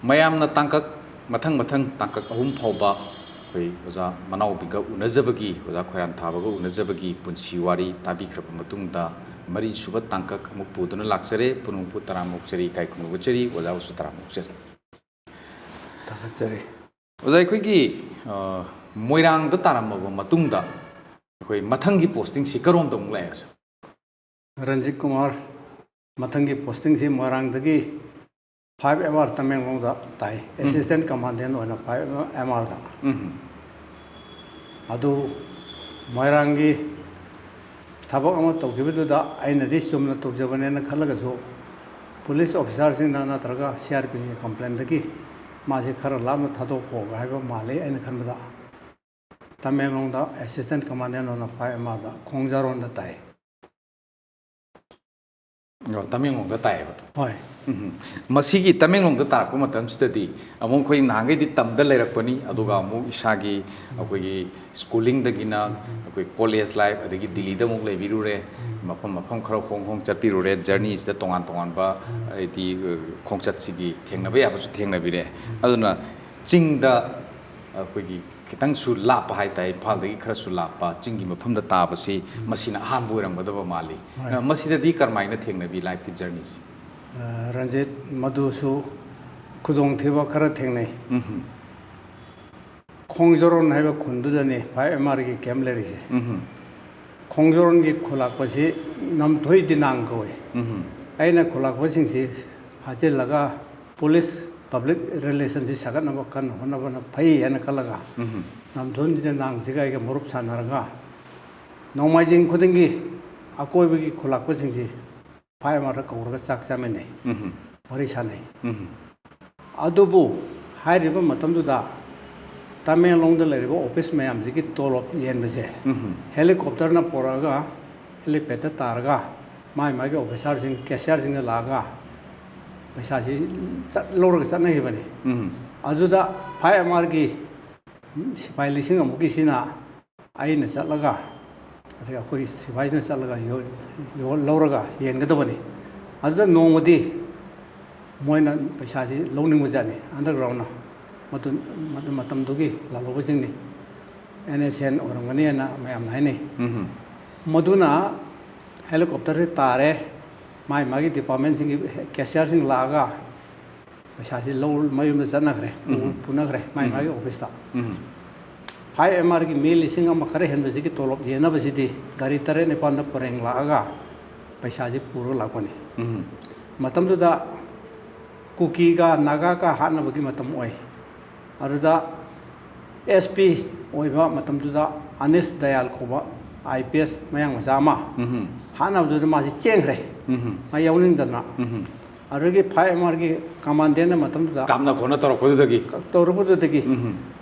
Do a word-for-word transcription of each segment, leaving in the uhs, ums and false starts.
ꯃꯌꯥꯝꯅ ꯇꯥꯡꯀꯛ ꯃꯊꯪ ꯃꯊꯪ ꯇꯥꯡꯀꯛ ꯑꯍꯨꯝ ꯐꯥꯎꯕ ꯑꯩꯈꯣꯏ ꯑꯣꯖꯥ ꯃꯅꯥꯎꯕꯤꯒ ꯎꯅꯖꯕꯒꯤ, ꯑꯣꯖꯥ ꯈꯣꯏꯔꯥꯟꯊꯥꯕꯒ ꯎꯅꯖꯕꯒꯤ ꯄꯨꯟꯁꯤ ꯋꯥꯔꯤ ꯇꯥꯕꯤꯈ꯭ꯔꯕ ꯃꯇꯨꯡꯗ, ꯃꯔꯤꯁꯨꯕ ꯇꯥꯡꯀꯛ ꯑꯃꯨꯛ ꯄꯨꯗꯨꯅ ꯂꯥꯛꯆꯔꯦ꯫ ꯄꯨꯝꯅꯃꯛꯄꯨ ꯇꯔꯥꯝꯅ ꯑꯣꯛꯆꯔꯤ, ꯏꯀꯥꯏ ꯈꯨꯝꯅꯕ ꯎꯠꯆꯔꯤ, ꯑꯣꯖꯥꯕꯨꯁꯨ ꯇꯔꯥꯝꯅ ꯑꯣꯛꯆꯔꯤ꯫ ꯊꯥꯒꯠꯆꯔꯤ꯫ ꯑꯣꯖꯥ, ꯑꯩꯈꯣꯏꯒꯤ, ꯑ, ꯃꯣꯏꯔꯥꯡꯗ ꯇꯥꯔꯝꯃꯕ ꯃꯇꯨꯡꯗ ꯑꯩꯈꯣꯏ ꯃꯊꯪꯒꯤ postingꯁꯤ ꯀꯔꯣꯝꯗ ꯑꯃꯨꯛ ꯂꯥꯛꯑꯦ, ꯑꯣꯖꯥ? ꯔꯟꯖꯤꯠ ꯀꯨꯃꯥꯔ, ꯃꯊꯪꯒꯤ postingꯁꯤ ꯃꯣꯏꯔꯥꯡꯗꯒꯤ five M R ꯇꯃꯦꯡꯂꯣꯡꯗ ꯇꯥꯏ꯫ ꯎꯝ꯫ Assistant Commandant ꯑꯣꯏꯅ five M R ꯗ꯫ ꯎꯝ꯫ ꯑꯗꯨ ꯃꯣꯏꯔꯥꯡꯒꯤ ꯊꯕꯛ ꯑꯃ ꯇꯧꯈꯤꯕꯗꯨꯗ ꯑꯩꯅꯗꯤ ꯆꯨꯝꯅ ꯇꯧꯖꯕꯅꯦꯅ ꯈꯜꯂꯒꯁꯨ, police officerꯁꯤꯡꯅ ꯅꯠꯇ꯭ꯔꯒ C R P ꯒꯤ complainꯗꯒꯤ ꯃꯥꯁꯤ ꯈꯔ ꯂꯥꯞꯅ ꯊꯥꯗꯣꯛꯈꯣ ꯍꯥꯏꯕ ꯃꯥꯜꯂꯤ ꯑꯩꯅ ꯈꯟꯕꯗ꯫ ꯇꯃꯦꯡꯂꯣꯡꯗ Assistant Commandant ꯑꯣꯏꯅ five M R ꯗ ꯈꯣꯡꯖꯥꯔꯣꯟꯗ ꯇꯥꯏ꯫ ꯑꯣ, ꯇꯃꯦꯡꯂꯣꯡꯗ ꯇꯥꯏꯌꯦꯕ꯫ ꯍꯣꯏ꯫ ꯎꯝ꯫ ꯃꯁꯤꯒꯤ ꯇꯃꯦꯡꯂꯣꯡꯗ ꯇꯥꯔꯛꯄ ꯃꯇꯝꯁꯤꯗꯗꯤ ꯑꯃꯨꯛ ꯑꯩꯈꯣꯏ ꯅꯍꯥꯟꯈꯩꯗꯤ ꯇꯝꯗ ꯂꯩꯔꯛꯄꯅꯤ, ꯑꯗꯨꯒ ꯑꯃꯨꯛ ꯏꯁꯥꯒꯤ ꯑꯩꯈꯣꯏꯒꯤ schoolingꯗꯒꯤꯅ ꯑꯩꯈꯣꯏ college life, ꯑꯗꯒꯤ ꯗꯤꯜꯂꯤꯗ ꯑꯃꯨꯛ ꯂꯩꯕꯤꯔꯨꯔꯦ, ꯃꯐꯝ ꯃꯐꯝ ꯈꯔ ꯍꯣꯡ ꯍꯣꯡ ꯆꯠꯄꯤꯔꯨꯔꯦ, journeyꯁꯤꯗ ꯇꯣꯉꯥꯟ ꯇꯣꯉꯥꯟꯕ ꯍꯥꯏꯗꯤ ꯈꯣꯡꯆꯠꯁꯤꯒꯤ ꯊꯦꯡꯅꯕ ꯌꯥꯕꯁꯨ ꯊꯦꯡꯅꯕꯤꯔꯦ꯫ ꯑꯗꯨꯅ ꯆꯤꯡꯗ ꯑꯩꯈꯣꯏꯒꯤ ꯈꯤꯇꯪꯁꯨ ꯂꯥꯞꯄ ꯍꯥꯏꯇꯥꯔꯦ, ꯏꯝꯐꯥꯜꯗꯒꯤ ꯈꯔꯁꯨ ꯂꯥꯞꯄ ꯆꯤꯡꯒꯤ ꯃꯐꯝꯗ ꯇꯥꯕꯁꯤ ꯎꯝ꯫ ꯃꯁꯤꯅ ꯑꯍꯥꯟꯕ ꯑꯣꯏꯔꯝꯒꯗꯕ ꯃꯥꯜꯂꯤ꯫ ꯍꯣꯏ꯫ ꯑ, ꯃꯁꯤꯗꯗꯤ ꯀꯔꯝꯍꯥꯏꯅ ꯊꯦꯡꯅꯕꯤ lifeꯀꯤ journeyꯁꯤ? ꯑ, ꯔꯟꯖꯤꯠ, ꯃꯗꯨꯁꯨ ꯈꯨꯗꯣꯡꯊꯤꯕ ꯈꯔ ꯊꯦꯡꯅꯩ꯫ ꯎꯝ꯫ ꯈꯣꯡꯖꯣꯔꯣꯟ ꯍꯥꯏꯕ ꯈꯨꯟꯗꯨꯗꯅꯤ five M Rꯒꯤ camp ꯂꯩꯔꯤꯁꯦ꯫ ꯎꯝ꯫ ꯈꯣꯡꯖꯣꯔꯣꯟꯒꯤ ꯈꯨꯂꯥꯛꯄꯁꯤ ꯅꯝꯊꯣꯏ ꯗꯤꯅꯥꯡ ꯀꯧꯏ꯫ ꯎꯝ꯫ ꯑꯩꯅ ꯈꯨꯂꯥꯛꯄꯁꯤꯡꯁꯤ ꯐꯥꯖꯤꯜꯂꯒ police public relationꯁꯤ ꯁꯥꯒꯠꯅꯕ ꯀꯟꯅ ꯍꯣꯠꯅꯕꯅ ꯐꯩ ꯍꯥꯏꯅ ꯈꯜꯂꯒ, ꯎꯝ꯫ ꯅꯝꯊꯣꯏ ꯗꯤꯅꯥꯡꯁꯤꯒ ꯑꯩꯒ ꯃꯔꯨꯞ ꯁꯥꯟꯅꯔꯒ, ꯅꯣꯡꯃꯥꯏꯖꯤꯡ ꯈꯨꯗꯤꯡꯒꯤ ꯑꯀꯣꯏꯕꯒꯤ ꯈꯨꯂꯥꯛꯄꯁꯤꯡꯁꯤ five M Rꯗ ꯀꯧꯔꯒ ꯆꯥꯛ ꯆꯥꯃꯤꯟꯅꯩ, ꯎꯝ꯫ ꯋꯥꯔꯤ ꯁꯥꯟꯅꯩ꯫ ꯎꯝ꯫ ꯑꯗꯨꯕꯨ ꯍꯥꯏꯔꯤꯕ ꯃꯇꯝꯗꯨꯗ ꯇꯃꯦꯡꯂꯣꯡꯗ ꯂꯩꯔꯤꯕ office ꯃꯌꯥꯝꯁꯤꯒꯤ ꯇꯣꯂꯣꯞ ꯌꯦꯟꯕꯁꯦ ꯎꯝ꯫ Helicopterꯅ ꯄꯣꯔꯛꯑꯒ helipadꯇ ꯇꯥꯔꯒ ꯃꯥꯏ ꯃꯥꯒꯤ officerꯁꯤꯡ, cashierꯁꯤꯡꯅ ꯂꯥꯛꯑꯒ ꯄꯩꯁꯥꯁꯤ ꯆꯠ-, ꯂꯧꯔꯒ ꯆꯠꯅꯈꯤꯕꯅꯤ꯫ ꯎꯝ꯫ ꯑꯗꯨꯗ five M Rꯒꯤ ꯁꯤꯐꯥꯏ ꯂꯤꯁꯤꯡ ꯑꯃꯨꯛꯀꯤꯁꯤꯅ ꯑꯩꯅ ꯆꯠꯂꯒ, ꯑꯗꯩ ꯑꯩꯈꯣꯏꯒꯤ ꯁꯤꯐꯥꯏꯁꯤꯅ ꯆꯠꯂꯒ ꯌꯣ-, ꯌꯣ-, ꯂꯧꯔꯒ ꯌꯦꯟꯒꯗꯕꯅꯤ꯫ ꯑꯗꯨꯗ ꯅꯣꯡꯃꯗꯤ ꯃꯣꯏꯅ ꯄꯩꯁꯥꯁꯤ ꯂꯧꯅꯤꯡꯕ ꯖꯥꯠꯅꯤ, ꯑꯟꯗꯔꯒ꯭ꯔꯥꯎꯟꯅ꯫ ꯃꯗꯨ, ꯃꯗꯨ ꯃꯇꯝꯗꯨꯒꯤ ꯂꯥꯜꯍꯧꯕꯁꯤꯡꯅꯤ, ꯑꯦꯟ ꯑꯦꯁ ꯑꯦꯟ ꯑꯣꯏꯔꯝꯒꯅꯤ ꯍꯥꯏꯅ ꯃꯌꯥꯝꯅ ꯍꯥꯏꯅꯩ꯫ ꯎꯝ꯫ ꯃꯗꯨꯅ ꯍꯦꯂꯤꯀꯣꯞꯇꯔꯁꯤ ꯇꯥꯔꯦ, ꯃꯥꯒꯤ ꯃꯥꯒꯤ ꯗꯤꯄꯥꯔꯠꯃꯦꯟꯁꯤꯡꯒꯤ ꯀꯦꯁꯤꯌꯔꯁꯤꯡ ꯂꯥꯛꯑꯒ ꯄꯩꯁꯥꯁꯤ ꯂꯧ, ꯃꯌꯨꯝꯗ ꯆꯠꯅꯈ꯭ꯔꯦ, ꯄꯨ-, ꯎꯝ꯫ ꯄꯨꯅꯈ꯭ꯔꯦ ꯃꯥꯒꯤ ꯎꯝ꯫ ꯃꯥꯒꯤ ꯑꯣꯐꯤꯁꯇ꯫ ꯎꯝ꯫ ꯐꯥꯏꯚ ꯑꯦꯝ ꯑꯥꯔꯒꯤ ꯃꯤ ꯂꯤꯁꯤꯡ ꯑꯃ ꯈꯔ ꯍꯦꯟꯕꯁꯤꯒꯤ ꯇꯣꯂꯣꯞ ꯌꯦꯟꯅꯕꯁꯤꯗꯤ ꯒꯥꯔꯤ ꯇꯔꯦꯠ ꯅꯤꯄꯥꯜꯗ ꯄꯔꯦꯡ ꯂꯥꯛꯑꯒ ꯄꯩꯁꯥꯁꯤ ꯄꯨꯔꯒ ꯂꯥꯛꯄꯅꯤ꯫ ꯎꯝ꯫ ꯃꯇꯝꯗꯨꯗ ꯀꯨꯀꯤꯒ ꯅꯥꯒꯥꯒ ꯍꯥꯠꯅꯕꯒꯤ ꯃꯇꯝ ꯑꯣꯏ꯫ ꯑꯗꯨꯗ ꯑꯦꯁ ꯄꯤ ꯑꯣꯏꯕ ꯃꯇꯝꯗꯨꯗ ꯑꯅꯤꯁ ꯗꯌꯥꯜ ꯀꯧꯕ ꯑꯥꯏ ꯄꯤ ꯑꯦꯁ ꯃꯌꯥꯡ ꯃꯆꯥ ꯑꯃ ꯎꯝ꯫ ꯍꯥꯠꯅꯕꯗꯨꯗ ꯃꯥꯁꯤ ꯆꯦꯟꯈ꯭ꯔꯦ, ꯎꯝ꯫ ꯃꯥ ꯌꯥꯎꯅꯤꯡꯗꯅ꯫ ꯎꯝ꯫ ꯑꯗꯨꯗꯒꯤ ꯐꯥꯏꯚ ꯑꯦꯝ ꯑꯥꯔꯒꯤ ꯀꯃꯥꯟꯗꯦꯟꯅ ꯃꯇꯝꯗꯨꯗ ꯀꯥꯞꯅ ꯈꯣꯠꯅ ꯇꯧꯔꯛꯄꯗꯨꯗꯒꯤ꯫ ꯇꯧꯔꯛꯄꯗꯨꯗꯒꯤ ꯎꯝ꯫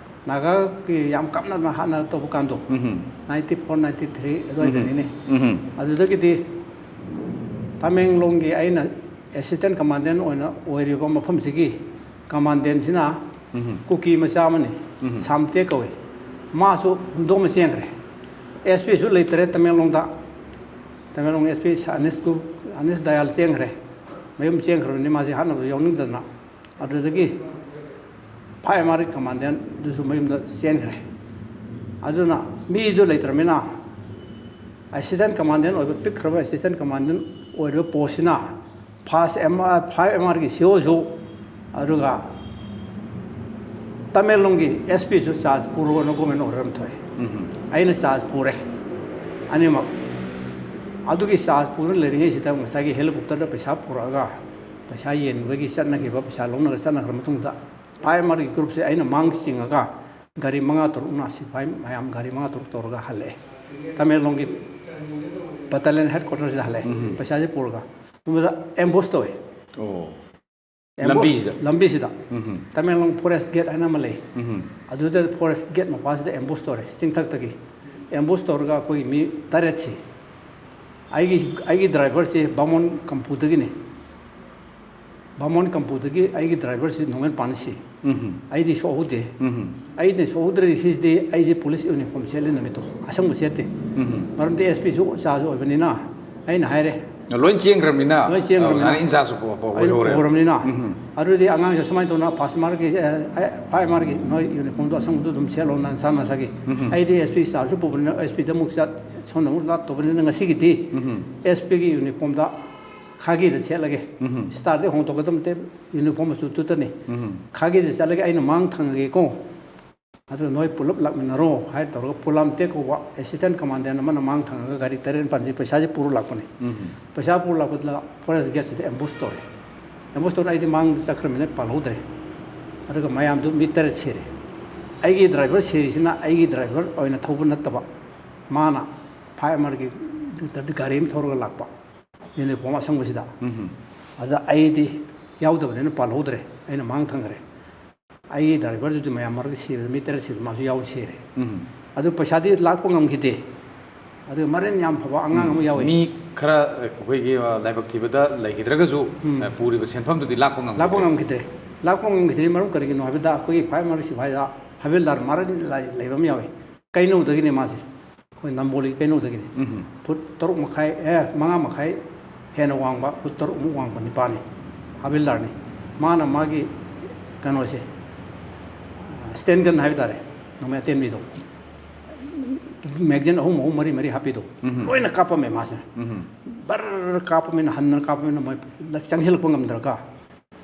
ꯅꯥꯒꯥꯒꯤ ꯌꯥꯝ ꯀꯞꯅ ꯍꯥꯠꯅ ꯇꯧꯕ ꯀꯥꯟꯗꯣ, ꯎꯝ꯫ ꯅꯥꯏꯟꯇꯤ ꯐꯣꯔ ꯅꯥꯏꯟꯇꯤ ꯊ꯭ꯔꯤ ꯑꯗꯨꯋꯥꯏꯗꯅꯤꯅꯦ꯫ ꯎꯝ꯫ ꯑꯗꯨꯗꯒꯤꯗꯤ ꯇꯃꯦꯡꯂꯣꯡꯒꯤ ꯑꯩꯅ ꯑꯦꯁꯤꯁꯇꯦꯟ ꯀꯃꯥꯟꯗꯦꯟ ꯑꯣꯏꯅ ꯑꯣꯏꯔꯤꯕ ꯃꯐꯝꯁꯤꯒꯤ ꯀꯃꯥꯟꯗꯦꯟꯁꯤꯅ ꯎꯝ꯫ ꯀꯨꯀꯤ ꯃꯆꯥ ꯑꯃꯅꯤ, ꯎꯝ꯫ ꯁꯥꯝꯇꯦ ꯀꯧꯏ꯫ ꯃꯥꯁꯨ ꯍꯨꯟꯗꯣꯛꯅ ꯆꯦꯟꯈ꯭ꯔꯦ꯫ ꯑꯦꯁ ꯄꯤꯁꯨ ꯂꯩꯇꯔꯦ ꯇꯃꯦꯡꯂꯣꯡꯗ꯫ ꯇꯃꯦꯡꯂꯣꯡ ꯑꯦꯁ ꯄꯤ ꯑꯅꯤꯁ ꯀꯨ-, ꯑꯅꯤꯁ ꯗꯌꯥꯜ ꯆꯦꯟꯈ꯭ꯔꯦ꯫ ꯃꯌꯨꯝ ꯆꯦꯟꯈ꯭ꯔꯕꯅꯤ, ꯃꯥꯁꯦ ꯍꯥꯠꯅꯕ ꯌꯥꯎꯅꯤꯡꯗꯗꯅ꯫ ꯑꯗꯨꯗꯒꯤ ꯐꯥꯏꯚ ꯑꯦꯝ ꯑꯥꯔꯒꯤ ꯀꯃꯥꯟꯗꯦꯟꯗꯨꯁꯨ ꯃꯌꯨꯝꯗ ꯆꯦꯟꯈ꯭ꯔꯦ꯫ ꯑꯗꯨꯅ ꯃꯤꯗꯨ ꯂꯩꯇ꯭ꯔꯕꯅꯤꯅ ꯑꯦꯁꯤꯁꯇꯦꯟ ꯀꯃꯥꯟꯗꯦꯟ ꯑꯣꯏꯕ, ꯄꯤꯛꯈ꯭ꯔꯕ ꯑꯦꯁꯤꯁꯇꯦꯟ ꯀꯃꯥꯟꯗꯦꯟ ꯑꯣꯏꯔꯤꯕ ꯄꯣꯁꯁꯤꯅ ꯐꯥꯁ ꯑꯦꯝ ꯑꯥꯔ, ꯐꯥꯏꯚ ꯑꯦꯝ ꯑꯥꯔꯒꯤ ꯁꯤ ꯑꯣꯁꯨ, ꯑꯗꯨꯒ ꯇꯃꯦꯡꯂꯣꯡꯒꯤ ꯑꯦꯁ ꯄꯤꯁꯨ ꯆꯥꯔꯖ ꯄꯨꯔꯣꯅ ꯒꯣꯔꯃꯦꯟ ꯑꯣꯔꯗꯔ ꯑꯃ ꯊꯣꯛꯑꯦ꯫ ꯎꯝ꯫ ꯑꯩꯅ ꯆꯥꯔꯖ ꯄꯨꯔꯦ ꯑꯅꯤꯃꯛ꯫ ꯑꯗꯨꯒꯤ ꯆꯥꯔꯖ ꯄꯨꯔ ꯂꯩꯔꯤꯉꯩꯁꯤꯗ ꯉꯁꯥꯏꯒꯤ ꯍꯦꯂꯤꯀꯣꯞꯇꯔꯗ ꯄꯩꯁꯥ ꯄꯨꯔꯛꯑꯒ ꯄꯩꯁꯥ ꯌꯦꯟꯕꯒꯤ ꯆꯠꯅꯈꯤꯕ, ꯄꯩꯁꯥ ꯂꯧꯅꯔ ꯆꯠꯅꯈ꯭ꯔ ꯃꯇꯨꯡꯗ ꯐꯥꯏꯚ ꯑꯦꯝ ꯑꯥꯔꯒꯤ ꯒ꯭ꯔꯨꯞꯁꯦ ꯑꯩꯅ ꯃꯥꯡ ꯆꯤꯡꯉꯒ ꯒꯥꯔꯤ ꯃꯉꯥ ꯇꯔꯨꯛꯅ ꯁꯤꯐꯥꯏ ꯃꯌꯥꯝ ꯒꯥꯔꯤ ꯃꯉꯥ ꯇꯔꯨꯛ ꯇꯧꯔꯒ ꯍꯜꯂꯛꯑꯦ꯫ ꯇꯃꯦꯡꯂꯣꯡꯒꯤ ꯕꯇꯥꯂꯤꯌꯟ ꯍꯦꯗ ꯀ꯭ꯋꯥꯇꯔꯁꯤꯗ ꯍꯜꯂꯛꯑꯦ꯫ ꯎꯝ꯫ ꯄꯩꯁꯥꯁꯦ ꯄꯨꯔꯒ꯫ ꯁꯣꯝꯗ ꯑꯦꯝꯕꯨꯁ ꯇꯧꯋꯦ꯫ ꯑꯣ꯫ ꯑꯦꯝꯕꯨꯁ ꯂꯝꯕꯤꯁꯤꯗ? ꯂꯝꯕꯤꯁꯤꯗ꯫ ꯎꯝ꯫ ꯇꯃꯦꯡꯂꯣꯡ ꯐꯣꯔꯦꯁ ꯒꯦꯠ ꯍꯥꯏꯅ ꯑꯃ ꯂꯩ꯫ ꯎꯝ꯫ ꯑꯗꯨꯗ ꯐꯣꯔꯦꯁ ꯒꯦꯠ ꯃꯄꯥꯁꯤꯗ ꯑꯦꯝꯕꯨꯁ ꯇꯧꯔꯦ, ꯆꯤꯡꯊꯛꯇꯒꯤ꯫ ꯑꯦꯝꯕꯨꯁ ꯇꯧꯔꯒ ꯑꯩꯈꯣꯏꯒꯤ ꯃꯤ ꯇꯔꯦꯠꯁꯤ, ꯑꯩꯒꯤ, ꯑꯩꯒꯤ ꯗ꯭ꯔꯥꯏꯚꯔꯁꯤ ꯕꯥꯃꯣꯟ ꯀꯝꯄꯨꯗꯒꯤꯅꯤ꯫ ꯕꯥꯃꯣꯟ ꯀꯝꯄꯨꯗꯒꯤ ꯑꯩꯒꯤ ꯗ꯭ꯔꯥꯏꯚꯔꯁꯤ ꯅꯣꯡꯃꯩ ꯄꯥꯟ ꯁꯤ꯫ ꯎꯝ꯫ ꯑꯩꯗꯤ ꯁꯣꯛꯍꯧꯗꯦ꯫ ꯎꯝ꯫ ꯑꯩꯅ ꯁꯣꯛꯍꯧꯗ꯭ꯔꯤꯁꯤꯗꯤ ꯑꯩꯁꯦ ꯄꯨꯂꯤꯁ ꯌꯨꯅꯤꯐꯣꯔꯝ ꯁꯦꯠꯂꯤ ꯅꯨꯃꯤꯠꯇꯣ, ꯑꯁꯪꯕ ꯁꯦꯠꯇꯦ꯫ ꯎꯝ꯫ ꯃꯔꯝꯗꯤ ꯑꯦꯁ ꯄꯤꯁꯨ ꯆꯥꯔꯖ ꯑꯣꯏꯕꯅꯤꯅ ꯑꯩꯅ ꯍꯥꯏꯔꯦ, ꯂꯣꯏ ꯆꯦꯟꯈ꯭ꯔꯕꯅꯤꯅ, ꯂꯣꯏ ꯆꯦꯟꯈ꯭ꯔꯕꯅꯤꯅ꯫ ꯑ, ꯏꯟꯆꯥꯔꯖ ꯄꯨ-, ꯄꯨ-, ꯑꯩꯅ ꯑꯣꯏꯍꯧꯔꯦ꯫ ꯄꯨꯍꯧꯔꯕꯅꯤꯅ꯫ ꯎꯝ꯫ ꯑꯗꯨꯗꯤ ꯑꯉꯥꯡꯁꯦ ꯁꯨꯃꯥꯏꯅ ꯇꯧꯅ, ꯐꯥꯁ ꯃꯥꯔꯛꯀꯤ, ꯑꯦ, ꯑꯦ, ꯐꯥꯏꯚ ꯃꯥꯔꯛꯀꯤ ꯅꯣꯏ ꯌꯨꯅꯤꯐꯣꯔꯝꯗꯣ ꯑꯁꯪꯕꯗꯣ ꯑꯗꯨꯝ ꯁꯦꯠꯂꯣ ꯅꯁꯥ ꯅꯁꯥꯒꯤ꯫ ꯎꯝ꯫ ꯑꯩꯗꯤ ꯑꯦꯁ ꯄꯤ ꯁ꯭ꯇꯥꯔꯁꯨ ꯄꯨꯕꯅꯤꯅ, ꯑꯦꯁ ꯄꯤꯗ ꯑꯃꯨꯛ ꯆꯠ, ꯁꯣꯝꯗ ꯑꯃꯨꯛ ꯂꯥꯛꯇꯧꯕꯅꯤꯅ, ꯉꯁꯤꯒꯤꯗꯤ ꯎꯝ꯫ ꯑꯦꯁ ꯄꯤꯒꯤ ꯌꯨꯅꯤꯐꯣꯔꯝꯗ ꯈꯥꯒꯤꯗ ꯁꯦꯠꯂꯒꯦ꯫ ꯎꯝ꯫ ꯁ꯭ꯇꯥꯔꯗꯤ ꯍꯣꯡꯗꯣꯛꯀꯗꯕ ꯅꯠꯇꯦ, ꯌꯨꯅꯤꯐꯣꯔꯝ ꯃꯆꯨꯗꯨꯗꯅꯤ꯫ ꯎꯝ꯫ ꯈꯥꯒꯤꯗ ꯆꯠꯂꯒꯦ, ꯑꯩꯅ ꯃꯥꯡ ꯊꯪꯉꯒꯦꯀꯣ꯫ ꯑꯗꯨ ꯅꯣꯏ ꯄꯨꯂꯞ ꯂꯥꯛꯃꯤꯟꯅꯔꯣ ꯍꯥꯏ ꯇꯧꯔꯒ ꯄꯣꯂꯥꯝꯇꯦꯛ ꯀꯧꯕ ꯑꯦꯁꯤꯁꯇꯦꯟ ꯀꯃꯥꯟꯗꯦꯟ ꯑꯃꯅ ꯃꯥꯡ ꯊꯪꯉꯒ ꯒꯥꯔꯤ ꯇꯔꯦꯠ ꯅꯤꯄꯥꯜꯁꯤ ꯄꯩꯁꯥꯁꯦ ꯄꯨꯔ ꯂꯥꯛꯄꯅꯦ꯫ ꯎꯝ꯫ ꯄꯩꯁꯥ ꯄꯨꯔ ꯂꯥꯛꯄꯗꯨꯗ ꯐꯣꯔꯦꯁ ꯒꯦꯠꯁꯤꯗ ꯑꯦꯝꯕꯨꯁ ꯇꯧꯔꯦ꯫ ꯑꯦꯝꯕꯨꯁ ꯇꯧꯔ ꯑꯩꯗꯤ ꯃꯥꯡꯗ ꯆꯠꯈ꯭ꯔꯃꯤꯅ ꯄꯥꯜꯍꯧꯗ꯭ꯔꯦ꯫ ꯑꯗꯨꯒ ꯃꯌꯥꯝꯗꯨ ꯃꯤ ꯇꯔꯦꯠ ꯁꯤꯔꯦ꯫ ꯑꯩꯒꯤ ꯗ꯭ꯔꯥꯏꯚꯔ ꯁꯤꯔꯤꯁꯤꯅ ꯑꯩꯒꯤ ꯗ꯭ꯔꯥꯏꯚꯔ ꯑꯣꯏꯅ ꯊꯧꯕ ꯅꯠꯇꯕ, ꯃꯥꯅ ꯐꯥꯏꯚ ꯑꯦꯝ ꯑꯥꯔꯒꯤ ꯒꯥꯔꯤ ꯑꯃ ꯊꯧꯔꯒ ꯂꯥꯛꯄ, ꯌꯨꯅꯤꯐꯣꯔꯝ ꯑꯁꯪꯕꯁꯤꯗ꯫ ꯎꯝ꯫ ꯑꯗ ꯑꯩꯗꯤ ꯌꯥꯎꯗꯕꯅꯤꯅ ꯄꯥꯜꯍꯧꯗ꯭ꯔꯦ, ꯑꯩꯅ ꯃꯥꯡ ꯊꯪꯈ꯭ꯔꯦ꯫ ꯑꯩꯒꯤ ꯗ꯭ꯔꯥꯏꯚꯔꯗꯨꯗꯤ ꯃꯌꯥꯝ ꯃꯔꯛꯇ ꯁꯤꯕꯗ ꯃꯤ ꯇꯔꯦꯠ ꯁꯤꯕꯗ ꯃꯥꯁꯨ ꯌꯥꯎ ꯁꯤꯔꯦ꯫ ꯎꯝ꯫ ꯑꯗꯨ ꯄꯩꯁꯥꯗꯤ ꯂꯥꯛꯄ ꯉꯝꯈꯤꯗꯦ꯫ ꯑꯗꯨ ꯃꯔꯤꯟ ꯌꯥꯝ ꯐꯕ ꯑꯉꯥꯡ ꯑꯃ ꯌꯥꯎꯏ꯫ ꯃꯤ ꯈꯔ ꯑꯩꯈꯣꯏꯒꯤ, ꯑ, ꯂꯥꯏꯕꯛ ꯊꯤꯕꯗ ꯂꯩꯈꯤꯗ꯭ꯔꯒꯁꯨ, ꯎꯝ꯫ ꯑ, ꯄꯨꯔꯤꯕ ꯁꯦꯟꯐꯝꯗꯨꯗꯤ ꯂꯥꯛꯄ ꯉꯝꯈꯤꯗ꯭ꯔꯦ꯫ ꯂꯥꯛꯄ ꯉꯝꯈꯤꯗ꯭ꯔꯦ꯫ ꯂꯥꯛꯄ ꯉꯝꯈꯤꯗ꯭ꯔꯤ ꯃꯔꯝ ꯀꯔꯤꯒꯤꯅꯣ ꯍꯥꯏꯕꯗ, ꯑꯩꯈꯣꯏꯒꯤ ꯐꯥꯏꯚ ꯑꯦꯝ ꯑꯥꯔ ꯁꯤꯐꯥꯏꯗ ꯍꯕꯤꯜꯗꯥꯔ ꯃꯔꯤꯟ ꯂꯩ-, ꯂꯩꯕ ꯑꯃ ꯌꯥꯎꯏ꯫ ꯀꯩꯅꯧꯗꯒꯤꯅꯦ ꯃꯥꯁꯦ꯫ ꯑꯩꯈꯣꯏ ꯅꯝꯕꯣꯜꯒꯤ ꯀꯩꯅꯧꯗꯒꯤꯅꯦ꯫ ꯎꯝ꯫ ꯐꯨꯠ ꯇꯔꯨꯛ ꯃꯈꯥꯏ, ꯑꯦ, ꯃꯉꯥ ꯃꯈꯥꯏ ꯍꯦꯟꯅ ꯋꯥꯡꯕ, ꯐꯨꯠ ꯇꯔꯨꯛꯃꯨꯛ ꯋꯥꯡꯕ ꯅꯤꯄꯥꯅꯤ꯫ ꯍꯕꯤꯜꯗꯥꯔꯅꯤ꯫ ꯃꯥꯅ ꯃꯥꯒꯤ ꯀꯩꯅꯣꯁꯦ, ꯁ꯭ꯇꯦꯟ ꯒꯟ ꯍꯥꯏꯕ ꯇꯥꯔꯦ, ꯅꯣꯡꯃꯩ ꯑꯇꯦꯟꯕꯤꯗꯣ, ꯃꯦꯒꯖꯤꯟ ꯑꯍꯨꯝ ꯑꯍꯨꯝ, ꯃꯔꯤ ꯃꯔꯤ ꯍꯥꯞꯄꯤꯗꯣ, ꯎꯝ꯫ ꯂꯣꯏꯅ ꯀꯥꯞꯄꯝꯃꯦ ꯃꯥꯁꯦ꯫ ꯎꯝ꯫ ꯕꯔ ꯀꯥꯞꯄꯃꯤꯅ, ꯍꯟꯗꯅ ꯀꯥꯞꯄꯃꯤꯅ ꯃꯣꯏ ꯆꯪꯁꯤꯜꯂꯛꯄ ꯉꯝꯗ꯭ꯔꯒ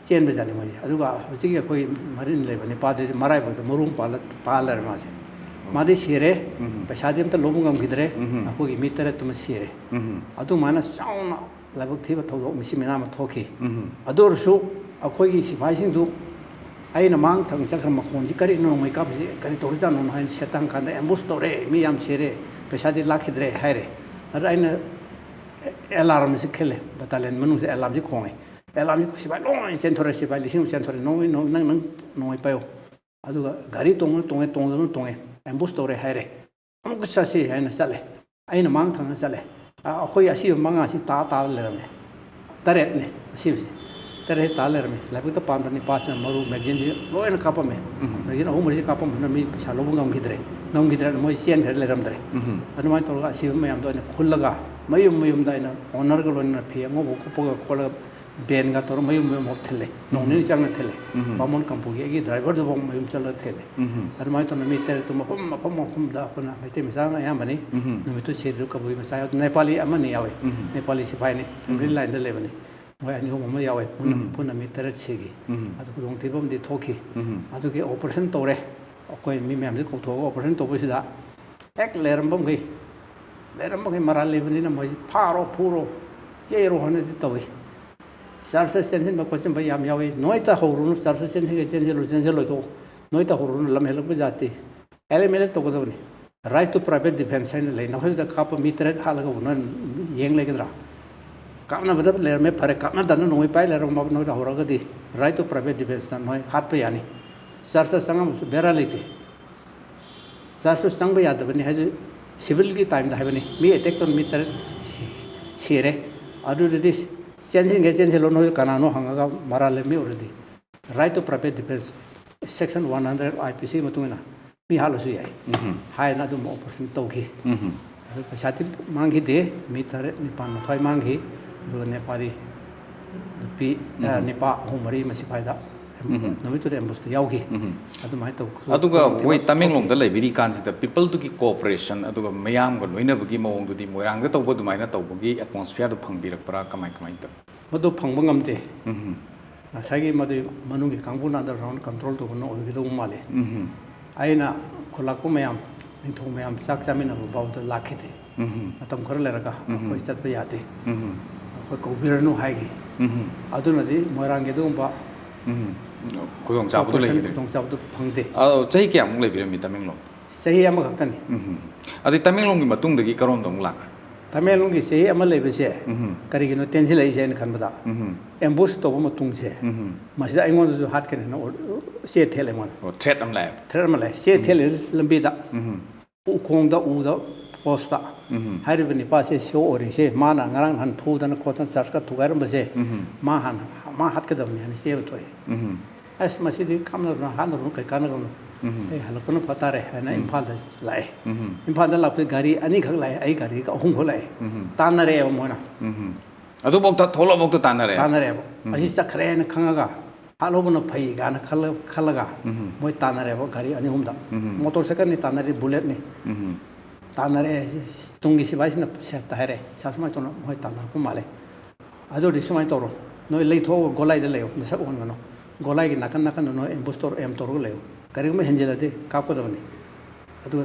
ꯆꯦꯟꯕꯖꯥꯠꯅꯤ ꯃꯣꯏꯁꯦ꯫ ꯑꯗꯨꯒ ꯍꯧꯖꯤꯛꯀꯤ ꯑꯩꯈꯣꯏ ꯃꯔꯤꯟ ꯂꯩꯕ ꯅꯤꯄꯥꯗꯨꯗꯤ ꯃꯔꯥꯏꯕꯛꯇ ꯃꯔꯨꯝ ꯄꯥꯜꯂ ꯇꯥ ꯂꯩꯔꯦ ꯃꯥꯁꯦ꯫ ꯃꯥꯗꯤ ꯁꯤꯔꯦ꯫ ꯎꯝ꯫ ꯄꯩꯁꯥꯗꯤ ꯑꯝꯇ ꯂꯧꯕ ꯉꯝꯈꯤꯗ꯭ꯔꯦ꯫ ꯎꯝ꯫ ꯑꯩꯈꯣꯏꯒꯤ ꯃꯤ ꯇꯔꯦꯠꯇꯨꯃ ꯁꯤꯔꯦ꯫ ꯎꯝ꯫ ꯑꯗꯨꯃꯥꯏꯅ ꯆꯥꯎꯅ ꯂꯥꯏꯕꯛ ꯊꯤꯕ ꯊꯧꯗꯣꯛ ꯃꯤꯁꯤ ꯃꯤꯅꯥ ꯑꯃ ꯊꯣꯛꯈꯤ꯫ ꯎꯝ꯫ ꯑꯗꯨ ꯑꯣꯏꯔꯁꯨ ꯑꯩꯈꯣꯏꯒꯤ ꯁꯤꯐꯥꯏꯁꯤꯡꯗꯨ ꯑꯩꯅ ꯃꯥꯡ ꯊꯪ ꯆꯠꯈ꯭ꯔ ꯃꯈꯣꯟꯁꯤ ꯀꯔꯤꯅꯣ, ꯅꯣꯡꯃꯩ ꯀꯥꯞꯄꯤꯁꯤ ꯀꯔꯤ ꯇꯧꯔꯤꯖꯥꯠꯅꯣ ꯍꯥꯏꯅ ꯁꯦꯠꯇꯪ ꯀꯥꯟꯗ ꯑꯦꯝꯕꯨꯁ ꯇꯧꯔꯦ, ꯃꯤ ꯌꯥꯝ ꯁꯤꯔꯦ, ꯄꯩꯁꯥꯗꯤ ꯂꯥꯛꯈꯤꯗ꯭ꯔꯦ ꯍꯥꯏꯔꯦ꯫ ꯑꯗ ꯑꯩꯅ ꯑꯦꯂꯥꯔꯝꯁꯤ ꯈꯤꯜꯂꯦ, ꯕꯇꯥꯂꯤꯌꯟ ꯃꯅꯨꯡꯁꯤꯗ ꯑꯦꯂꯥꯔꯝꯁꯤ ꯈꯣꯡꯉꯦ꯫ ꯑꯦꯂꯥꯔꯝꯁꯤ ꯁꯤꯐꯥꯏ ꯂꯣꯏ ꯆꯦꯟꯊꯣꯔꯛꯑꯦ, ꯁꯤꯐꯥꯏ ꯂꯤꯁꯤꯡ ꯑꯃ ꯆꯦꯟꯊꯣꯔꯛꯑꯦ, ꯅꯣꯡꯃꯩ, ꯅꯣꯡꯃꯩ, ꯅꯪ, ꯅꯪ ꯅꯣꯡꯃꯩ ꯄꯥꯏꯌꯨ꯫ ꯑꯗꯨꯒ ꯒꯥꯔꯤ ꯇꯣꯡꯉ ꯇꯣꯡꯉꯦ, ꯇꯣꯡꯗꯕꯅ ꯇꯣꯡꯉꯦ, ꯑꯦꯝꯕꯨꯁ ꯇꯧꯔꯦ ꯍꯥꯏꯔꯦ꯫ ꯑꯃꯨꯛꯀ ꯆꯠꯁꯤ ꯍꯥꯏꯅ ꯆꯠꯂꯦ꯫ ꯑꯩꯅ ꯃꯥꯡ ꯊꯪꯅ ꯆꯠꯂꯦ꯫ ꯑ, ꯑꯩꯈꯣꯏ ꯑꯁꯤꯕ ꯃꯉꯥꯁꯤ ꯇꯥ ꯇꯥꯔ ꯂꯩꯔꯝꯃꯦ꯫ ꯇꯔꯦꯠꯅꯦ ꯑꯁꯤꯕꯁꯤ꯫ ꯇꯔꯦꯠ ꯇꯥ ꯂꯩꯔꯝꯃꯦ꯫ ꯂꯥꯏꯕꯛꯇ ꯄꯥꯟꯕ ꯅꯤꯄꯥꯁꯤꯅ ꯃꯔꯨ ꯃꯦꯒꯖꯤꯟꯁꯤ ꯂꯣꯏꯅ ꯀꯥꯞꯄꯝꯃꯦ꯫ ꯎꯝ꯫ ꯃꯦꯒꯖꯤꯟ ꯑꯍꯨꯝ ꯃꯔꯤꯁꯤ ꯀꯥꯞꯄꯝꯕꯅ ꯃꯤ ꯄꯩꯁꯥ ꯂꯧꯕ ꯉꯝꯈꯤꯗ꯭ꯔꯦ꯫ ꯉꯝꯈꯤꯗ꯭ꯔꯦꯅ ꯃꯣꯏ ꯆꯦꯟꯈ꯭ꯔꯦ ꯂꯩꯔꯝꯗ꯭ꯔꯦ꯫ ꯎꯝ꯫ ꯑꯗꯨꯃꯥꯏꯅ ꯇꯧꯔꯒ ꯑꯁꯤꯕ ꯃꯌꯥꯝꯗꯣ ꯑꯩꯅ ꯈꯨꯜꯂꯒ ꯃꯌꯨꯝ ꯃꯌꯨꯝꯗ ꯑꯩꯅ ꯍꯣꯅꯔꯒ ꯂꯣꯏꯅꯅ ꯐꯤ ꯑꯉꯧꯕ ꯀꯨꯞꯄꯒ ꯈꯣꯠꯂꯒ ꯕꯦꯟꯒ ꯇꯧꯔꯒ ꯃꯌꯨꯝ ꯃꯌꯨꯝ ꯍꯣꯞ ꯊꯤꯜꯂꯦ꯫ ꯅꯣꯡ ꯅꯤꯅꯤ ꯆꯪꯅ ꯊꯤꯜꯂꯦ꯫ ꯎꯝ꯫ ꯕꯥꯃꯣꯟ ꯀꯝꯄꯨꯒꯤ ꯑꯩꯒꯤ ꯗ꯭ꯔꯥꯏꯚꯔꯗꯨꯐꯥꯎ ꯃꯌꯨꯝ ꯆꯠꯂꯒ ꯊꯤꯜꯂꯦ꯫ ꯎꯝ꯫ ꯑꯗꯨꯃꯥꯏꯅ ꯇꯧꯅ ꯃꯤ ꯇꯔꯦꯠꯇꯨ ꯃꯐꯝ ꯃꯐꯝ ꯃꯐꯝꯗ ꯑꯩꯈꯣꯏꯅ ꯃꯩꯇꯩ ꯃꯆꯥꯅ ꯑꯌꯥꯝꯕꯅꯤ꯫ ꯎꯝ꯫ ꯅꯨꯃꯤꯠꯇꯨ ꯁꯤꯔꯤꯗꯨ ꯀꯕꯨꯏ ꯃꯆꯥ ꯌꯥꯎ-, ꯅꯦꯄꯥꯂꯤ ꯑꯃꯅꯤ ꯌꯥꯎꯋꯦ꯫ ꯎꯝ꯫ ꯅꯦꯄꯥꯂꯤ ꯁꯤꯐꯥꯏꯅꯤ꯫ ꯐꯦꯃꯤꯂꯤ ꯎꯝ꯫ ꯂꯥꯏꯟꯗ ꯂꯩꯕꯅꯤ꯫ ꯃꯣꯏ ꯑꯅꯤ ꯑꯍꯨꯝ ꯑꯃ ꯌꯥꯎꯋꯦ꯫ ꯄꯨꯟꯅ, ꯎꯝ꯫ ꯄꯨꯟꯅ ꯃꯤ ꯇꯔꯦꯠ ꯁꯤꯈꯤ꯫ ꯎꯝ꯫ ꯑꯗꯨ ꯈꯨꯗꯣꯡꯊꯤꯕ ꯑꯃꯗꯤ ꯊꯣꯛꯈꯤ꯫ ꯎꯝ꯫ ꯑꯗꯨꯒꯤ ꯑꯣꯄꯔꯦꯁꯟ ꯇꯧꯔꯦ꯫ ꯑꯩꯈꯣꯏ ꯃꯤ ꯃꯌꯥꯝꯁꯤ ꯀꯧꯊꯣꯛꯑꯒ ꯑꯣꯄꯔꯦꯁꯟ ꯇꯧꯕꯁꯤꯗ ꯍꯦꯛ ꯂꯩꯔꯝꯕ ꯃꯈꯩ, ꯂꯩꯔꯝꯕ ꯃꯈꯩ ꯃꯔꯥꯜ ꯂꯩꯕꯅꯤꯅ ꯃꯣꯏ ꯐꯥꯔꯣ, ꯐꯨꯔꯣ, ꯆꯩꯔꯣ ꯍꯥꯏꯅꯗꯤ ꯇꯧꯏ꯫ ꯆꯔꯆꯇ ꯆꯦꯟꯁꯤꯟꯕ ꯈꯣꯠꯆꯤꯟꯕ ꯌꯥꯝ ꯌꯥꯎꯏ꯫ ꯅꯣꯏ ꯇꯧꯍꯧꯔꯨꯅꯨ, ꯆꯔꯆꯇ ꯆꯦꯟꯁꯤꯟꯒꯦ ꯆꯦꯟꯁꯤꯜꯂꯨ, ꯆꯦꯟꯁꯤꯜꯂꯣꯏ ꯇꯣꯛꯎ꯫ ꯅꯣꯏ ꯇꯧꯍꯧꯔꯨꯅꯨ, ꯂꯝ ꯍꯦꯜꯂꯛꯄ ꯖꯥꯇꯤ꯫ ꯑꯦꯂꯤꯃꯤꯅꯦꯠ ꯇꯧꯒꯗꯕꯅꯤ꯫ Right to private defense ꯍꯥꯏꯅ ꯂꯩ꯫ ꯅꯈꯣꯏꯗ ꯀꯥꯞꯄ ꯃꯤ ꯇꯔꯦꯠ ꯍꯥꯠꯂꯒ ꯅꯣꯏ ꯌꯦꯡ ꯂꯩꯒꯗ꯭ꯔꯥ? ꯀꯥꯞꯅꯕꯗ ꯂꯩꯔꯝꯃꯦ, ꯐꯔꯦ, ꯀꯥꯞꯅꯗꯅ ꯅꯣꯡꯃꯩ ꯄꯥꯏ ꯂꯩꯔꯝꯕ ꯅꯣꯏꯗ ꯍꯧꯔꯒꯗꯤ right to private defenseꯇ ꯅꯣꯏ ꯍꯥꯠꯄ ꯌꯥꯅꯤ꯫ ꯆꯔꯆꯇ ꯆꯪꯉꯝꯕꯁꯨ ꯕꯦꯔꯥ ꯂꯩꯇꯦ꯫ ꯆꯔꯆꯁꯨ ꯆꯪꯕ ꯌꯥꯗꯕꯅꯤ ꯍꯥꯏꯁꯦ ꯁꯤꯚꯤꯜꯒꯤ ꯇꯥꯏꯝꯗ ꯍꯥꯏꯕꯅꯤ꯫ ꯃꯤ ꯑꯦꯇꯦꯛ ꯇꯧꯅ ꯃꯤ ꯇꯔꯦꯠ ꯁꯤꯔꯦ꯫ ꯑꯗꯨꯗꯗꯤ ꯆꯦꯟꯁꯤꯟꯒꯦ ꯆꯦꯟꯁꯤꯜꯂꯣ, ꯅꯣꯏ ꯀꯅꯥꯅꯣ ꯍꯪꯉꯒ ꯃꯔꯥꯜ ꯂꯩ ꯃꯤ ꯑꯣꯏꯔꯗꯤ꯫ Right to private defense, section one hundred I P C ꯃꯇꯨꯡ ꯏꯟꯅ ꯃꯤ ꯍꯥꯠꯂꯁꯨ ꯌꯥꯏ ꯎꯝ꯫ ꯍꯥꯏꯅ ꯑꯗꯨꯝꯕ ꯑꯣꯄꯔꯦꯁꯟ ꯇꯧꯈꯤ꯫ ꯎꯝ꯫ ꯑꯗꯨ ꯄꯩꯁꯥꯗꯤ ꯃꯥꯡꯈꯤꯗꯦ, ꯃꯤ ꯇꯔꯦꯠ, ꯅꯤꯄꯥꯜ, ꯃꯥꯊꯣꯏ ꯃꯥꯡꯈꯤ꯫ ꯑꯗꯨꯒ ꯅꯦꯄꯥꯂꯤ ꯅꯨꯄꯤ, ꯑ, ꯎꯝ꯫ ꯅꯤꯄꯥ ꯑꯍꯨꯝ ꯃꯔꯤ ꯑꯃ ꯁꯤꯐꯥꯏꯗ ꯎꯝ꯫ ꯅꯨꯃꯤꯠꯇꯨꯗ ꯑꯦꯝꯕꯨꯁꯇ ꯌꯥꯎꯈꯤ꯫ ꯎꯝ꯫ ꯑꯗꯨꯃꯥꯏꯅ ꯇꯧ-, ꯑꯗꯨꯒ ꯇꯧꯈꯤꯕ ꯃꯣꯏ ꯇꯃꯦꯡꯂꯣꯡꯗ ꯊꯣꯛꯈꯤ꯫ ꯂꯩꯕꯤꯔꯤ ꯀꯥꯟꯁꯤꯗ ꯄꯤꯄꯜꯗꯨꯒꯤ ꯀꯣꯑꯣꯄꯔꯦꯁꯟ ꯑꯗꯨꯒ ꯃꯌꯥꯝꯒ ꯂꯣꯏꯅꯕꯒꯤ ꯃꯑꯣꯡꯗꯨꯗꯤ ꯃꯣꯏꯔꯥꯡꯗ ꯇꯧꯕ ꯑꯗꯨꯃꯥꯏꯅ ꯇꯧꯕꯒꯤ ꯑꯦꯠꯃꯣꯁꯐꯤꯌꯔꯗꯨ ꯐꯪꯕꯤꯔꯛꯄ꯭ꯔꯥ, ꯀꯃꯥꯏ ꯀꯃꯥꯏꯅ ꯇꯧ? ꯃꯗꯨ ꯐꯪꯕ ꯉꯝꯗꯦ꯫ ꯎꯝ꯫ ꯉꯁꯥꯏꯒꯤ ꯃꯗꯨꯒꯤ ꯃꯅꯨꯡꯒꯤ ꯀꯥꯡꯕꯨꯅ underground control ꯇꯧꯕꯅ ꯑꯣꯏꯒꯗꯧꯕ ꯃꯥꯜꯂꯤ꯫ ꯎꯝ꯫ ꯑꯩꯅ ꯈꯨꯂꯥꯛꯄ ꯃꯌꯥꯝ, ꯅꯤꯡꯊꯧ ꯃꯌꯥꯝ ꯆꯥꯛ ꯆꯥꯃꯤꯟꯅꯕ ꯐꯥꯎꯗ ꯂꯥꯛꯈꯤꯗꯦ꯫ ꯎꯝ꯫ ꯃꯇꯝ ꯈꯔ ꯂꯩꯔꯒ ꯎꯝ꯫ ꯑꯩꯈꯣꯏ ꯆꯠꯄ ꯌꯥꯗꯦ꯫ ꯎꯝ꯫ ꯑꯩꯈꯣꯏ ꯀꯧꯕꯤꯔꯅꯨ ꯍꯥꯏꯈꯤ꯫ ꯎꯝ꯫ ꯑꯗꯨꯅꯗꯤ ꯃꯣꯏꯔꯥꯡꯒꯤ ꯑꯗꯨꯒꯨꯝꯕ ꯎꯝ꯫ ꯈꯨꯗꯣꯡꯆꯥꯕꯗꯨ operation ꯂꯩꯈꯤꯗ꯭ꯔꯦ꯫ ꯈꯨꯗꯣꯡꯆꯥꯕꯗꯨ ꯐꯪꯗꯦ꯫ ꯑꯗꯣ ꯆꯍꯤ ꯀꯌꯥꯃꯨꯛ ꯂꯩꯕꯤꯔꯝꯃꯤ ꯇꯃꯦꯡꯂꯣꯡ? ꯆꯍꯤ ꯑꯃꯈꯛꯇꯅꯤ꯫ ꯎꯝ꯫ ꯑꯗꯩ ꯇꯃꯦꯡꯂꯣꯡꯒꯤ ꯃꯇꯨꯡꯗꯒꯤ ꯀꯔꯣꯝꯗ ꯑꯃꯨꯛ ꯂꯥꯛꯈ꯭ꯔꯦ? ꯇꯃꯦꯡꯂꯣꯡꯒꯤ ꯆꯍꯤ ꯑꯃ ꯂꯩꯕꯁꯦ ꯎꯝ꯫ ꯀꯔꯤꯒꯤꯅꯣ ꯇꯦꯟꯁꯤꯜꯂꯛꯏꯁꯦ ꯍꯥꯏꯅ ꯈꯟꯕꯗ, ꯎꯝ꯫ ꯑꯦꯝꯕꯨꯁ ꯇꯧꯕ ꯃꯇꯨꯡꯁꯦ ꯎꯝ꯫ ꯃꯁꯤꯗ ꯑꯩꯉꯣꯟꯗꯁꯨ ꯍꯥꯠꯀꯅꯤ ꯍꯥꯏꯅ ꯑꯣꯔ-, ꯆꯦ ꯊꯦꯠꯂꯦ ꯑꯩꯉꯣꯟꯗ꯫ ꯑꯣ, ꯊ꯭ꯔꯦꯠ ꯑꯃ ꯂꯥꯛꯑꯦ꯫ ꯊ꯭ꯔꯦꯠ ꯑꯃ ꯂꯩ꯫ ꯆꯦ ꯎꯝ꯫ ꯊꯦꯠꯂꯦ ꯂꯝꯕꯤꯗ꯫ ꯎꯝ꯫ ꯎꯈꯣꯡꯗ, ꯎꯗ, ꯄꯣꯁꯇ꯫ ꯎꯝ꯫ ꯍꯥꯏꯔꯤꯕ ꯅꯤꯄꯥꯁꯦ ꯁꯤ ꯑꯣꯏꯔꯤꯁꯦ, ꯃꯥꯅ ꯉꯔꯥꯡ ꯅꯍꯥꯟ ꯐꯨꯗꯅ ꯈꯣꯠꯇꯅ ꯆꯔꯆꯀ ꯊꯨꯒꯥꯏꯔꯝꯕꯁꯦ, ꯎꯝ꯫ ꯃꯥ ꯍꯥꯟꯅ, ꯃꯥ ꯍꯥꯠꯀꯗꯕꯅꯤ ꯍꯥꯏꯅ ꯆꯦ ꯑꯃ ꯊꯣꯛꯑꯦ꯫ ꯎꯝ꯫ ꯑꯁ, ꯃꯁꯤꯗꯤ ꯀꯥꯞꯅꯔꯨꯅ ꯍꯥꯠꯅꯔꯨꯅ ꯀꯩ ꯀꯥꯟꯅꯒꯅꯣ? ꯑꯩ ꯍꯜꯂꯛꯄꯅ ꯐ ꯇꯥꯔꯦ ꯍꯥꯏꯅ ꯏꯝꯐꯥꯜꯗ ꯂꯥꯛꯑꯦ꯫ ꯏꯝꯐꯥꯜꯗ ꯂꯥꯛꯄꯁꯦ ꯒꯥꯔꯤ ꯑꯅꯤꯈꯛ ꯂꯥꯛꯑꯦ, ꯑꯩ ꯒꯥꯔꯤꯒ ꯑꯍꯨꯝꯈꯛ ꯂꯥꯛꯑꯦ꯫ ꯇꯥꯟꯅꯔꯛꯑꯦꯕ ꯃꯣꯏꯅ꯫ ꯑꯗꯨꯐꯥꯎꯗ ꯊꯣꯛꯂꯛꯐꯥꯎꯗ ꯇꯥꯟꯅꯔꯦ꯫ ꯇꯥꯟꯅꯔꯦꯕ꯫ ꯑꯁꯤ ꯆꯠꯈ꯭ꯔꯦꯅ ꯈꯪꯉꯒ ꯍꯥꯠꯍꯧꯕꯅ ꯐꯩ ꯀꯥꯏꯅ ꯈꯜꯂ-, ꯈꯜꯂꯒ ꯃꯣꯏ ꯇꯥꯟꯅꯔꯦꯕ ꯒꯥꯔꯤ ꯑꯅꯤ ꯑꯍꯨꯝꯗ꯫ ꯃꯣꯇꯣꯔ ꯁꯥꯏꯀꯜꯅꯤ ꯇꯥꯟꯅꯔꯤ, ꯕꯨꯂꯦꯠꯅꯤ꯫ ꯇꯥꯟꯅꯔꯦ꯫ ꯇꯨꯡꯒꯤ ꯁꯤꯐꯥꯏꯁꯤꯅ ꯁꯦꯠꯇ ꯍꯥꯏꯔꯦ, "ꯁꯥꯔ, ꯁꯨꯃꯥꯏꯅ ꯇꯧꯅ ꯃꯣꯏ ꯇꯥꯟꯅꯔꯛꯄ ꯃꯥꯜꯂꯦ꯫ ꯑꯗꯨ ꯑꯣꯏꯔꯗꯤ ꯁꯨꯃꯥꯏꯅ ꯇꯧꯔꯣ, ꯅꯣꯏ ꯂꯩꯊꯣꯛꯑꯒ ꯒꯣꯂꯥꯏꯗ ꯂꯩꯌꯣ, ꯅꯁꯛ ꯎꯍꯟꯒꯅꯨ꯫ ꯒꯣꯂꯥꯏꯒꯤ ꯅꯥꯀꯟ ꯅꯥꯀꯟꯗ ꯅꯣꯏ ꯑꯦꯝꯕꯨꯁ ꯇꯧꯔ, ꯑꯦꯝ ꯇꯧꯔꯒ ꯂꯩꯌꯣ꯫ ꯀꯔꯤꯒꯨꯝꯕ ꯍꯦꯟꯖꯤꯜꯂꯗꯤ ꯀꯥꯞꯀꯗꯕꯅꯤ꯫ ꯑꯗꯨꯒ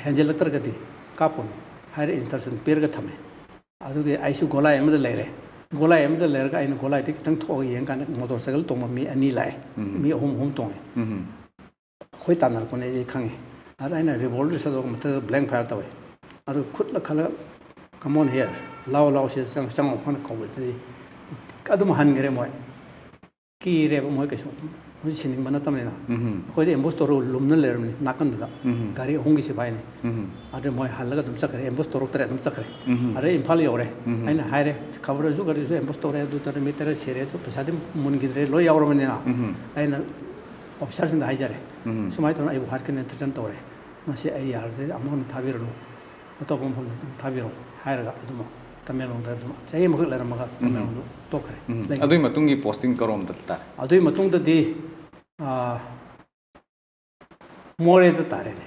ꯍꯦꯟꯖꯤꯜꯂꯛꯇ꯭ꯔꯒꯗꯤ ꯀꯥꯞꯄꯨꯅꯨ" ꯍꯥꯏꯔ ꯏꯟꯁꯇ꯭ꯔꯛꯁꯟ ꯄꯤꯔꯒ ꯊꯝꯃꯦ꯫ ꯑꯗꯨꯒꯤ ꯑꯩꯁꯨ ꯒꯣꯂꯥꯏ ꯑꯃꯗ ꯂꯩꯔꯦ꯫ ꯒꯣꯂꯥꯏ ꯑꯃꯗ ꯂꯩꯔꯒ ꯑꯩꯅ ꯒꯣꯂꯥꯏꯗꯒꯤ ꯈꯤꯇꯪ ꯊꯣꯛꯑꯒ ꯌꯦꯡꯀꯥꯟꯗ ꯃꯣꯇꯣꯔ ꯁꯥꯏꯀꯜ ꯇꯣꯡꯕ ꯃꯤ ꯑꯅꯤ ꯂꯥꯛꯑꯦ꯫ ꯃꯤ ꯑꯍꯨꯝ ꯑꯍꯨꯝ ꯇꯣꯡꯉꯦ꯫ ꯑꯩꯈꯣꯏ ꯇꯥꯟꯅꯔꯛꯄꯅꯦ ꯑꯩ ꯈꯪꯉꯦ꯫ ꯑꯗ ꯑꯩꯅ ꯔꯤꯚꯣꯜꯚꯔ ꯁꯠꯇꯣꯛꯑꯒ ꯃꯊꯛꯇ ꯕ꯭ꯂꯦꯡ ꯐꯥꯏꯌꯔ ꯇꯧꯋꯦ꯫ ꯑꯗꯨ ꯈꯨꯠꯂ ꯈꯜꯂꯒ, "Come on here, ꯂꯥꯎ, ꯂꯥꯎ, ꯁꯤꯗ ꯆꯪ-, ꯆꯪꯉꯣ" ꯍꯥꯏꯅ ꯀꯧꯕꯗꯗꯤ ꯑꯗꯨꯝ ꯍꯟꯈ꯭ꯔꯦ ꯃꯣꯏ꯫ ꯀꯤꯔꯦꯕ ꯃꯣꯏ ꯀꯩꯁꯨ꯫ ꯃꯣꯏ ꯁꯤꯅꯤꯡꯕ ꯅꯠꯇꯕꯅꯤꯅ꯫ ꯑꯩꯈꯣꯏꯗꯤ ꯑꯦꯝꯕꯨꯁ ꯇꯧꯔꯒ ꯂꯨꯝꯅ ꯂꯩꯔꯝꯅꯤ ꯅꯥꯀꯟꯗꯨꯗ꯫ ꯒꯥꯔꯤ ꯑꯍꯨꯝꯒꯤ ꯁꯤꯐꯥꯏꯅꯤ꯫ ꯑꯗꯨ ꯃꯣꯏ ꯍꯜꯂꯒ ꯑꯗꯨꯝ ꯆꯠꯈ꯭ꯔꯦ, ꯑꯦꯝꯕꯨꯁ ꯇꯧꯔꯛꯇ꯭ꯔꯦ, ꯑꯗꯨꯝ ꯆꯠꯈ꯭ꯔꯦ꯫ ꯑꯗꯩ ꯏꯝꯐꯥꯜ ꯌꯧꯔꯦ꯫ ꯑꯩꯅ ꯍꯥꯏꯔꯦ, "ꯈꯕꯔꯗꯁꯨ ꯀꯔꯤꯁꯨ ꯑꯦꯝꯕꯨꯁ ꯇꯧꯔꯦ, ꯑꯗꯨ ꯇꯧꯔꯦ, ꯃꯤ ꯇꯔꯦꯠ ꯁꯤꯔꯦ, ꯑꯗꯨ ꯄꯩꯁꯥꯗꯤ ꯃꯨꯟꯈꯤꯗ꯭ꯔꯦ, ꯂꯣꯏ ꯌꯥꯎꯔꯕꯅꯤꯅ"꯫ ꯑꯩꯅ ꯑꯣꯐꯤꯁꯔꯁꯤꯡꯗ ꯍꯥꯏꯖꯔꯦ, "ꯁꯨꯃꯥꯏꯅ ꯇꯧꯅ ꯑꯩꯕꯨ ꯍꯥꯠꯀꯅꯤ ꯊ꯭ꯔꯦꯇꯟ ꯇꯧꯔꯦ, ꯃꯁꯤ ꯑꯩ ꯌꯥꯔꯗ꯭ꯔꯦ, ꯑꯃꯨꯛ ꯍꯟꯅ ꯊꯥꯕꯤꯔꯅꯨ, ꯑꯇꯣꯞꯄ ꯃꯐꯝꯗ ꯑꯗꯨꯝ ꯊꯥꯕꯤꯔꯛꯑꯣ" ꯍꯥꯏꯔꯒ ꯑꯗꯨꯝ ꯇꯃꯦꯡꯂꯣꯡꯗ ꯑꯗꯨꯝ ꯆꯍꯤ ꯑꯃꯈꯛ ꯂꯩꯔꯝꯃꯒ ꯇꯃꯦꯡꯂꯣꯡꯗ ꯇꯣꯛꯈ꯭ꯔꯦ꯫ ꯂꯩ꯫ ꯑꯗꯨꯒꯤ ꯃꯇꯨꯡꯒꯤ ꯄꯣꯁꯇꯤꯡ ꯀꯔꯣꯝꯗ ꯇꯥꯔꯦ? ꯑꯗꯨꯒꯤ ꯃꯇꯨꯡꯗꯗꯤ, ꯑꯥ, ꯃꯣꯔꯦꯗ ꯇꯥꯔꯦꯅꯦ꯫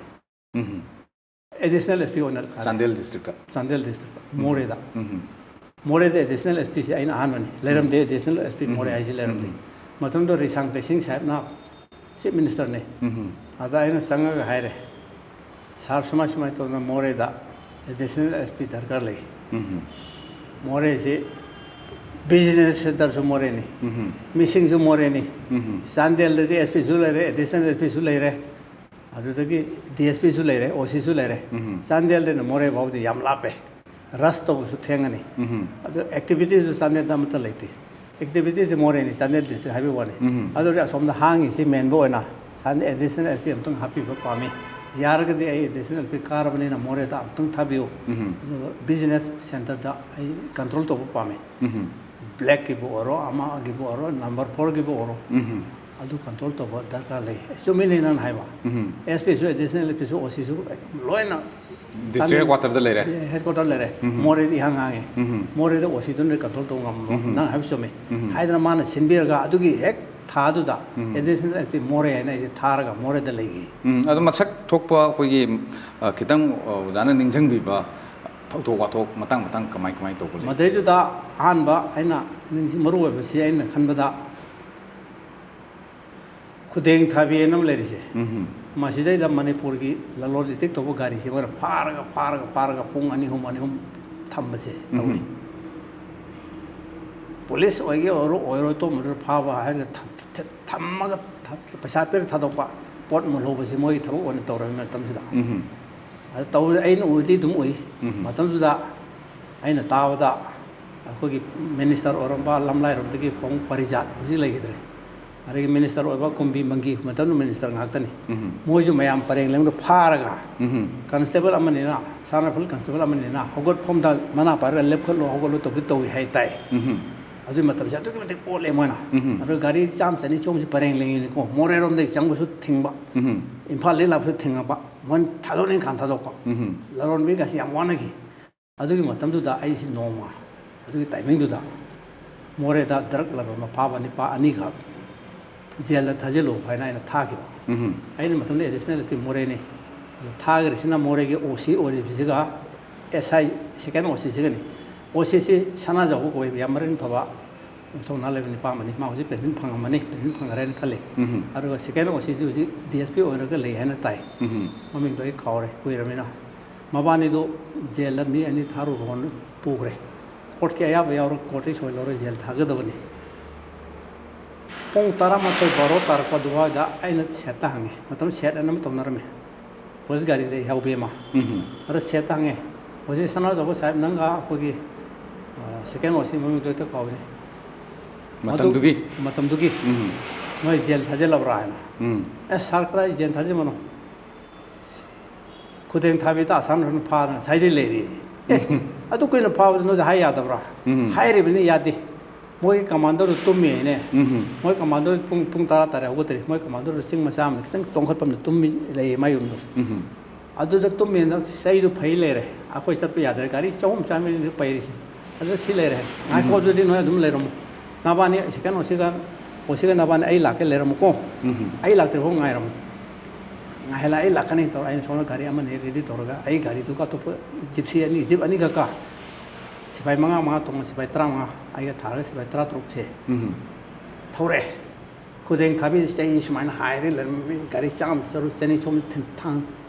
ꯑꯦꯗꯤꯁꯅꯦꯜ ꯑꯦꯁ ꯄꯤ ꯑꯣꯏꯅ ꯇꯥꯔꯦ꯫ ꯆꯥꯟꯗꯦꯜ ꯗꯤꯁꯇ꯭ꯔꯤꯛꯇ? ꯆꯥꯟꯗꯦꯜ ꯗꯤꯁꯇ꯭ꯔꯤꯛꯇ, ꯃꯣꯔꯦꯗ꯫ ꯃꯣꯔꯦꯗ ꯑꯦꯗꯤꯁꯅꯦꯜ ꯑꯦꯁ ꯄꯤꯁꯦ ꯑꯩꯅ ꯑꯍꯥꯟꯕꯅꯤ꯫ ꯂꯩꯔꯝꯗꯦ ꯑꯦꯗꯤꯁꯅꯦꯜ ꯑꯦꯁ ꯄꯤ ꯃꯣꯔꯦ ꯍꯥꯏꯁꯦ ꯂꯩꯔꯝꯗꯦ꯫ ꯃꯇꯝꯗꯨꯗ ꯔꯤꯁꯥꯡ ꯀꯩꯁꯤꯡ ꯁꯥꯍꯦꯕꯅ ꯆꯤꯐ ꯃꯤꯅꯤꯁꯇꯔꯅꯤ꯫ ꯑꯗ ꯑꯩꯅ ꯆꯪꯉꯒ ꯍꯥꯏꯔꯦ, "ꯁꯥꯔ, ꯁꯨꯃꯥꯏ ꯁꯨꯃꯥꯏꯅ ꯇꯧꯗꯅ ꯃꯣꯔꯦꯗ ꯑꯦꯗꯤꯁꯅꯦꯜ ꯑꯦꯁ ꯄꯤ ꯗꯔꯀꯥꯔ ꯂꯩ꯫ ꯃꯣꯔꯦꯁꯤ ꯕꯤꯖꯤꯅꯦꯁ ꯁꯦꯟꯇꯔꯁꯨ ꯃꯣꯔꯦꯅꯤ, ꯃꯤꯁꯤꯡꯁꯨ ꯃꯣꯔꯦꯅꯤ, ꯆꯥꯟꯗꯦꯜꯗꯗꯤ ꯑꯦꯁ ꯄꯤꯁꯨ ꯂꯩꯔꯦ, ꯑꯦꯗꯤꯁꯅꯦꯜ ꯑꯦꯁ ꯄꯤꯁꯨ ꯂꯩꯔꯦ, ꯑꯗꯨꯗꯒꯤ ꯗꯤ ꯑꯦꯁ ꯄꯤꯁꯨ ꯂꯩꯔꯦ, ꯑꯣ ꯁꯤꯁꯨ ꯂꯩꯔꯦ꯫ ꯆꯥꯟꯗꯦꯜꯗꯩꯅ ꯃꯣꯔꯦ ꯐꯥꯎꯗꯤ ꯌꯥꯝ ꯂꯥꯞꯄꯦ, ꯔꯁ ꯇꯧꯕꯁꯨ ꯊꯦꯡꯉꯅꯤ꯫ ꯑꯗꯨ ꯑꯦꯛꯇꯤꯚꯤꯇꯤꯁꯁꯨ ꯆꯥꯟꯗꯦꯜꯗ ꯑꯃꯠꯇ ꯂꯩꯇꯦ꯫ ꯑꯦꯛꯇꯤꯚꯤꯇꯤꯁꯇꯤ ꯃꯣꯔꯦꯅꯤ, ꯆꯥꯟꯗꯦꯜ ꯗꯤꯁꯇ꯭ꯔꯤꯛ ꯍꯥꯏꯕꯒꯤ ꯋꯥꯅꯤ꯫ ꯑꯗꯨꯗꯤ ꯑꯁꯣꯝꯗ ꯍꯥꯡꯉꯤꯁꯤ ꯃꯦꯟꯕ ꯑꯣꯏꯅ ꯆꯥꯟꯗꯦꯜ ꯑꯦꯗꯤꯁꯅꯦꯜ ꯑꯦꯁ ꯄꯤ ꯑꯃꯨꯛꯇꯪ ꯍꯥꯞꯄꯤꯕ ꯄꯥꯝꯃꯤ꯫ ꯌꯥꯔꯒꯗꯤ ꯑꯩ ꯑꯦꯗꯤꯁꯅꯦꯜ ꯑꯦꯁ ꯄꯤ ꯀꯥꯔꯕꯅꯤꯅ ꯃꯣꯔꯦꯗ ꯑꯃꯨꯛꯇꯪ ꯊꯥꯕꯤꯌꯨ꯫ ꯑꯗꯨꯒ ꯕꯤꯖꯤꯅꯦꯁ ꯁꯦꯟꯇꯔꯗ ꯑꯩ ꯀꯟꯇ꯭ꯔꯣꯜ ꯇꯧꯕ ꯄꯥꯝꯃꯤ꯫ ꯕ꯭ꯂꯦꯛꯀꯤꯕꯨ ꯑꯣꯏꯔꯣ, ꯑꯃꯒꯤꯕꯨ ꯑꯣꯏꯔꯣ, ꯅꯝꯕꯔ ꯐꯣꯔꯒꯤꯕꯨ ꯑꯣꯏꯔꯣ꯫ ꯑꯗꯨ ꯀꯟꯇ꯭ꯔꯣꯜ ꯇꯧꯕ ꯗꯔꯀꯥꯔ ꯂꯩ꯫ ꯆꯨꯝꯃꯤꯅꯦ ꯅꯪꯅ ꯍꯥꯏꯕ꯫ ꯎꯝ꯫ ꯑꯦꯁ ꯄꯤꯁꯨ, ꯑꯦꯗꯤꯁꯅꯦꯜ ꯑꯦꯁ ꯄꯤꯁꯨ, ꯑꯣ ꯁꯤꯁꯨ ꯂꯣꯏꯅ ꯗꯤꯁꯇ꯭ꯔꯤꯛ ꯍꯦꯗꯀ꯭ꯋꯥꯇꯔꯗ ꯂꯩꯔꯦ꯫ ꯍꯦꯗꯀ꯭ꯋꯥꯇꯔ ꯂꯩꯔꯦ꯫ ꯎꯝ꯫ ꯃꯣꯔꯦꯗ ꯏꯍꯥꯡ ꯍꯥꯡꯉꯦ꯫ ꯎꯝ꯫ ꯃꯣꯔꯦꯗ ꯑꯣ ꯁꯤꯗꯨꯅ ꯀꯟꯇ꯭ꯔꯣꯜ ꯇꯧꯕ ꯉꯝꯃꯣ꯫ ꯎꯝ꯫ ꯅꯪ ꯍꯥꯏꯕ ꯆꯨꯝꯃꯤ꯫ ꯎꯝ꯫ ꯍꯥꯏꯗꯅ ꯃꯥꯅ ꯁꯤꯟꯕꯤꯔꯒ ꯑꯗꯨꯒꯤ ꯍꯦꯛ ꯊꯥꯗꯨꯗ ꯎꯝ꯫ ꯑꯦꯗꯤꯁꯅꯦꯜ ꯑꯦꯁ ꯄꯤ ꯃꯣꯔꯦ ꯍꯥꯏꯅ ꯑꯩꯁꯦ ꯊꯥꯔꯒ ꯃꯣꯔꯦꯗ ꯂꯩꯈꯤ꯫ ꯎꯝ, ꯑꯗꯣ ꯃꯁꯛ ꯊꯣꯛꯄ ꯑꯩꯈꯣꯏꯒꯤ, ꯑ, ꯈꯤꯇꯪ, ꯑ, ꯑꯣꯖꯥꯅ ꯅꯤꯡꯁꯤꯡꯕꯤꯕ ꯊꯧꯗꯣꯛ ꯋꯥꯊꯣꯛ ꯃꯇꯥꯡ ꯃꯇꯥꯡ ꯀꯃꯥꯏ ꯀꯃꯥꯏ ꯇꯧꯕ ꯂꯩ? ꯃꯗꯩꯗꯨꯗ ꯑꯍꯥꯟꯕ ꯑꯩꯅ ꯅꯤꯡꯁꯤꯡ-, ꯃꯔꯨ ꯑꯣꯏꯕꯁꯤ ꯑꯩꯅ ꯈꯟꯕꯗ ꯈꯨꯗꯦꯡ ꯊꯥꯕꯤ ꯑꯅ ꯑꯃ ꯂꯩꯔꯤꯁꯦ꯫ ꯎꯝ꯫ ꯃꯁꯤꯗꯩꯗ ꯃꯅꯤꯄꯨꯔꯒꯤ ꯂꯂꯣꯟ ꯏꯇꯤꯛ ꯇꯧꯕ ꯒꯥꯔꯤꯁꯦ ꯃꯣꯏꯅ ꯐꯥꯔꯒ, ꯐꯥꯔꯒ, ꯐꯥꯔꯒ ꯄꯨꯡ ꯑꯅꯤ ꯑꯍꯨꯝ, ꯑꯅꯤ ꯑꯍꯨꯝ ꯊꯝꯕꯁꯦ ꯇꯧꯏ꯫ ꯎꯝ꯫ ꯄꯨꯂꯤꯁ ꯑꯣꯏꯒꯦ ꯑꯣꯏꯔꯣ, ꯑꯣꯏꯔꯣꯏ, ꯇꯣꯝꯕꯗꯨꯅ ꯐꯥꯕ ꯍꯥꯏꯔꯒ ꯊꯝ-, ꯊ-, ꯊꯝꯃꯒ ꯊ-, ꯄꯩꯁꯥ ꯄꯤꯔ ꯊꯥꯗꯣꯛꯄ, ꯄꯣꯠ ꯃꯨꯜꯍꯧꯕꯁꯦ ꯃꯣꯏꯒꯤ ꯊꯕꯛ ꯑꯣꯏꯅ ꯇꯧꯔꯕ ꯃꯇꯝꯁꯤꯗ꯫ ꯎꯝ꯫ ꯑꯗꯨ ꯇꯧꯕꯗ ꯑꯩꯅ ꯎꯗꯤ ꯑꯗꯨꯝ ꯎꯏ꯫ ꯎꯝ꯫ ꯃꯇꯝꯗꯨꯗ ꯑꯩꯅ ꯇꯥꯕꯗ ꯑꯩꯈꯣꯏꯒꯤ ꯃꯤꯅꯤꯁꯇꯔ ꯑꯣꯏꯔꯝꯕ ꯂꯝꯂꯥꯏꯔꯣꯝꯗꯒꯤ ꯄꯥꯕꯨꯡ ꯄꯔꯤꯖꯥꯠ, ꯍꯧꯖꯤꯛ ꯂꯩꯈꯤꯗ꯭ꯔꯦ, ꯑꯗꯒꯤ ꯃꯤꯅꯤꯁꯇꯔ ꯑꯣꯏꯕ ꯀꯨꯝꯕꯤ ꯃꯪꯒꯤ, ꯃꯇꯝꯗꯨ ꯃꯤꯅꯤꯁꯇꯔ ꯉꯥꯛꯇꯅꯤ꯫ ꯎꯝ꯫ ꯃꯣꯏꯁꯨ ꯃꯌꯥꯝ ꯄꯔꯦꯡ ꯂꯦꯡꯗ ꯐꯥꯔꯒ ꯎꯝ꯫ ꯀꯟꯁꯇꯦꯕꯜ ꯑꯃꯅꯤꯅ, ꯁꯅꯥ ꯔꯥꯏꯐꯜ ꯀꯟꯁꯇꯦꯕꯜ ꯑꯃꯅꯤꯅ ꯍꯧꯒꯠꯐꯝꯗ ꯃꯅꯥ ꯄꯥꯏꯔꯒ ꯂꯦꯞꯈꯠꯂꯣ, ꯍꯧꯒꯠꯂꯣ ꯇꯧꯕꯤ ꯇꯧꯏ ꯍꯥꯏ ꯇꯥꯏ꯫ ꯎꯝ꯫ ꯑꯗꯨꯒꯤ ꯃꯇꯝꯁꯦ ꯑꯗꯨꯛꯀꯤ ꯃꯇꯤꯛ ꯑꯣꯠꯂꯦ ꯃꯣꯏꯅ꯫ ꯎꯝ꯫ ꯑꯗꯨꯒ ꯒꯥꯔꯤ ꯆꯥꯝꯃ ꯆꯅꯤ ꯆꯍꯨꯝꯁꯤ ꯄꯔꯦꯡ ꯂꯦꯡꯉꯤꯅꯤꯀꯣ, ꯃꯣꯔꯦꯔꯣꯝꯗꯒꯤ ꯆꯪꯕꯁꯨ ꯊꯤꯡꯕ, ꯎꯝ꯫ ꯏꯝꯐꯥꯜꯗꯒꯤ ꯂꯥꯛꯄꯁꯨ ꯊꯤꯡꯉꯛꯄ, ꯃꯣꯏꯅ ꯊꯥꯗꯣꯛꯅꯤꯡ ꯀꯥꯟ ꯊꯥꯗꯣꯛꯄ꯫ ꯎꯝ꯫ ꯂꯂꯣꯟꯕꯤꯒꯁꯤ ꯌꯥꯝ ꯋꯥꯅꯈꯤ꯫ ꯑꯗꯨꯒꯤ ꯃꯇꯝꯗꯨꯗ ꯑꯩꯁꯤ ꯅꯣꯡꯃ ꯑꯗꯨꯒꯤ ꯇꯥꯏꯃꯤꯡꯗꯨꯗ ꯃꯣꯔꯦꯗ ꯗ꯭ꯔꯒ ꯂꯂꯣꯟꯕ ꯐꯥꯕ ꯅꯤꯄꯥ ꯑꯅꯤꯈꯛ ꯖꯦꯜꯗ ꯊꯥꯖꯤꯜꯂꯨ ꯍꯥꯏꯅ ꯑꯩꯅ ꯊꯥꯈꯤꯕ꯫ ꯎꯝ꯫ ꯑꯩꯅ ꯃꯇꯝꯗꯨꯗ ꯑꯦꯗꯤꯁꯅꯦꯜ ꯑꯦꯁ ꯄꯤ ꯃꯣꯔꯦꯅꯤ꯫ ꯑꯗꯨ ꯊꯥꯈ꯭ꯔꯤꯁꯤꯅ ꯃꯣꯔꯦꯒꯤ ꯑꯣ ꯁꯤ ꯑꯣꯏꯔꯤꯕꯁꯤꯒ ꯑꯦꯁ ꯑꯥꯏ, ꯁꯦꯀꯦꯟ ꯑꯣ ꯁꯤꯁꯤꯒꯅꯤ꯫ ꯑꯣ ꯁꯤꯁꯤ ꯁꯅꯥꯖꯥꯎꯕ ꯀꯧꯏ, ꯌꯥꯝ ꯃꯔꯤꯟ ꯐꯕ, ꯃꯊꯧꯅꯥ ꯂꯩꯕ ꯅꯤꯄꯥ ꯑꯃꯅꯤ꯫ ꯃꯥ ꯍꯧꯖꯤꯛ ꯄꯦꯟꯁꯤꯟ ꯐꯪꯉꯝꯃꯅꯤ, ꯄꯦꯟꯁꯤꯟ ꯐꯪꯈ꯭ꯔꯦꯅ ꯈꯜꯂꯤ꯫ ꯎꯝ꯫ ꯑꯗꯨꯒ ꯁꯦꯀꯦꯟ ꯑꯣ ꯁꯤꯗꯤ ꯍꯧꯖꯤꯛ ꯗꯤ ꯑꯦꯁ ꯄꯤ ꯑꯣꯏꯔꯒ ꯂꯩ ꯍꯥꯏꯅ ꯇꯥꯏ꯫ ꯎꯝ꯫ ꯃꯃꯤꯡꯗꯣ ꯑꯩ ꯀꯥꯎꯔꯦ, ꯀꯨꯏꯔꯕꯅꯤꯅ꯫ ꯃꯕꯥꯅꯤꯗꯣ ꯖꯦꯜꯗ ꯃꯤ ꯑꯅꯤ ꯊꯥꯔꯨꯔꯣꯅ ꯄꯨꯈ꯭ꯔꯦ꯫ ꯀꯣꯔꯠꯀꯤ ꯑꯌꯥꯕ ꯌꯥꯎꯔ ꯀꯣꯔꯠꯇꯒꯤ ꯁꯣꯏ ꯂꯧꯔ ꯖꯦꯜ ꯊꯥꯒꯗꯕꯅꯤ꯫ ꯄꯨꯡ ꯇꯔꯥꯃꯥꯊꯣꯏ ꯕꯥꯔꯣ ꯇꯥꯔꯛꯄ ꯑꯗꯨꯋꯥꯏꯗ ꯑꯩꯅ ꯁꯦꯠꯇ ꯍꯪꯉꯦ꯫ ꯃꯇꯝ ꯁꯦꯠ ꯑꯅ ꯑꯃ ꯇꯧꯅꯔꯝꯃꯦ꯫ ꯄꯨꯂꯤꯁ ꯒꯥꯔꯤꯗ ꯌꯥꯎꯕꯤ ꯑꯃ꯫ ꯎꯝ꯫ ꯑꯗ ꯁꯦꯠꯇ ꯍꯪꯉꯦ, "ꯍꯧꯖꯤꯛ ꯁꯅꯥꯖꯥꯎꯕ ꯁꯥꯍꯦꯕ ꯅꯪꯒ ꯑꯩꯈꯣꯏꯒꯤ, ꯑ, ꯁꯦꯀꯦꯟ ꯑꯣ ꯁꯤ ꯃꯃꯤꯡꯗꯣ ꯍꯦꯛꯇ ꯀꯥꯎꯏꯅꯦ꯫ ꯃꯇꯝꯗꯨꯒꯤ? ꯃꯗꯨ-, ꯃꯇꯝꯗꯨꯒꯤ꯫ ꯎꯝ꯫ "ꯅꯣꯏ ꯖꯦꯜ ꯊꯥꯖꯤꯜꯂꯕ꯭ꯔꯥ?" ꯍꯥꯏꯅ꯫ ꯎꯝ꯫ "ꯑꯦ ꯁꯥꯔ, ꯀꯗꯥꯏ ꯖꯦꯜ ꯊꯥꯖꯤꯟꯕꯅꯣ? ꯈꯨꯗꯦꯡ ꯊꯥꯕꯤꯗ ꯑꯁꯥꯝ ꯔꯥꯏꯐꯜꯅ ꯐꯥꯗꯅ ꯉꯁꯥꯏꯗꯩ ꯂꯩꯔꯤ꯫ ꯑꯦ, ꯑꯗꯨ ꯀꯨꯏꯅ ꯐꯥꯕꯗ ꯅꯣꯏꯗ ꯍꯥꯏ ꯌꯥꯗꯕ꯭ꯔꯥ?" ꯎꯝ꯫ "ꯍꯥꯏꯔꯤꯕꯅꯤ, ꯌꯥꯗꯦ꯫ ꯃꯣꯏꯒꯤ ꯀꯃꯥꯟꯗꯣꯗꯨ ꯇꯨꯝꯃꯤ ꯍꯥꯏꯅꯦ꯫ ꯎꯝ꯫ ꯃꯣꯏ ꯀꯃꯥꯟꯗꯣꯗꯨ ꯄꯨꯡ, ꯄꯨꯡ ꯇꯔꯥ ꯇꯥꯔꯦ ꯍꯧꯒꯠꯇ꯭ꯔꯤ꯫ ꯃꯣꯏ ꯀꯃꯥꯟꯗꯣꯗꯨ ꯆꯤꯡ ꯃꯆꯥ ꯑꯃꯗ ꯈꯤꯇꯪ ꯇꯣꯡꯈꯠꯄ ꯑꯃꯗ ꯇꯨꯝꯃꯤ ꯂꯩꯌꯦ ꯃꯥꯏ ꯌꯨꯝꯗꯣ꯫ ꯎꯝ꯫ ꯑꯗꯨꯗ ꯇꯨꯝꯃꯦꯅ ꯆꯩꯗꯨ ꯐꯩ ꯂꯩꯔꯦ꯫ ꯑꯩꯈꯣꯏ ꯆꯠꯄ ꯌꯥꯗ꯭ꯔꯦ꯫ ꯒꯥꯔꯤ ꯆꯍꯨꯝ ꯆꯥꯝꯃꯔꯤꯗꯨ ꯄꯩꯔꯤꯁꯦ꯫ ꯑꯗꯨ ꯁꯤ ꯂꯩꯔꯦ꯫ ꯉꯥꯏꯈꯣ, ꯎꯝ꯫ ꯑꯗꯨꯗꯤ ꯅꯣꯏ ꯑꯗꯨꯝ ꯂꯩꯔꯝꯃꯣ꯫ ꯅꯕꯥꯅꯤ ꯁꯦꯀꯦꯟ ꯑꯣꯁꯤꯒ, ꯑꯣꯁꯤꯒ ꯅꯕꯥꯅꯤ ꯑꯩ ꯂꯥꯛꯀꯦ ꯂꯩꯔꯝꯃꯨꯀꯣ꯫ ꯎꯝ꯫ ꯑꯩ ꯂꯥꯛꯇ꯭ꯔꯤꯐꯥꯎ ꯉꯥꯏꯔꯝꯃꯣ꯫ ꯉꯥꯏꯍꯜꯂ ꯑꯩ ꯂꯥꯛꯀꯅꯤ ꯇꯧꯔ ꯑꯩꯅ ꯁꯣꯝꯗ ꯒꯥꯔꯤ ꯑꯃꯅꯤ ꯔꯦꯗꯤ ꯇꯧꯔꯒ ꯑꯩ ꯒꯥꯔꯤꯗꯨꯒ ꯑꯇꯣꯞꯄ ꯖꯤꯞꯁꯤ ꯑꯅꯤ, ꯖꯤꯞ ꯑꯅꯤꯈꯛꯀ ꯁꯤꯐꯥꯏ ꯃꯉꯥ ꯃꯉꯥ ꯇꯣꯡꯉ ꯁꯤꯐꯥꯏ ꯇꯔꯥꯃꯉꯥ ꯑꯩꯒ ꯊꯥꯔꯒ ꯁꯤꯐꯥꯏ ꯇꯔꯥꯇꯔꯨꯛꯁꯦ ꯎꯝ꯫ ꯊꯧꯔꯛꯑꯦ꯫ ꯈꯨꯗꯦꯡ ꯊꯥꯕꯤ ꯆꯩ ꯁꯨꯃꯥꯏꯅ ꯍꯥꯏꯔꯦ ꯂꯩꯔꯝꯃꯤ꯫ ꯒꯥꯔꯤ ꯆꯥꯝꯃ ꯆꯔꯨꯛ ꯆꯅꯤ ꯁꯨꯝ ꯊꯤꯟ-, ꯊꯥꯡ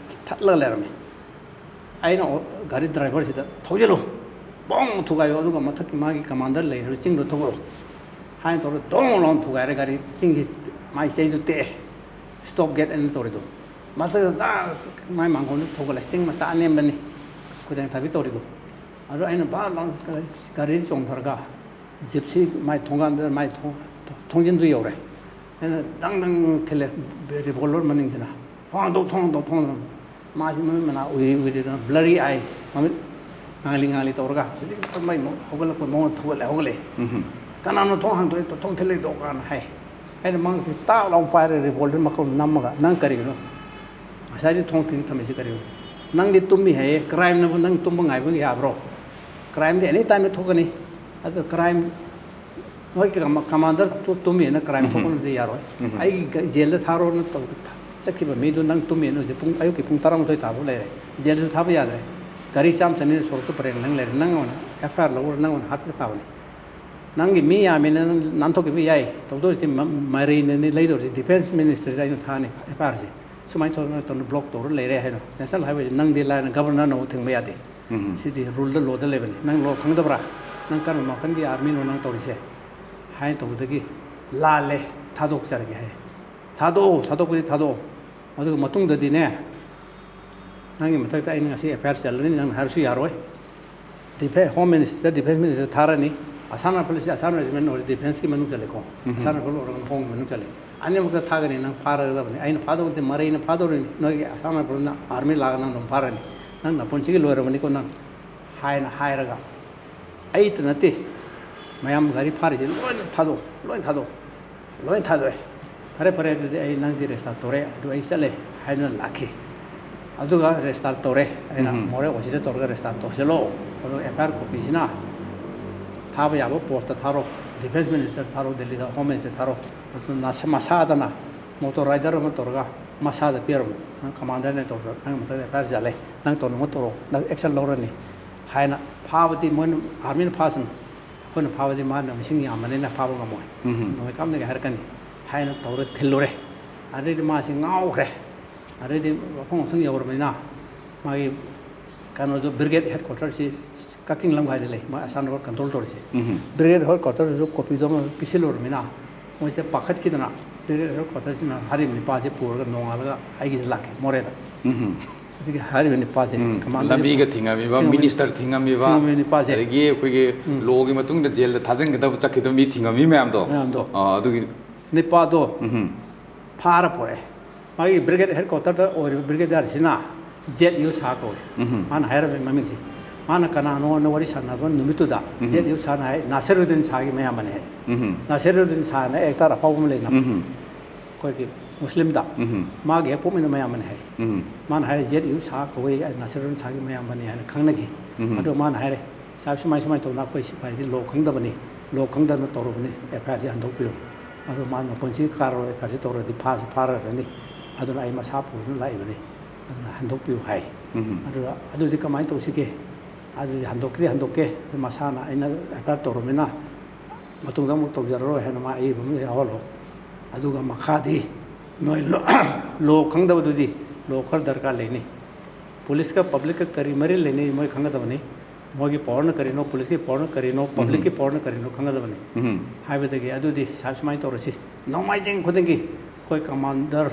ꯊꯠꯂꯒ ꯂꯩꯔꯝꯃꯤ꯫ ꯑꯩꯅ ꯑꯣ-, ꯒꯥꯔꯤ ꯗ꯭ꯔꯥꯏꯚꯔꯁꯤꯗ "ꯊꯧꯖꯤꯜꯂꯨ, ꯕꯣꯡ ꯊꯨꯒꯥꯏꯌꯨ, ꯑꯗꯨꯒ ꯃꯊꯛꯀꯤ ꯃꯥꯒꯤ ꯀꯃꯥꯟꯗꯔ ꯂꯩꯔꯤꯕ ꯆꯤꯡꯗꯣ ꯊꯧꯒꯠꯂꯨ" ꯍꯥꯏꯅ ꯇꯧꯔꯒ ꯗꯣꯡ ꯂꯥꯎꯅ ꯊꯨꯒꯥꯏꯔꯦ꯫ ꯒꯥꯔꯤ ꯆꯤꯡꯁꯤ ꯃꯥꯏ ꯆꯩꯗꯨ ꯇꯦꯛꯑꯦ꯫ "ꯁ꯭ꯇꯣꯞ ꯒꯦꯠ" ꯑꯅ ꯇꯧꯔꯤꯗꯣ꯫ ꯃꯊꯛꯇ ꯗꯥ ꯃꯥꯏ ꯃꯥꯡꯒꯣꯟꯗ ꯊꯧꯒꯠꯂꯦ꯫ ꯆꯤꯡ ꯃꯆꯥ ꯑꯅꯦꯝꯕꯅꯤ ꯈꯨꯗꯦꯡ ꯊꯥꯕꯤ ꯇꯧꯔꯤꯗꯣ꯫ ꯑꯗꯨ ꯑꯩꯅ ꯚꯥ ꯂꯥꯎꯅ ꯒꯥꯔꯤ ꯆꯣꯡꯊꯔꯒ ꯖꯤꯞꯁꯤ ꯃꯥꯏ ꯊꯣꯡꯒꯥꯟꯗ ꯃꯥꯏ ꯊꯣꯡ-, ꯊꯣꯡꯖꯤꯟꯗꯨ ꯌꯧꯔꯦ꯫ ꯑꯩꯅ ꯗꯪ ꯗꯪ ꯊꯤꯜꯂꯦ, ꯔꯤꯚꯣꯜꯚꯔ ꯃꯅꯤꯡꯁꯤꯅ꯫ "ꯊꯣꯡ ꯍꯥꯡꯗꯣꯛ, ꯊꯣꯡ ꯍꯥꯡꯗꯣꯛ, ꯊꯣꯡ ꯍꯥꯡꯗꯣꯛ"꯫ ꯃꯥꯁꯤ ꯃꯃꯤꯠ ꯃꯅꯥ ꯎꯏ ꯎꯏꯔꯦ, ꯑꯗꯨꯅ blurry eyes, ꯃꯃꯤꯠ ꯉꯥꯡꯂꯤ ꯉꯥꯡꯂꯤ ꯇꯧꯔꯒ ꯍꯧꯖꯤꯛ ꯃꯩ ꯃ-, ꯍꯧꯒꯠꯂꯛꯄ ꯃꯑꯣꯡꯗ ꯊꯧꯒꯠꯂꯦ, ꯍꯧꯒꯠꯂꯛꯑꯦ꯫ ꯎꯝ꯫ "ꯀꯅꯥꯅꯣ ꯊꯣꯡ ꯍꯥꯡꯗꯣꯛꯏꯗꯣ, ꯊꯣꯡ ꯊꯤꯜꯂꯛꯏꯗꯣ?" ꯀꯥꯏꯅ ꯍꯥꯏ꯫ ꯑꯩꯅ ꯃꯉꯛꯁꯤ ꯇꯥꯛ ꯂꯥꯎ ꯄꯥꯏꯔꯦ, ꯔꯤꯚꯣꯜꯚꯔ ꯃꯈꯣꯡ ꯅꯝꯃꯒ, "ꯅꯪ ꯀꯔꯤꯒꯤꯅꯣ ꯉꯁꯥꯏꯗꯤ ꯊꯣꯡ ꯊꯤꯡ ꯊꯝꯃꯤꯁꯤ ꯀꯔꯤꯒꯤꯅꯣ? ꯅꯪꯗꯤ ꯇꯨꯝꯃꯤ ꯍꯥꯏꯌꯦ, crimeꯅꯕꯨ ꯅꯪ ꯇꯨꯝꯕ ꯉꯥꯏꯕ ꯌꯥꯕ꯭ꯔꯣ? Crimeꯗꯤ any time ꯊꯣꯛꯀꯅꯤ꯫ ꯑꯗꯨ crime ꯅꯣꯏꯒꯤ ꯀꯃ-, ꯀꯃꯥꯟꯗꯔ ꯇꯨ-, ꯇꯨꯝꯃꯦꯅ crime ꯎꯝ꯫ ꯊꯣꯛꯄꯅꯗꯤ ꯌꯥꯔꯣꯏ꯫ ꯎꯝ꯫ ꯑꯩꯒꯤ ꯒ-, ꯖꯦꯜꯗ ꯊꯥꯔꯣꯅ ꯇꯧ-, ꯆꯠꯈꯤꯕ ꯃꯤꯗꯨ ꯅꯪ ꯇꯨꯝꯃꯦꯅ ꯍꯧꯖꯤꯛ ꯄꯨꯡ, ꯑꯌꯨꯛꯀꯤ ꯄꯨꯡ ꯇꯔꯥꯃꯥꯊꯣꯏ ꯇꯥꯐꯥꯎ ꯂꯩꯔꯦ꯫ ꯖꯦꯜꯗꯁꯨ ꯊꯥꯕ ꯌꯥꯗ꯭ꯔꯦ꯫ ꯒꯥꯔꯤ ꯆꯥꯝ ꯆꯅꯤꯅ ꯁꯣꯔꯣꯛꯇ ꯄꯔꯦꯡ ꯂꯪ ꯂꯩꯔꯦ꯫ ꯅꯪ ꯑꯣꯏꯅ F I R ꯂꯧꯔ ꯅꯪ ꯑꯣꯏꯅ ꯍꯥꯠꯄ ꯇꯥꯕꯅꯤ꯫ ꯅꯪꯒꯤ ꯃꯤ ꯌꯥꯝꯃꯦꯅ ꯅꯪ ꯅꯥꯟꯊꯣꯛꯈꯤꯕ ꯌꯥꯏ꯫ ꯇꯧꯗꯣꯔꯤꯁꯤ ꯃ-, ꯃꯔꯩꯅꯅꯤ ꯂꯩꯗꯣꯔꯤꯁꯤ꯫ Defence Ministerꯗ ꯑꯩꯅ ꯊꯥꯅꯤ F I Rꯁꯦ꯫ ꯁꯨꯃꯥꯏꯅ ꯇꯧꯗꯅ ꯇꯧꯗꯅ block ꯇꯧꯔ ꯂꯩꯔꯦ ꯍꯥꯏꯅ꯫ National Highwayꯁꯦ ꯅꯪꯗꯤ ꯂꯥꯏꯔꯅ Governorꯅꯕꯨ ꯊꯤꯡꯕ ꯌꯥꯗꯦ꯫ ꯎꯝ꯫ ꯁꯤꯗꯤ ruleꯗ, lawꯗ ꯂꯩꯕꯅꯤ꯫ ꯅꯪ law ꯈꯪꯗꯕ꯭ꯔꯥ? ꯅꯪ ꯀꯔꯝꯕ ꯃꯈꯜꯒꯤ armyꯅꯣ ꯅꯪ ꯇꯧꯔꯤꯁꯦ? ꯍꯥꯏꯅ ꯇꯧꯕꯗꯒꯤ ꯂꯥꯜꯂꯦ, ꯊꯥꯗꯣꯛꯆꯔꯒꯦ ꯍꯥꯏ꯫ ꯊꯥꯗꯣꯛꯑꯣ, ꯊꯥꯗꯣꯛꯄꯗꯤ ꯊꯥꯗꯣꯛꯑꯣ꯫ ꯑꯗꯨꯒ ꯃꯇꯨꯡꯗꯗꯤꯅꯦ, ꯅꯪꯒꯤ ꯃꯊꯛꯇ ꯑꯩꯅ ꯉꯁꯤ F I R ꯆꯜꯂꯅꯤ, ꯅꯪꯅ ꯍꯥꯏꯔꯁꯨ ꯌꯥꯔꯣꯏ꯫ Defe-, Home Minister, Defence Minister ꯊꯥꯔꯅꯤ꯫ ꯑꯁꯥꯝ Riflesꯁꯤ ꯑꯁꯥꯝ Regiment ꯑꯣꯏꯔꯗꯤ defenceꯀꯤ ꯃꯅꯨꯡ ꯆꯜꯂꯦꯀꯣ꯫ ꯎꯝ꯫ ꯑꯁꯥꯝ Rifle ꯑꯣꯏꯔꯒꯅ homeꯒꯤ ꯃꯅꯨꯡ ꯆꯜꯂꯦ꯫ ꯑꯅꯤꯃꯛꯇ ꯊꯥꯒꯅꯤ, ꯅꯪ ꯐꯥꯔꯒꯗꯕꯅꯤ꯫ ꯑꯩꯅ ꯐꯥꯗꯧ ꯅꯠꯇꯦ, ꯃꯔꯩꯅ ꯐꯥꯗꯧꯔꯤꯅꯤ꯫ ꯅꯣꯏꯒꯤ ꯑꯁꯥꯝ Rifleꯅ army ꯂꯥꯛꯑꯒ ꯅꯪ ꯑꯗꯨꯝ ꯐꯥꯔꯅꯤ꯫ ꯅꯪ ꯅꯄꯨꯟꯁꯤꯒꯤ ꯂꯣꯏꯔꯕꯅꯤꯀꯣ ꯅꯪ꯫ ꯍꯥꯏꯅ ꯍꯥꯏꯔꯒ ꯑꯩꯇ ꯅꯠꯇꯦ, ꯃꯌꯥꯝ ꯒꯥꯔꯤ ꯐꯥꯔꯤꯁꯦ ꯂꯣꯏꯅ ꯊꯥꯗꯣꯛ, ꯂꯣꯏꯅ ꯊꯥꯗꯣꯛ, ꯂꯣꯏꯅ ꯊꯥꯗꯣꯛꯑꯦ꯫ "ꯐꯔꯦ, ꯐꯔꯦ, ꯑꯗꯨꯗꯤ ꯑꯩ ꯅꯪꯗꯤ ꯔꯦꯖꯤꯁꯇꯥꯔ ꯇꯧꯔꯦ, ꯑꯗꯨ ꯑꯩ ꯆꯠꯂꯦ" ꯍꯥꯏꯗꯨꯅ ꯂꯥꯛꯈꯤ꯫ ꯑꯗꯨꯒ ꯔꯦꯖꯤꯁꯇꯥꯔ ꯇꯧꯔꯦ꯫ ꯑꯩꯅ ꯎꯝ꯫ ꯃꯣꯔꯦ ꯑꯣ ꯁꯤꯗ ꯇꯧꯔꯒ ꯔꯦꯖꯤꯁꯇꯥꯔ ꯇꯧꯁꯤꯜꯂꯣ, ꯑꯗꯨꯒ ꯑꯦꯐ ꯑꯥꯏ ꯑꯥꯔ ꯀꯣꯄꯤꯁꯤꯅ ꯊꯥꯕ ꯌꯥꯕ ꯄꯣꯁꯇ ꯊꯥꯔꯣ, ꯗꯤꯐꯦꯟꯁ ꯃꯤꯅꯤꯁꯇꯔ ꯊꯥꯔꯣ, ꯗꯦꯜꯂꯤꯗ ꯍꯣꯝ ꯃꯤꯅꯤꯁꯇꯔ ꯊꯥꯔꯣ, ꯑꯗꯨ ꯅꯁ-, ꯃꯁꯥꯗꯅ ꯃꯣꯇꯣꯔ ꯔꯥꯏꯗꯔ ꯑꯃ ꯇꯧꯔꯒ ꯃꯁꯥꯗ ꯄꯤꯔꯝꯃꯣ, "ꯅꯪ ꯀꯃꯥꯟꯗꯔꯅꯦ ꯇꯧꯕꯗ ꯅꯪ ꯃꯊꯛꯇ ꯑꯦꯐ ꯑꯥꯏ ꯑꯥꯔ ꯆꯜꯂꯦ, ꯅꯪ ꯇꯧꯅꯤꯡꯕ ꯇꯧꯔꯣ, ꯅꯪ ꯑꯦꯛꯁꯟ ꯂꯧꯔꯅꯤ" ꯍꯥꯏꯅ꯫ ꯐꯥꯕꯗꯤ ꯃꯣꯏꯅ, ꯑꯥꯔꯃꯤꯅ ꯐꯥꯁꯅꯨ, ꯑꯩꯈꯣꯏꯅ ꯐꯥꯕꯗꯤ ꯃꯥꯅ ꯃꯁꯤꯡ ꯌꯥꯝꯕꯅꯤꯅ ꯐꯥꯕ ꯉꯝꯃꯣꯏ, ꯎꯝ꯫ ꯅꯣꯡꯃꯩ ꯀꯥꯞꯅꯒꯦ ꯍꯥꯏꯔꯛꯀꯅꯤ ꯍꯥꯏꯅ ꯇꯧꯔ ꯊꯤꯜꯂꯨꯔꯦ꯫ ꯑꯗꯩꯗꯤ ꯃꯥꯁꯤ ꯉꯥꯎꯈ꯭ꯔꯦ꯫ ꯑꯗꯩꯗꯤ ꯃꯐꯝ ꯃꯊꯪ ꯌꯧꯔꯕꯅꯤꯅ ꯃꯥꯒꯤ ꯀꯩꯅꯣꯗꯣ, ꯕ꯭ꯔꯤꯒꯦꯗ ꯍꯦꯗ ꯀ꯭ꯋꯥꯇꯔꯁꯤ ꯀꯛꯆꯤꯡ ꯂꯝꯈꯥꯏꯗ ꯂꯩ, ꯃꯣꯏ ꯑꯁꯥꯝ ꯔꯥꯏꯐꯜ ꯀꯟꯇ꯭ꯔꯣꯜ ꯇꯧꯔꯤꯁꯦ꯫ ꯎꯝ꯫ ꯕ꯭ꯔꯤꯒꯦꯗ ꯍꯦꯗ ꯀ꯭ꯋꯥꯇꯔꯗꯨꯁꯨ ꯀꯣꯄꯤꯗꯣ ꯑꯃ ꯄꯤꯁꯤꯜꯂꯨꯔꯕꯅꯤꯅ ꯃꯣꯏꯁꯦ ꯄꯥꯈꯠꯈꯤꯗꯅ ꯕ꯭ꯔꯤꯒꯦꯗ ꯍꯦꯗ ꯀ꯭ꯋꯥꯇꯔꯁꯤꯅ ꯍꯥꯏꯔꯤꯕ ꯅꯤꯄꯥꯁꯦ ꯄꯨꯔꯒ ꯅꯣꯡꯉꯥꯜꯂꯒ ꯑꯩꯒꯤꯗ ꯂꯥꯛꯀꯦ ꯃꯣꯔꯦꯗ꯫ ꯎꯝ꯫ ꯑꯗꯒꯤ ꯍꯥꯏꯔꯤꯕ ꯅꯤꯄꯥꯁꯦ ꯎꯝ, ꯀꯃꯥꯟꯗꯔ ꯂꯝꯕꯤꯒ ꯊꯤꯡꯉꯝꯃꯤꯕ, ꯊꯤꯡꯉꯝꯃꯤ-, ꯃꯤꯅꯤꯁꯇꯔ ꯊꯤꯡꯉꯝꯃꯤꯕ, ꯊꯤꯡꯉꯝꯃꯤ ꯅꯤꯄꯥꯁꯦ꯫ ꯑꯗꯒꯤ ꯑꯩꯈꯣꯏꯒꯤ ꯎꯝ꯫ ꯂꯣꯒꯤ ꯃꯇꯨꯡꯗ ꯖꯦꯜꯗ ꯊꯥꯖꯤꯟꯒꯗꯕ ꯆꯠꯈꯤꯗꯕ ꯃꯤ ꯊꯤꯡꯉꯝꯃꯤ ꯃꯌꯥꯝꯗꯣ꯫ ꯃꯌꯥꯝꯗꯣ꯫ ꯑꯥ, ꯑꯗꯨꯒꯤ ꯅꯤꯄꯥꯗꯣ ꯎꯝ꯫ ꯐꯥꯔ ꯄꯣꯔꯛꯑꯦ꯫ ꯃꯥꯒꯤ ꯕ꯭ꯔꯤꯒꯦꯗ ꯍꯦꯗ ꯀ꯭ꯋꯥꯇꯔꯗ ꯑꯣꯏꯔꯤꯕ ꯕ꯭ꯔꯤꯒꯦꯗꯤꯌꯔꯁꯤꯅ ꯖꯦꯠ ꯌꯨ ꯁꯥ ꯀꯧꯏ꯫ ꯎꯝ꯫ ꯃꯥꯅ ꯍꯥꯏꯔꯝꯃꯤ ꯃꯃꯤꯡꯁꯦ꯫ ꯃꯥꯅ ꯀꯅꯥꯅꯣꯅ ꯋꯥꯔꯤ ꯁꯥꯟꯅꯕ ꯅꯨꯃꯤꯠꯇꯨꯗ ꯎꯝ꯫ ꯖꯦꯠ ꯌꯨ ꯁꯥꯅ ꯍꯥꯏ, ꯅꯥꯁꯤꯔꯨꯗꯤꯟ ꯁꯥꯒꯤ ꯃꯌꯥꯝꯕꯅꯦ ꯍꯥꯏ꯫ ꯎꯝ꯫ ꯅꯥꯁꯤꯔꯨꯗꯤꯟ ꯁꯥꯅ ꯑꯦꯛꯇꯔ ꯑꯐꯥꯎꯕ ꯑꯃ ꯂꯩꯅ꯫ ꯎꯝ꯫ ꯑꯩꯈꯣꯏꯒꯤ ꯃꯨꯁꯂꯤꯝꯗ ꯎꯝ꯫ ꯃꯥꯒꯤ ꯍꯦꯛ ꯄꯣꯛꯃꯤꯟꯅꯕ ꯃꯌꯥꯝꯕꯅꯦ ꯍꯥꯏ꯫ ꯎꯝ꯫ ꯃꯥꯅ ꯍꯥꯏꯔꯦ, "ꯖꯦꯠ ꯌꯨ ꯁꯥ ꯀꯧꯏ, ꯑꯩ ꯅꯥꯁꯤꯔꯨꯗꯤꯟ ꯁꯥꯒꯤ ꯃꯌꯥꯝꯕꯅꯤ" ꯍꯥꯏꯅ ꯈꯪꯅꯈꯤ꯫ ꯎꯝ꯫ ꯑꯗꯣ ꯃꯥꯅ ꯍꯥꯏꯔꯦ, "ꯁꯥꯍꯦꯕ, ꯁꯨꯃꯥꯏ ꯁꯨꯃꯥꯏꯅ ꯇꯧꯗꯅ ꯑꯩꯈꯣꯏ ꯁꯤꯐꯥꯏꯗꯤ ꯂꯣ ꯈꯪꯗꯕꯅꯤ, ꯂꯣ ꯈꯪꯗꯅ ꯇꯧꯔꯨꯕꯅꯤ, ꯑꯦꯐ ꯑꯥꯏ ꯑꯥꯔꯁꯤ ꯍꯟꯗꯣꯛꯄꯤꯌꯨ꯫ ꯑꯗꯣ ꯃꯥ ꯃꯄꯨꯟꯁꯤ ꯀꯥꯔꯔꯣꯏ, ꯑꯦꯐ ꯑꯥꯏ ꯑꯥꯔꯁꯤ ꯇꯧꯔꯗꯤ ꯐꯥꯁꯨ ꯐꯥꯔꯔꯅꯤ, ꯑꯗꯨꯅ ꯑꯩ ꯃꯁꯥ ꯄꯨꯗꯨꯅ ꯂꯥꯛꯏꯕꯅꯤ, ꯑꯗꯨꯅ ꯍꯟꯗꯣꯛꯄꯤꯌꯨ" ꯍꯥꯏ꯫ ꯎꯝ꯫ ꯑꯗꯨꯗ, "ꯑꯗꯨꯗꯤ ꯀꯃꯥꯏꯅ ꯇꯧꯁꯤꯒꯦ? ꯑꯗꯨꯗꯤ ꯍꯟꯗꯣꯛꯀꯦ ꯍꯟꯗꯣꯛꯀꯦ, ꯃꯁꯥꯅ ꯑꯩꯅ ꯑꯦꯐ ꯑꯥꯏ ꯑꯥꯔ ꯇꯧꯔꯕꯅꯤꯅ ꯃꯇꯨꯡꯗ ꯑꯃꯨꯛ ꯇꯧꯖꯔꯔꯣꯏ" ꯍꯥꯏꯅ ꯃꯥ ꯑꯏꯕ ꯑꯃ ꯌꯥꯎꯍꯜꯂꯣ꯫ ꯑꯗꯨꯒ ꯃꯈꯥꯗꯤ ꯅꯣꯏ ꯂꯣ, ꯂꯣ ꯈꯪꯗꯕꯗꯨꯗꯤ ꯂꯣ ꯈꯔ ꯗꯔꯀꯥꯔ ꯂꯩꯅꯤ꯫ ꯄꯨꯂꯤꯁꯀ ꯄꯕ꯭ꯂꯤꯛꯀ ꯀꯔꯤ ꯃꯔꯤ ꯂꯩꯅꯩ ꯃꯣꯏ ꯈꯪꯒꯗꯕꯅꯤ꯫ ꯃꯣꯏꯒꯤ ꯄꯋꯥꯔꯅ ꯀꯔꯤꯅꯣ, ꯄꯨꯂꯤꯁꯀꯤ ꯄꯋꯥꯔꯅ ꯀꯔꯤꯅꯣ, ꯎꯝ꯫ ꯄꯕ꯭ꯂꯤꯛꯀꯤ ꯄꯋꯥꯔꯅ ꯀꯔꯤꯅꯣ ꯈꯪꯒꯗꯕꯅꯤ꯫ ꯎꯝ꯫ ꯍꯥꯏꯕꯗꯒꯤ ꯑꯗꯨꯗꯤ ꯁꯥꯍꯦꯕ ꯁꯨꯃꯥꯏꯅ ꯇꯧꯔꯁꯤ, ꯅꯣꯡꯃꯥꯏꯖꯤꯡ ꯈꯨꯗꯤꯡꯒꯤ ꯑꯩꯈꯣꯏ ꯀꯃꯥꯟꯗꯔ,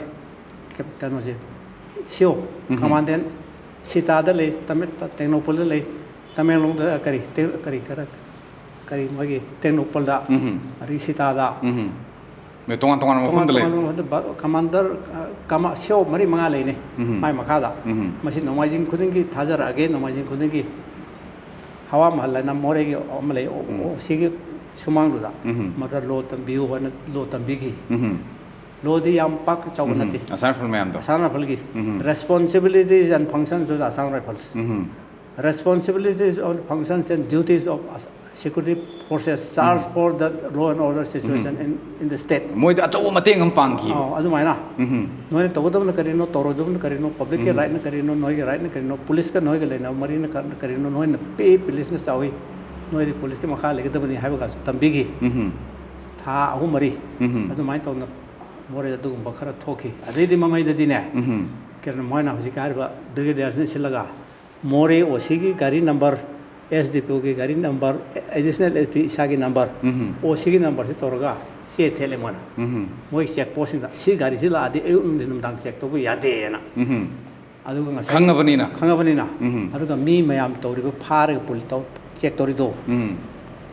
ꯀꯩꯅꯣꯁꯦ, ꯁꯤ ꯑꯣ, ꯎꯝ꯫ ꯀꯃꯥꯟꯗꯦꯟ ꯁꯤꯇꯥꯗ ꯂꯩ, ꯇꯃꯦ-, ꯇꯦꯡꯅꯧꯄꯜꯗ ꯂꯩ, ꯇꯃꯦꯡꯂꯣꯡꯗ, ꯀꯔꯤ, ꯇꯦ-, ꯀꯔꯤ, ꯀꯔꯤ, ꯀꯔꯤ ꯃꯣꯏꯒꯤ ꯇꯦꯡꯅꯧꯄꯜꯗ, ꯎꯝ꯫ ꯑꯗꯒꯤ ꯁꯤꯇꯥꯗ, ꯎꯝ꯫ ꯃꯣꯏ ꯇꯣꯉꯥꯟ ꯇꯣꯉꯥꯟꯕ ꯇꯣꯉꯥꯟ ꯃꯐꯝꯗ ꯂꯩ꯫ ꯇꯣꯉꯥꯟꯕ ꯃꯐꯝꯗ ꯕ-, ꯀꯃꯥꯟꯗꯔ, ꯑ, ꯀꯃꯥ-, ꯁꯤ ꯑꯣ ꯃꯔꯤ ꯃꯉꯥ ꯂꯩꯅꯦ, ꯎꯝ꯫ ꯃꯥꯏ ꯃꯈꯥꯗ꯫ ꯎꯝ꯫ ꯃꯁꯤ ꯅꯣꯡꯃꯥꯏꯖꯤꯡ ꯈꯨꯗꯤꯡꯒꯤ ꯊꯥꯖꯔꯛꯑꯒꯦ, ꯅꯣꯡꯃꯥꯏꯖꯤꯡ ꯈꯨꯗꯤꯡꯒꯤ ꯍꯋꯥ ꯃꯍꯜ ꯍꯥꯏꯅ ꯃꯣꯔꯦꯒꯤ ꯑꯃ ꯂꯩ, ꯑꯣ-, ꯎꯝ꯫ ꯑꯣ-, ꯁꯤꯒꯤ ꯁꯨꯃꯥꯡꯗꯨꯗ꯫ ꯎꯝ꯫ ꯃꯗꯨꯗ ꯂꯣ ꯇꯝꯕꯤꯌꯨ ꯍꯥꯏꯅ ꯂꯣ ꯇꯝꯕꯤꯈꯤ꯫ ꯎꯝ꯫ ꯂꯣꯗꯤ ꯌꯥꯝ ꯄꯥꯛ ꯆꯥꯎꯕ ꯎꯝ꯫ ꯅꯠꯇꯦ꯫ ꯑꯁꯥꯝ ꯔꯥꯏꯐꯜ ꯃꯌꯥꯝꯗꯣ꯫ ꯑꯁꯥꯝ ꯔꯥꯏꯐꯜꯒꯤ ꯎꯝ꯫ Responsibilities and functions of the Assam Rifles. Um. Responsibilities of functions and duties of as- security forces charged for the law and order situation in, in the state. ꯃꯣꯏꯗ ꯑꯆꯧꯕ ꯃꯇꯦꯡ ꯑꯃ ꯄꯥꯡꯈꯤ꯫ ꯑꯧ, ꯑꯗꯨꯃꯥꯏꯅ ꯎꯝ꯫ ꯅꯣꯏꯅ ꯇꯧꯒꯗꯕꯅ ꯀꯔꯤꯅꯣ, ꯇꯧꯔꯣꯏꯗꯕꯅ ꯀꯔꯤꯅꯣ, ꯄꯕ꯭ꯂꯤꯛꯀꯤ ꯔꯥꯏꯠꯅ ꯀꯔꯤꯅꯣ, ꯅꯣꯏꯒꯤ ꯔꯥꯏꯠꯅ ꯀꯔꯤꯅꯣ, ꯄꯨꯂꯤꯁꯀ ꯅꯣꯏꯒ ꯂꯩꯅꯕ ꯃꯔꯤꯅ ꯀ- ꯀꯔꯤꯅꯣ, ꯅꯣꯏꯅ ꯄꯤ ꯄꯨꯂꯤꯁꯅ ꯆꯥꯎꯏ, ꯅꯣꯏꯗꯤ ꯄꯨꯂꯤꯁꯀꯤ ꯃꯈꯥ ꯂꯩꯒꯗꯕꯅꯤ ꯍꯥꯏꯕꯒꯁꯨ ꯇꯝꯕꯤꯈꯤ꯫ ꯎꯝ꯫ ꯊꯥ ꯑꯍꯨꯝ ꯃꯔꯤ ꯎꯝ꯫ ꯑꯗꯨꯃꯥꯏꯅ ꯇꯧꯅ ꯃꯣꯔꯦ ꯑꯗꯨꯒꯨꯝꯕ ꯈꯔ ꯊꯣꯛꯈꯤ꯫ ꯑꯗꯩꯗꯤ ꯃꯃꯩꯗꯗꯤꯅꯦ, ꯎꯝ꯫ ꯀꯩꯅꯣ, ꯃꯣꯏꯅ ꯍꯧꯖꯤꯛ ꯍꯥꯏꯔꯤꯕ ꯕ꯭ꯔꯤꯒꯦꯗꯤꯌꯔꯁꯤꯅ ꯁꯤꯜꯂꯒ ꯃꯣꯔꯦ ꯑꯣ ꯁꯤꯒꯤ ꯒꯥꯔꯤ ꯅꯝꯕꯔ, ꯑꯦꯁ ꯗꯤ ꯄꯤ ꯑꯣꯒꯤ ꯒꯥꯔꯤ ꯅꯝꯕꯔ, ꯑꯦꯗꯤꯁꯅꯦꯜ ꯑꯦꯁ ꯄꯤ ꯏꯁꯥꯒꯤ ꯅꯝꯕꯔ, ꯎꯝ꯫ ꯑꯣ ꯁꯤꯒꯤ ꯅꯝꯕꯔꯁꯤ ꯇꯧꯔꯒ ꯆꯦ ꯊꯦꯠꯂꯦ ꯃꯣꯏꯅ꯫ ꯎꯝ꯫ ꯃꯣꯏ ꯆꯦꯛ ꯄꯣꯁꯁꯤꯡꯗ ꯁꯤ ꯒꯥꯔꯤꯁꯤ ꯂꯥꯛꯑꯗꯤ ꯑꯌꯨꯛ ꯅꯨꯡꯊꯤꯟ ꯅꯨꯡꯗꯥꯡ ꯆꯦꯛ ꯇꯧꯕ ꯌꯥꯗꯦꯅ꯫ ꯎꯝ꯫ ꯑꯗꯨꯒ ꯉꯁꯥꯏ ꯈꯪꯉꯕꯅꯤꯅ꯫ ꯈꯪꯉꯕꯅꯤꯅ꯫ ꯎꯝ꯫ ꯑꯗꯨꯒ ꯃꯤ ꯃꯌꯥꯝ ꯇꯧꯔꯤꯕ ꯐꯥꯔꯒ ꯄꯨꯂꯤ- ꯇꯧ- ꯆꯦꯛ ꯇꯧꯔꯤꯗꯣ, ꯎꯝ꯫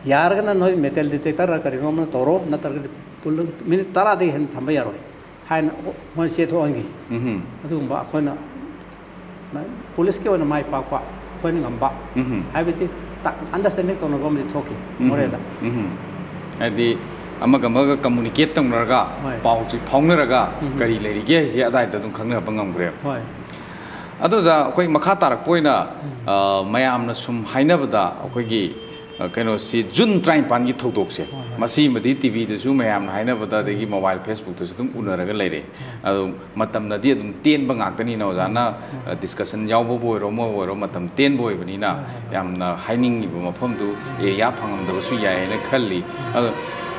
ꯌꯥꯔꯒꯅ ꯅꯣꯏ ꯃꯦꯇꯦꯜ ꯗꯤꯇꯦꯛꯇꯔ ꯀꯔꯤꯅꯣ ꯑꯃ ꯇꯧꯔꯣ, ꯅꯠꯇ꯭ꯔꯒꯗꯤ ꯄꯨꯜꯂ- ꯃꯤꯅꯤꯠ ꯇꯔꯥꯗꯒꯤ ꯍꯦꯟꯅ ꯊꯝꯕ ꯌꯥꯔꯣꯏ ꯍꯥꯏꯅ ꯃꯣꯏ ꯆꯦ ꯊꯣꯛꯍꯟꯈꯤ꯫ ꯎꯝ꯫ ꯑꯗꯨꯒꯨꯝꯕ ꯑꯩꯈꯣꯏꯅ ꯄꯨꯂꯤꯁꯀꯤ ꯑꯣꯏꯅ ꯃꯥꯏ ꯄꯥꯛꯄ ꯑꯩꯈꯣꯏꯅ ꯉꯝꯕ ꯎꯝ꯫ ꯍꯥꯏꯕꯗꯤ ꯑꯟꯗꯔꯁꯇꯦꯟꯗꯤꯡ ꯇꯧꯅꯕ ꯑꯃꯗꯤ ꯊꯣꯛꯈꯤ ꯎꯝ꯫ ꯃꯣꯔꯦꯗ꯫ ꯎꯝ꯫ ꯍꯥꯏꯗꯤ ꯑꯃꯒ ꯑꯃꯒ ꯀꯝꯃꯨꯅꯤꯀꯦꯠ ꯇꯧꯅꯔꯒ ꯍꯣꯏ꯫ ꯄꯥꯎꯁꯤ ꯐꯥꯎꯅꯔꯒ ꯎꯝ꯫ ꯀꯔꯤ ꯂꯩꯔꯤꯒꯦ ꯍꯥꯏꯁꯦ ꯑꯗꯥꯏꯗ ꯑꯗꯨꯝ ꯈꯪꯅꯕ ꯉꯝꯈ꯭ꯔꯦꯕ꯫ ꯍꯣꯏ꯫ ꯑꯗꯣ ꯑꯣꯖꯥ, ꯑꯩꯈꯣꯏ ꯃꯈꯥ ꯇꯥꯔꯛꯄ ꯑꯣꯏꯅ, ꯑ, ꯃꯌꯥꯝꯅ ꯁꯨꯝ ꯍꯥꯏꯅꯕꯗ ꯑꯩꯈꯣꯏꯒꯤ, ꯑ, ꯀꯩꯅꯣꯁꯤ ꯖꯨꯟ ꯇꯔꯥꯅꯤꯄꯥꯟꯒꯤ ꯊꯧꯗꯣꯛꯁꯦ, ꯍꯣꯏ, ꯍꯣꯏ꯫ ꯃꯁꯤꯃꯗꯤ ꯇꯤ ꯚꯤꯗꯁꯨ ꯃꯌꯥꯝꯅ ꯍꯥꯏꯅꯕꯗ ꯑꯗꯒꯤ ꯃꯣꯕꯥꯏꯜ ꯐꯦꯁꯕꯨꯛꯇꯁꯨ ꯑꯗꯨꯝ ꯎꯅꯔꯒ ꯂꯩꯔꯦ꯫ ꯑꯗꯣ ꯃꯇꯝꯅꯗꯤ ꯑꯗꯨꯝ ꯇꯦꯟꯕ ꯉꯥꯛꯇꯅꯤꯅ ꯑꯣꯖꯥꯅ, ꯑ, ꯗꯤꯁꯀꯁꯟ ꯌꯥꯎꯕꯕꯨ ꯑꯣꯏꯔꯣ ꯑꯃ ꯑꯣꯏꯔꯣ ꯃꯇꯝ ꯇꯦꯟꯕ ꯑꯣꯏꯕꯅꯤꯅ ꯍꯣꯏ, ꯍꯣꯏ, ꯍꯣꯏ꯫ ꯌꯥꯝꯅ ꯍꯥꯏꯅꯤꯡꯉꯤꯕ ꯃꯐꯝꯗꯨ ꯑꯦꯔꯤꯌꯥ ꯐꯪꯉꯝꯗꯕꯁꯨ ꯌꯥꯏ ꯍꯥꯏꯅ ꯈꯜꯂꯤ꯫ ꯑꯗꯣ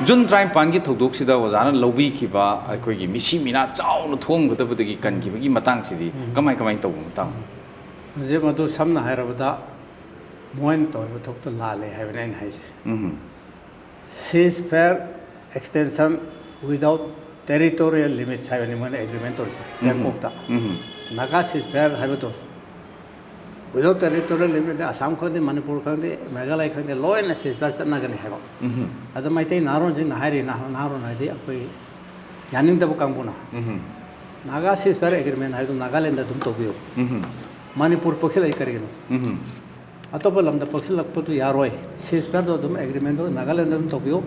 ꯖꯨꯟ ꯇꯔꯥꯅꯤꯄꯥꯟꯒꯤ ꯊꯧꯗꯣꯛꯁꯤꯗ ꯑꯣꯖꯥꯅ ꯂꯧꯕꯤꯈꯤꯕ ꯑꯩꯈꯣꯏꯒꯤ ꯃꯤꯁꯤ ꯃꯤꯅꯥ ꯆꯥꯎꯅ ꯊꯣꯛꯑꯝꯒꯗꯕꯗꯒꯤ ꯀꯟꯈꯤꯕꯒꯤ ꯃꯇꯥꯡꯁꯤꯗꯤ ꯀꯃꯥꯏ ꯀꯃꯥꯏꯅ ꯇꯧꯕ ꯃꯇꯥꯡ? ꯍꯧꯖꯤꯛ ꯃꯗꯨ ꯁꯝꯅ ꯍꯥꯏꯔꯕꯗ ꯃꯣꯏꯅ ꯇꯧꯔꯤꯕ ꯊꯕꯛꯇꯣ ꯂꯥꯜꯂꯦ ꯍꯥꯏꯕꯅꯦ ꯑꯩꯅ ꯍꯥꯏꯁꯦ꯫ ꯎꯝ꯫ Ceasefire extension without territorial limits ꯍꯥꯏꯕꯅꯤ ꯃꯣꯏꯅ ꯑꯦꯒ꯭ꯔꯤꯃꯦꯟ ꯇꯧꯔꯤꯁꯦ ꯕꯦꯡꯀꯣꯛꯇ꯫ ꯎꯝ꯫ ꯅꯥꯒꯥ ceasefire ꯍꯥꯏꯕꯗꯣ without territorial limit, ꯑꯁꯥꯝ ꯈꯪꯗꯦ, ꯃꯅꯤꯄꯨꯔ ꯈꯪꯗꯦ, ꯃꯦꯘꯥꯂꯌ ꯈꯪꯗꯦ, ꯂꯣꯏꯅ ceasefire ꯆꯠꯅꯒꯅꯤ ꯍꯥꯏꯕ꯫ ꯎꯝ꯫ ꯑꯗꯣ ꯃꯩꯇꯩ ꯅꯍꯥꯔꯣꯟꯁꯤꯡꯅ ꯍꯥꯏꯔꯤ, ꯅꯍꯥ- ꯅꯍꯥꯔꯣꯟ ꯍꯥꯏꯗꯤ ꯑꯩꯈꯣꯏ ꯌꯥꯅꯤꯡꯗꯕ ꯀꯥꯡꯕꯨꯅ, ꯎꯝ꯫ ꯅꯥꯒꯥ ceasefire agreement ꯍꯥꯏꯕꯗꯨ ꯅꯥꯒꯥꯂꯦꯟꯗ ꯑꯗꯨꯝ ꯇꯧꯕꯤꯌꯨ, ꯎꯝ꯫ ꯃꯅꯤꯄꯨꯔ ꯄꯛꯁꯤꯜꯂꯛꯏ ꯀꯔꯤꯒꯤꯅꯣ? ꯎꯝ꯫ ꯑꯇꯣꯞꯄ ꯂꯝꯗ ꯄꯛꯁꯤꯜꯂꯛꯄꯗꯨ ꯌꯥꯔꯣꯏ꯫ ꯁꯤꯁ ꯐꯥꯌꯔꯗꯣ ꯑꯗꯨꯝ ꯑꯦꯒ꯭ꯔꯤꯃꯦꯟꯗꯣ ꯅꯥꯒꯥꯂꯦꯟꯗ ꯑꯗꯨꯝ ꯇꯧꯕꯤꯌꯨ꯫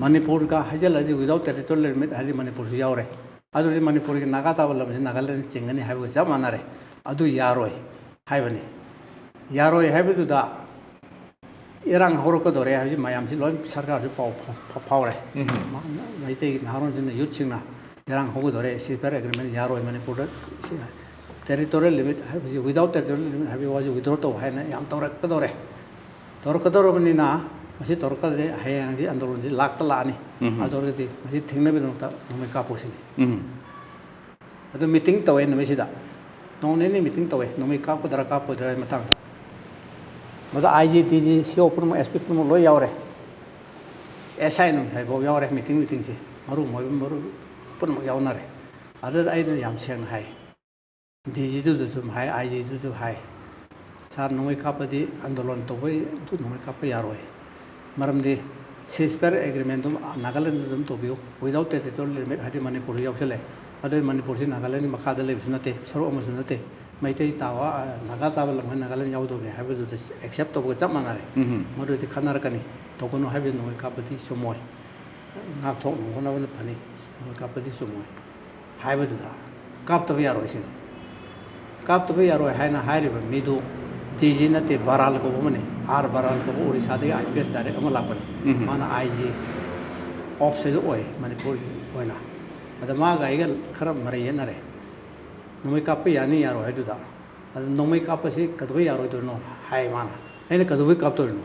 ꯃꯅꯤꯄꯨꯔꯒ ꯍꯥꯏꯖꯤꯜꯂꯗꯤ without territorial limit ꯍꯥꯏꯗꯤ ꯃꯅꯤꯄꯨꯔꯁꯨ ꯌꯥꯎꯔꯦ꯫ ꯑꯗꯨꯗꯤ ꯃꯅꯤꯄꯨꯔꯒꯤ ꯅꯥꯒꯥ ꯇꯥꯕ ꯂꯝꯁꯤ ꯅꯥꯒꯥꯂꯦꯟ ꯆꯤꯡꯒꯅꯤ ꯍꯥꯏꯕꯒ ꯆꯞ ꯃꯥꯟꯅꯔꯦ꯫ ꯑꯗꯨ ꯌꯥꯔꯣꯏ ꯍꯥꯏꯕꯅꯤ꯫ ꯌꯥꯔꯣꯏ ꯍꯥꯏꯕꯗꯨꯗ ꯏꯔꯥꯡ ꯍꯧꯔꯛꯀꯗꯧꯔꯦ ꯍꯥꯏꯕꯁꯤ ꯃꯌꯥꯝꯁꯤ ꯂꯣꯏ ꯁꯔꯀꯥꯔꯁꯨ ꯄꯥꯎ ꯐ-, ꯐꯥꯎꯔꯦ꯫ ꯃꯩꯇꯩꯒꯤ ꯅꯍꯥꯔꯣꯟꯁꯤꯡꯅ, ꯌꯨꯠꯁꯤꯡꯅ ꯏꯔꯥꯡ ꯍꯧꯒꯗꯧꯔꯦ, ceasefire agreement ꯌꯥꯔꯣꯏ, ꯃꯅꯤꯄꯨꯔꯗ ꯁꯤ territorial limit ꯍꯥꯏꯕꯁꯤ, without territorial limit ꯍꯥꯏꯕꯒꯤ ꯋꯥꯁꯤ withdraw ꯇꯧ ꯍꯥꯏꯅ ꯌꯥꯝ ꯇꯧꯔꯛꯀꯗꯧꯔꯦ꯫ ꯇꯧꯔꯛꯀꯗꯧꯔꯕꯅꯤꯅ ꯃꯁꯤ ꯇꯧꯔꯛꯀꯗꯧꯔꯦ, ꯍꯌꯦꯡꯗꯤ ꯑꯟꯗꯣꯂꯟꯁꯤ ꯂꯥꯛꯇ ꯂꯥꯛꯑꯅꯤ꯫ ꯑꯗꯨ ꯑꯣꯏꯔꯒꯗꯤ ꯃꯁꯤ ꯊꯤꯡꯅꯕꯒꯤꯗꯃꯛꯇ ꯅꯣꯡꯃꯩ ꯀꯥꯞꯄꯨ ꯁꯤꯅꯤ꯫ ꯑꯗꯨ meeting ꯇꯧꯋꯦ ꯅꯨꯃꯤꯠꯁꯤꯗ꯫ ꯅꯣꯡ ꯅꯤꯅꯤ meeting ꯇꯧꯋꯦ, ꯅꯣꯡꯃꯩ ꯀꯥꯞꯀꯗ꯭ꯔꯥ ꯀꯥꯞꯄꯣꯏꯗ꯭ꯔꯥ ꯍꯥꯏꯕꯒꯤ ꯃꯇꯥꯡꯗ꯫ ꯃꯗꯨ ꯑꯥꯏ ꯖꯤ, ꯗꯤ ꯖꯤ, ꯁꯤ ꯑꯣ ꯄꯨꯝꯅꯃꯛ, ꯑꯦꯁ ꯄꯤ ꯄꯨꯝꯅꯃꯛ ꯂꯣꯏ ꯌꯥꯎꯔꯦ꯫ ꯑꯦꯁ ꯑꯥꯏ ꯅꯨꯡꯁꯥꯏ ꯐꯥꯎ ꯌꯥꯎꯔꯦ meeting, meetingꯁꯦ꯫ ꯃꯔꯨ ꯃꯣꯏꯕ ꯃꯔꯨ ꯄꯨꯝꯅꯃꯛ ꯌꯥꯎꯅꯔꯦ꯫ ꯑꯗꯨꯗ ꯑꯩꯅ ꯌꯥꯝ ꯁꯦꯡꯅ ꯍꯥꯏ, ꯗꯤ ꯖꯤꯗꯨꯗꯁꯨ ꯍꯥꯏ, ꯑꯥꯏ ꯖꯤꯗꯨꯁꯨ ꯍꯥꯏ, "ꯁꯥꯔ, ꯅꯣꯡꯃꯩ ꯀꯥꯞꯄꯗꯤ ꯑꯟꯗꯣꯂꯟ ꯇꯧꯕꯩ ꯑꯗꯨ ꯅꯣꯡꯃꯩ ꯀꯥꯞꯄ ꯌꯥꯔꯣꯏ꯫ ꯃꯔꯝꯗꯤ ceasefire agreement ꯑꯗꯨꯝ ꯅꯥꯒꯥꯂꯦꯟꯗ ꯑꯗꯨꯝ ꯇꯧꯕꯤꯌꯨ, without territorial limit ꯍꯥꯏꯗꯤ ꯃꯅꯤꯄꯨꯔꯁꯨ ꯌꯥꯎꯁꯜꯂꯦ꯫ ꯑꯗꯨ ꯃꯅꯤꯄꯨꯔꯁꯤ ꯅꯥꯒꯥꯂꯦꯟꯒꯤ ꯃꯈꯥꯗ ꯂꯩꯕꯁꯨ ꯅꯠꯇꯦ, ꯁꯔꯨꯛ ꯑꯃꯁꯨ ꯅꯠꯇꯦ꯫ ꯃꯩꯇꯩ ꯇꯥꯕ, ꯑ, ꯅꯥꯒꯥ ꯇꯥꯕ ꯂꯝ ꯍꯥꯏ ꯅꯥꯒꯥꯂꯦꯟ ꯌꯥꯎꯗꯧꯕꯅꯤ ꯍꯥꯏꯕꯗꯨꯗ accept ꯇꯧꯕꯒ ꯆꯞ ꯃꯥꯟꯅꯔꯦ꯫ ꯃꯗꯨꯗꯤ ꯈꯟꯅꯔꯛꯀꯅꯤ꯫ ꯇꯧꯒꯅꯨ ꯍꯥꯏꯕꯗꯤ ꯅꯣꯡꯃꯩ ꯀꯥꯞꯄꯗꯤ ꯆꯨꯝꯃꯣꯏ꯫ ꯉꯥꯛꯊꯣꯛꯅꯕ ꯍꯣꯠꯅꯕꯅ ꯐꯅꯤ꯫ ꯅꯣꯡꯃꯩ ꯀꯥꯞꯄꯗꯤ ꯆꯨꯝꯃꯣꯏ" ꯍꯥꯏꯕꯗꯨꯗ ꯀꯥꯞꯇꯕ ꯌꯥꯔꯣꯏ ꯁꯤꯅꯤ꯫ ꯀꯥꯞꯇꯕ ꯌꯥꯔꯣꯏ ꯍꯥꯏꯅ ꯍꯥꯏꯔꯤꯕ ꯃꯤꯗꯨ ꯗꯤ ꯖꯤ ꯅꯠꯇꯦ, ꯕꯔꯥꯜ ꯀꯧꯕ ꯑꯃꯅꯤ꯫ ꯑꯥꯔ ꯕꯔꯥꯜ ꯀꯧꯕ ꯑꯣꯔꯤꯁꯥꯗꯒꯤ ꯑꯥꯏ ꯄꯤ ꯑꯦꯁ direct ꯑꯃ ꯂꯥꯛꯄꯅꯤ꯫ ꯃꯥꯅ ꯑꯥꯏ ꯖꯤ ꯑꯣꯐꯤꯁꯇ ꯑꯣꯏ ꯃꯅꯤꯄꯨꯔꯒꯤ ꯑꯣꯏꯅ꯫ ꯑꯗ ꯃꯥꯒ ꯑꯩꯒ ꯈꯔ ꯃꯔꯩ ꯌꯦꯠꯅꯔꯦ꯫ "ꯅꯣꯡꯃꯩ ꯀꯥꯞꯄ ꯌꯥꯅꯤ ꯌꯥꯔꯣꯏ" ꯍꯥꯏꯗꯨꯗ꯫ ꯑꯗ "ꯅꯣꯡꯃꯩ ꯀꯥꯞꯄꯁꯤ ꯀꯩꯗꯧꯕꯩ ꯌꯥꯔꯣꯏꯗꯣꯏꯅꯣ?" ꯍꯥꯏ ꯃꯥꯅ꯫ ꯑꯩꯅ "ꯀꯩꯗꯧꯕꯩ ꯀꯥꯞꯇꯣꯔꯤꯅꯣ?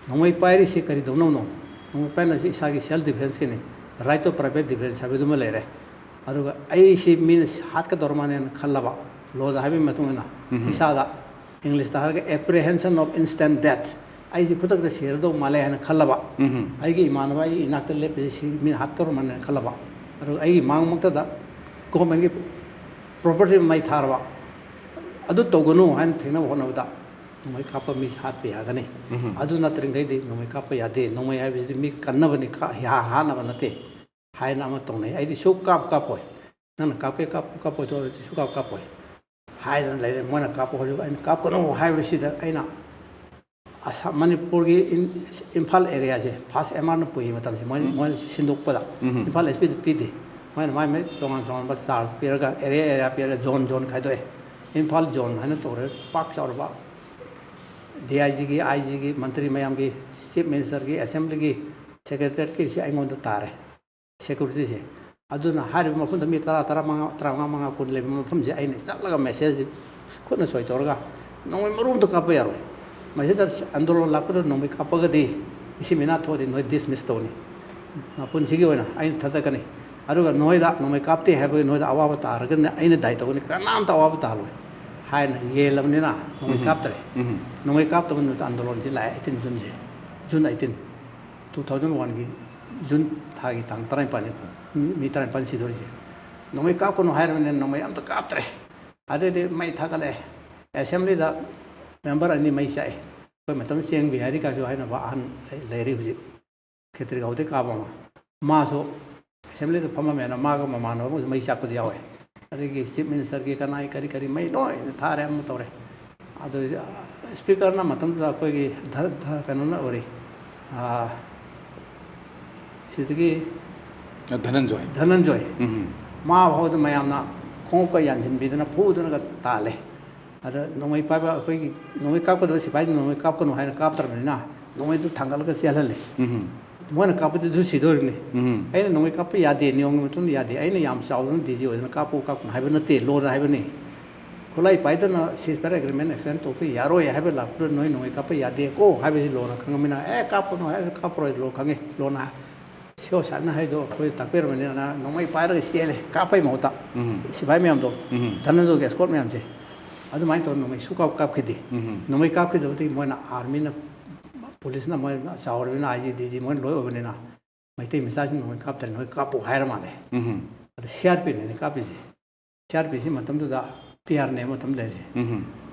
ꯅꯣꯡꯃꯩ ꯄꯥꯏꯔꯤꯁꯤ ꯀꯔꯤꯗꯧꯅꯕꯅꯣ? ꯅꯣꯡꯃꯩ ꯄꯥꯏꯅꯕꯁꯤ ꯏꯁꯥꯒꯤ self defenceꯀꯤꯅꯤ, right of private defence ꯍꯥꯏꯕꯗꯨꯃ ꯂꯩꯔꯦ꯫ ꯑꯗꯨꯒ ꯑꯩꯁꯤ ꯃꯤꯅ ꯍꯥꯠꯀꯗꯧꯔ ꯃꯥꯜꯂꯦꯅ ꯈꯜꯂꯕ, ꯂꯣꯗ ꯍꯥꯏꯕꯒꯤ ꯃꯇꯨꯡ ꯏꯟꯅ ꯏꯁꯥꯗ, ꯏꯪꯂꯤꯁꯇ ꯍꯥꯏꯔꯒ apprehension of instant death, ꯑꯩꯁꯤ ꯈꯨꯗꯛꯇ ꯁꯤꯔꯗꯧ ꯃꯥꯜꯂꯦ ꯍꯥꯏꯅ ꯈꯜꯂꯕ, ꯑꯩꯒꯤ ꯏꯃꯥꯟꯅꯕ ꯑꯩꯒꯤ ꯏꯅꯥꯛꯇ ꯂꯦꯞꯄꯁꯤ ꯁꯤ ꯃꯤꯅ ꯍꯥꯠꯇꯧꯔ ꯃꯥꯜꯂꯦꯅ ꯈꯜꯂꯕ, ꯑꯗꯨꯒ ꯑꯩꯒꯤ ꯃꯥꯡꯃꯛꯇꯗ governmentꯀꯤ property ꯃꯩ ꯊꯥꯔꯕ, ꯑꯗꯨ ꯇꯧꯒꯅꯨ ꯍꯥꯏꯅ ꯊꯦꯡꯅꯕ ꯍꯣꯠꯅꯕꯗ ꯅꯣꯡꯃꯩ ꯀꯥꯞꯄ ꯃꯤꯁꯤ ꯍꯥꯠꯄ ꯌꯥꯒꯅꯤ꯫ ꯑꯗꯨ ꯅꯠꯇ꯭ꯔꯤꯉꯩꯗꯤ ꯅꯣꯡꯃꯩ ꯀꯥꯞꯄ ꯌꯥꯗꯦ꯫ ꯅꯣꯡꯃꯩ ꯍꯥꯏꯕꯁꯤꯗꯤ ꯃꯤ ꯀꯟꯅꯕꯅꯤ, ꯀꯥ-, ꯍꯥ-, ꯍꯥꯠꯅꯕ ꯅꯠꯇꯦ ꯍꯥꯏꯅ ꯑꯃ ꯇꯧꯅꯩ꯫ ꯑꯩꯗꯤ ꯁꯨꯛ ꯀꯥꯞ ꯀꯥꯞꯄꯣꯏ꯫ ꯅꯪꯅ ꯀꯥꯞꯀꯦ ꯀꯥꯞꯄꯨ, ꯀꯥꯞꯄꯣꯏ ꯊꯣꯛꯑꯗꯤ ꯁꯨꯛ ꯀꯥꯞ ꯀꯥꯞꯄꯣꯏ꯫ ꯍꯥꯏꯗꯅ ꯂꯩꯔꯦ꯫ ꯃꯣꯏꯅ ꯀꯥꯞꯄꯨ ꯍꯥꯏꯔꯁꯨ ꯑꯩꯅ ꯀꯥꯞꯀꯅꯨ ꯍꯥꯏꯕꯁꯤꯗ ꯑꯩꯅ ꯑꯁꯥꯝ, ꯃꯅꯤꯄꯨꯔꯒꯤ ꯏꯝꯐꯥꯜ ꯑꯦꯔꯤꯌꯥꯁꯦ ꯐꯥꯔꯁ ꯑꯦꯝ ꯑꯥꯔꯅ ꯄꯨꯏ ꯃꯇꯝꯁꯦ, ꯃꯣꯏ ꯃꯣꯏ ꯁꯤꯟꯗꯣꯛꯄꯗ ꯏꯝꯐꯥꯜ ꯑꯦꯁ ꯄꯤꯗ ꯄꯤꯗꯦ꯫ ꯃꯣꯏꯅ ꯃꯥꯏ ꯃꯥꯏ ꯇꯣꯉꯥꯟ ꯇꯣꯉꯥꯟꯕ ꯆꯥꯔꯖ ꯄꯤꯔꯒ ꯑꯦꯔꯤꯌꯥ ꯑꯦꯔꯤꯌꯥ ꯄꯤꯔꯒ ꯖꯣꯟ ꯖꯣꯟ ꯈꯥꯏꯗꯣꯛꯑꯦ꯫ ꯏꯝꯐꯥꯜ ꯖꯣꯟ ꯍꯥꯏꯅ ꯇꯧꯔꯦ꯫ ꯄꯥꯛ ꯆꯥꯎꯔꯕ ꯗꯤ ꯑꯥꯏ ꯖꯤꯒꯤ, ꯑꯥꯏ ꯖꯤꯒꯤ, ꯃꯟꯇ꯭ꯔꯤ ꯃꯌꯥꯝꯒꯤ, ꯆꯤꯐ ꯃꯤꯅꯤꯁꯇꯔꯒꯤ, ꯑꯦꯁꯦꯝꯕ꯭ꯂꯤꯒꯤ, ꯁꯦꯀ꯭ꯔꯦꯇꯔꯤꯌꯦꯠꯀꯤꯁꯦ ꯑꯩꯉꯣꯟꯗ ꯇꯥꯔꯦ꯫ ꯁꯦꯀ꯭ꯌꯨꯔꯤꯇꯤꯁꯦ꯫ ꯑꯗꯨꯅ ꯍꯥꯏꯔꯤꯕ ꯃꯐꯝꯗ ꯃꯤ ꯇꯔꯥ, ꯇꯔꯥꯃꯉꯥ, ꯇꯔꯥꯃꯉꯥ, ꯃꯉꯥ, ꯀꯨꯟ ꯂꯩꯕ ꯃꯐꯝꯁꯦ ꯑꯩꯅ ꯆꯠꯂꯒ ꯃꯦꯁꯦꯖꯁꯦ ꯈꯨꯠꯅ ꯁꯣꯏ ꯇꯧꯔꯒ ꯅꯣꯡꯃꯩ ꯃꯔꯨ ꯑꯝꯇ ꯀꯥꯞꯄ ꯌꯥꯔꯣꯏ꯫ ꯃꯁꯤꯗ ꯑꯟꯗꯣꯂꯟ ꯂꯥꯛꯄꯗ ꯅꯣꯡꯃꯩ ꯀꯥꯞꯄꯒꯗꯤ ꯏꯁꯤꯡ ꯃꯤꯅꯥ ꯊꯣꯛꯑꯗꯤ ꯅꯣꯏ ꯗꯤꯁꯃꯤꯁ ꯇꯧꯅꯤ꯫ ꯃꯄꯨꯟꯁꯤꯒꯤ ꯑꯣꯏꯅ ꯑꯩꯅ ꯊꯥꯗꯛꯀꯅꯤ꯫ ꯑꯗꯨꯒ ꯅꯣꯏꯗ ꯅꯣꯡꯃꯩ ꯀꯥꯞꯇꯦ ꯍꯥꯏꯕꯒꯤ ꯅꯣꯏꯗ ꯑꯋꯥꯕ ꯇꯥꯔꯒꯅ ꯑꯩꯅ ꯗꯥꯏ ꯇꯧꯒꯅꯤ, ꯀꯅꯥꯝꯇ ꯑꯋꯥꯕ ꯇꯥꯔꯣꯏ ꯍꯥꯏꯅ ꯌꯦꯜꯂꯕꯅꯤꯅ ꯅꯣꯡꯃꯩ ꯀꯥꯞꯇꯔꯦ꯫ ꯅꯣꯡꯃꯩ ꯀꯥꯞꯇꯕ ꯅꯨꯃꯤꯠꯇ ꯑꯟꯗꯣꯂꯟꯁꯤ ꯂꯥꯛꯑꯦ, ꯑꯩꯠꯇꯤꯟ ꯖꯨꯟꯁꯦ, ꯖꯨꯟ ꯑꯩꯠꯇꯤꯟ꯫ ꯇꯨ ꯊꯥꯎꯖꯟ ꯋꯥꯟꯒꯤ ꯖꯨꯟ ꯊꯥꯒꯤ ꯇꯥꯡ ꯇꯔꯥꯅꯤꯄꯥꯟꯅꯤꯀꯣ꯫ ꯃꯤ, ꯃꯤ ꯇꯔꯥꯅꯤꯄꯥꯟ ꯁꯤꯗꯣꯔꯤꯁꯦ꯫ ꯅꯣꯡꯃꯩ ꯀꯥꯞꯀꯅꯨ ꯍꯥꯏꯔꯕꯅꯤꯅ ꯅꯣꯡꯃꯩ ꯑꯝꯇ ꯀꯥꯞꯇ꯭ꯔꯦ꯫ ꯑꯗꯩꯗꯤ ꯃꯩ ꯊꯥꯒꯠꯂꯛꯑꯦ꯫ ꯑꯦꯁꯦꯝꯕ꯭ꯂꯤꯗ ꯃꯦꯝꯕꯔ ꯑꯅꯤ ꯃꯩ ꯆꯥꯛꯑꯦ꯫ ꯑꯩꯈꯣꯏ ꯃꯇꯝ ꯆꯦꯡ ꯕꯤꯍꯥꯔꯤ ꯀꯥꯁꯨ ꯍꯥꯏꯅꯕ ꯑꯍꯟ ꯂꯩ-, ꯂꯩꯔꯤ ꯍꯧꯖꯤꯛ꯫ ꯈꯦꯇ꯭ꯔꯤꯒꯥꯎꯗꯩ ꯀꯥꯕ ꯑꯃ꯫ ꯃꯥꯁꯨ ꯑꯦꯁꯦꯝꯕ꯭ꯂꯤꯗ ꯐꯝꯃꯝꯃꯦꯅ ꯃꯥꯒ ꯃꯃꯥꯟꯅꯕ ꯑꯃꯁꯨ ꯃꯩ ꯆꯥꯛꯄꯗꯤ ꯌꯥꯎꯋꯦ꯫ ꯑꯗꯒꯤ ꯆꯤꯐ ꯃꯤꯅꯤꯁꯇꯔꯒꯤ ꯀꯅꯥꯏ ꯀꯔꯤ ꯀꯔꯤ ꯃꯩ ꯂꯣꯏꯅ ꯊꯥꯔꯦ, ꯑꯃ ꯇꯧꯔꯦ꯫ ꯑꯗꯨ, ꯑ, ꯁ꯭ꯄꯤꯀꯔꯅ ꯃꯇꯝꯗꯨꯗ ꯑꯩꯈꯣꯏꯒꯤ ꯙ-, ꯙ-, ꯀꯩꯅꯣꯅ ꯑꯣꯏꯔꯤ, ꯑ, ꯁꯤꯗꯒꯤ ꯙꯅꯟꯖꯣꯏ꯫ ꯙꯅꯟꯖꯣꯏ꯫ ꯎꯝ꯫ ꯃꯥ ꯐꯥꯎꯗ ꯃꯌꯥꯝꯅ ꯈꯣꯡꯎꯞꯀ ꯌꯥꯟꯁꯤꯟꯕꯤꯗꯅ ꯐꯨꯗꯅꯒ ꯇꯥꯜꯂꯦ꯫ ꯑꯗ ꯅꯣꯡꯃꯩ ꯄꯥꯏꯕ ꯑꯩꯈꯣꯏꯒꯤ ꯅꯣꯡꯃꯩ ꯀꯥꯞꯀꯗꯕ ꯁꯤꯐꯥꯏꯅ ꯅꯣꯡꯃꯩ ꯀꯥꯞꯀꯅꯨ ꯍꯥꯏꯅ ꯀꯥꯞꯇ꯭ꯔꯕꯅꯤꯅ ꯅꯣꯡꯃꯩꯗꯨ ꯊꯥꯡꯒꯠꯂꯒ ꯆꯦꯜꯍꯜꯂꯦ꯫ ꯎꯝ꯫ ꯃꯣꯏꯅ ꯀꯥꯞꯄꯗꯨꯁꯨ ꯁꯤꯗꯣꯔꯤꯕꯅꯤ꯫ ꯎꯝ꯫ ꯑꯩꯅ ꯅꯣꯡꯃꯩ ꯀꯥꯞꯄ ꯌꯥꯗꯦ, ꯅꯤꯌꯣꯝꯒꯤ ꯃꯇꯨꯡ ꯏꯟꯅ ꯌꯥꯗꯦ, ꯑꯩꯅ ꯌꯥꯝ ꯆꯥꯎꯗꯅ ꯗꯤ ꯖꯤ ꯑꯣꯏꯗꯅ ꯀꯥꯞꯄꯨ ꯀꯥꯞꯀꯅꯨ ꯍꯥꯏꯕ ꯅꯠꯇꯦ, ꯂꯣꯅ ꯍꯥꯏꯕꯅꯤ꯫ ꯈꯨꯠꯂꯥꯏ ꯄꯥꯏꯗꯅ ceasefire agreement extend ꯇꯧꯕ ꯌꯥꯔꯣꯏ ꯍꯥꯏꯕ ꯂꯥꯛꯄꯗ ꯅꯣꯏ ꯅꯣꯡꯃꯩ ꯀꯥꯞꯄ ꯌꯥꯗꯦꯀꯣ ꯍꯥꯏꯕꯁꯤ ꯂꯣꯅ ꯈꯪꯉꯃꯤꯅ, ꯑꯦ, ꯀꯥꯞꯄꯅꯨ ꯍꯥꯏꯔꯒ ꯀꯥꯞꯄꯔꯣꯏ, ꯂꯣ ꯈꯪꯉꯤ, ꯂꯣꯅ ꯁꯤ ꯑꯣ ꯁꯥꯔꯅ ꯍꯥꯏꯗꯣ ꯑꯩꯈꯣꯏ ꯇꯥꯛꯄꯤꯔꯕꯅꯤꯅ ꯅꯣꯡꯃꯩ ꯄꯥꯏꯔꯒ ꯆꯦꯜꯂꯦ, ꯀꯥꯞꯄꯩ ꯃꯍꯨꯠꯇ꯫ ꯎꯝ꯫ ꯁꯤꯐꯥꯏ ꯃꯌꯥꯝꯗꯣ, ꯎꯝ꯫ ꯙꯅꯟꯖꯣꯏꯒꯤ escort ꯃꯌꯥꯝꯁꯦ꯫ ꯑꯗꯨꯃꯥꯏꯅ ꯇꯧꯔ ꯅꯣꯡꯃꯩ ꯁꯨꯀꯥꯞ ꯀꯥꯞꯈꯤꯗꯦ꯫ ꯎꯝ꯫ ꯅꯣꯡꯃꯩ ꯀꯥꯞꯈꯤꯗꯕꯗꯒꯤ ꯃꯣꯏꯅ ꯑꯥꯔꯃꯤꯅ, ꯄꯨꯂꯤꯁꯅ ꯃꯣꯏ ꯆꯥꯎꯔꯕꯅꯤꯅ, ꯑꯥꯏ ꯖꯤ, ꯗꯤ ꯖꯤ ꯃꯣꯏꯅ ꯂꯣꯏ ꯑꯣꯏꯕꯅꯤꯅ ꯃꯩꯇꯩ ꯃꯆꯥꯁꯤꯡ ꯅꯣꯡꯃꯩ ꯀꯥꯞꯇ꯭ꯔꯦ, ꯅꯣꯏ ꯀꯥꯞꯄꯨ ꯍꯥꯏꯔ ꯃꯥꯜꯂꯦ꯫ ꯎꯝ꯫ ꯑꯗ ꯁꯤ ꯑꯥꯔ ꯄꯤꯅꯅꯦ ꯀꯥꯞꯄꯤꯁꯦ꯫ ꯁꯤ ꯑꯥꯔ ꯄꯤꯁꯤ ꯃꯇꯝꯗꯨꯗ ꯄꯤ ꯑꯥꯔꯅꯦ ꯃꯇꯝ ꯂꯩꯔꯤꯁꯦ꯫ ꯎꯝ꯫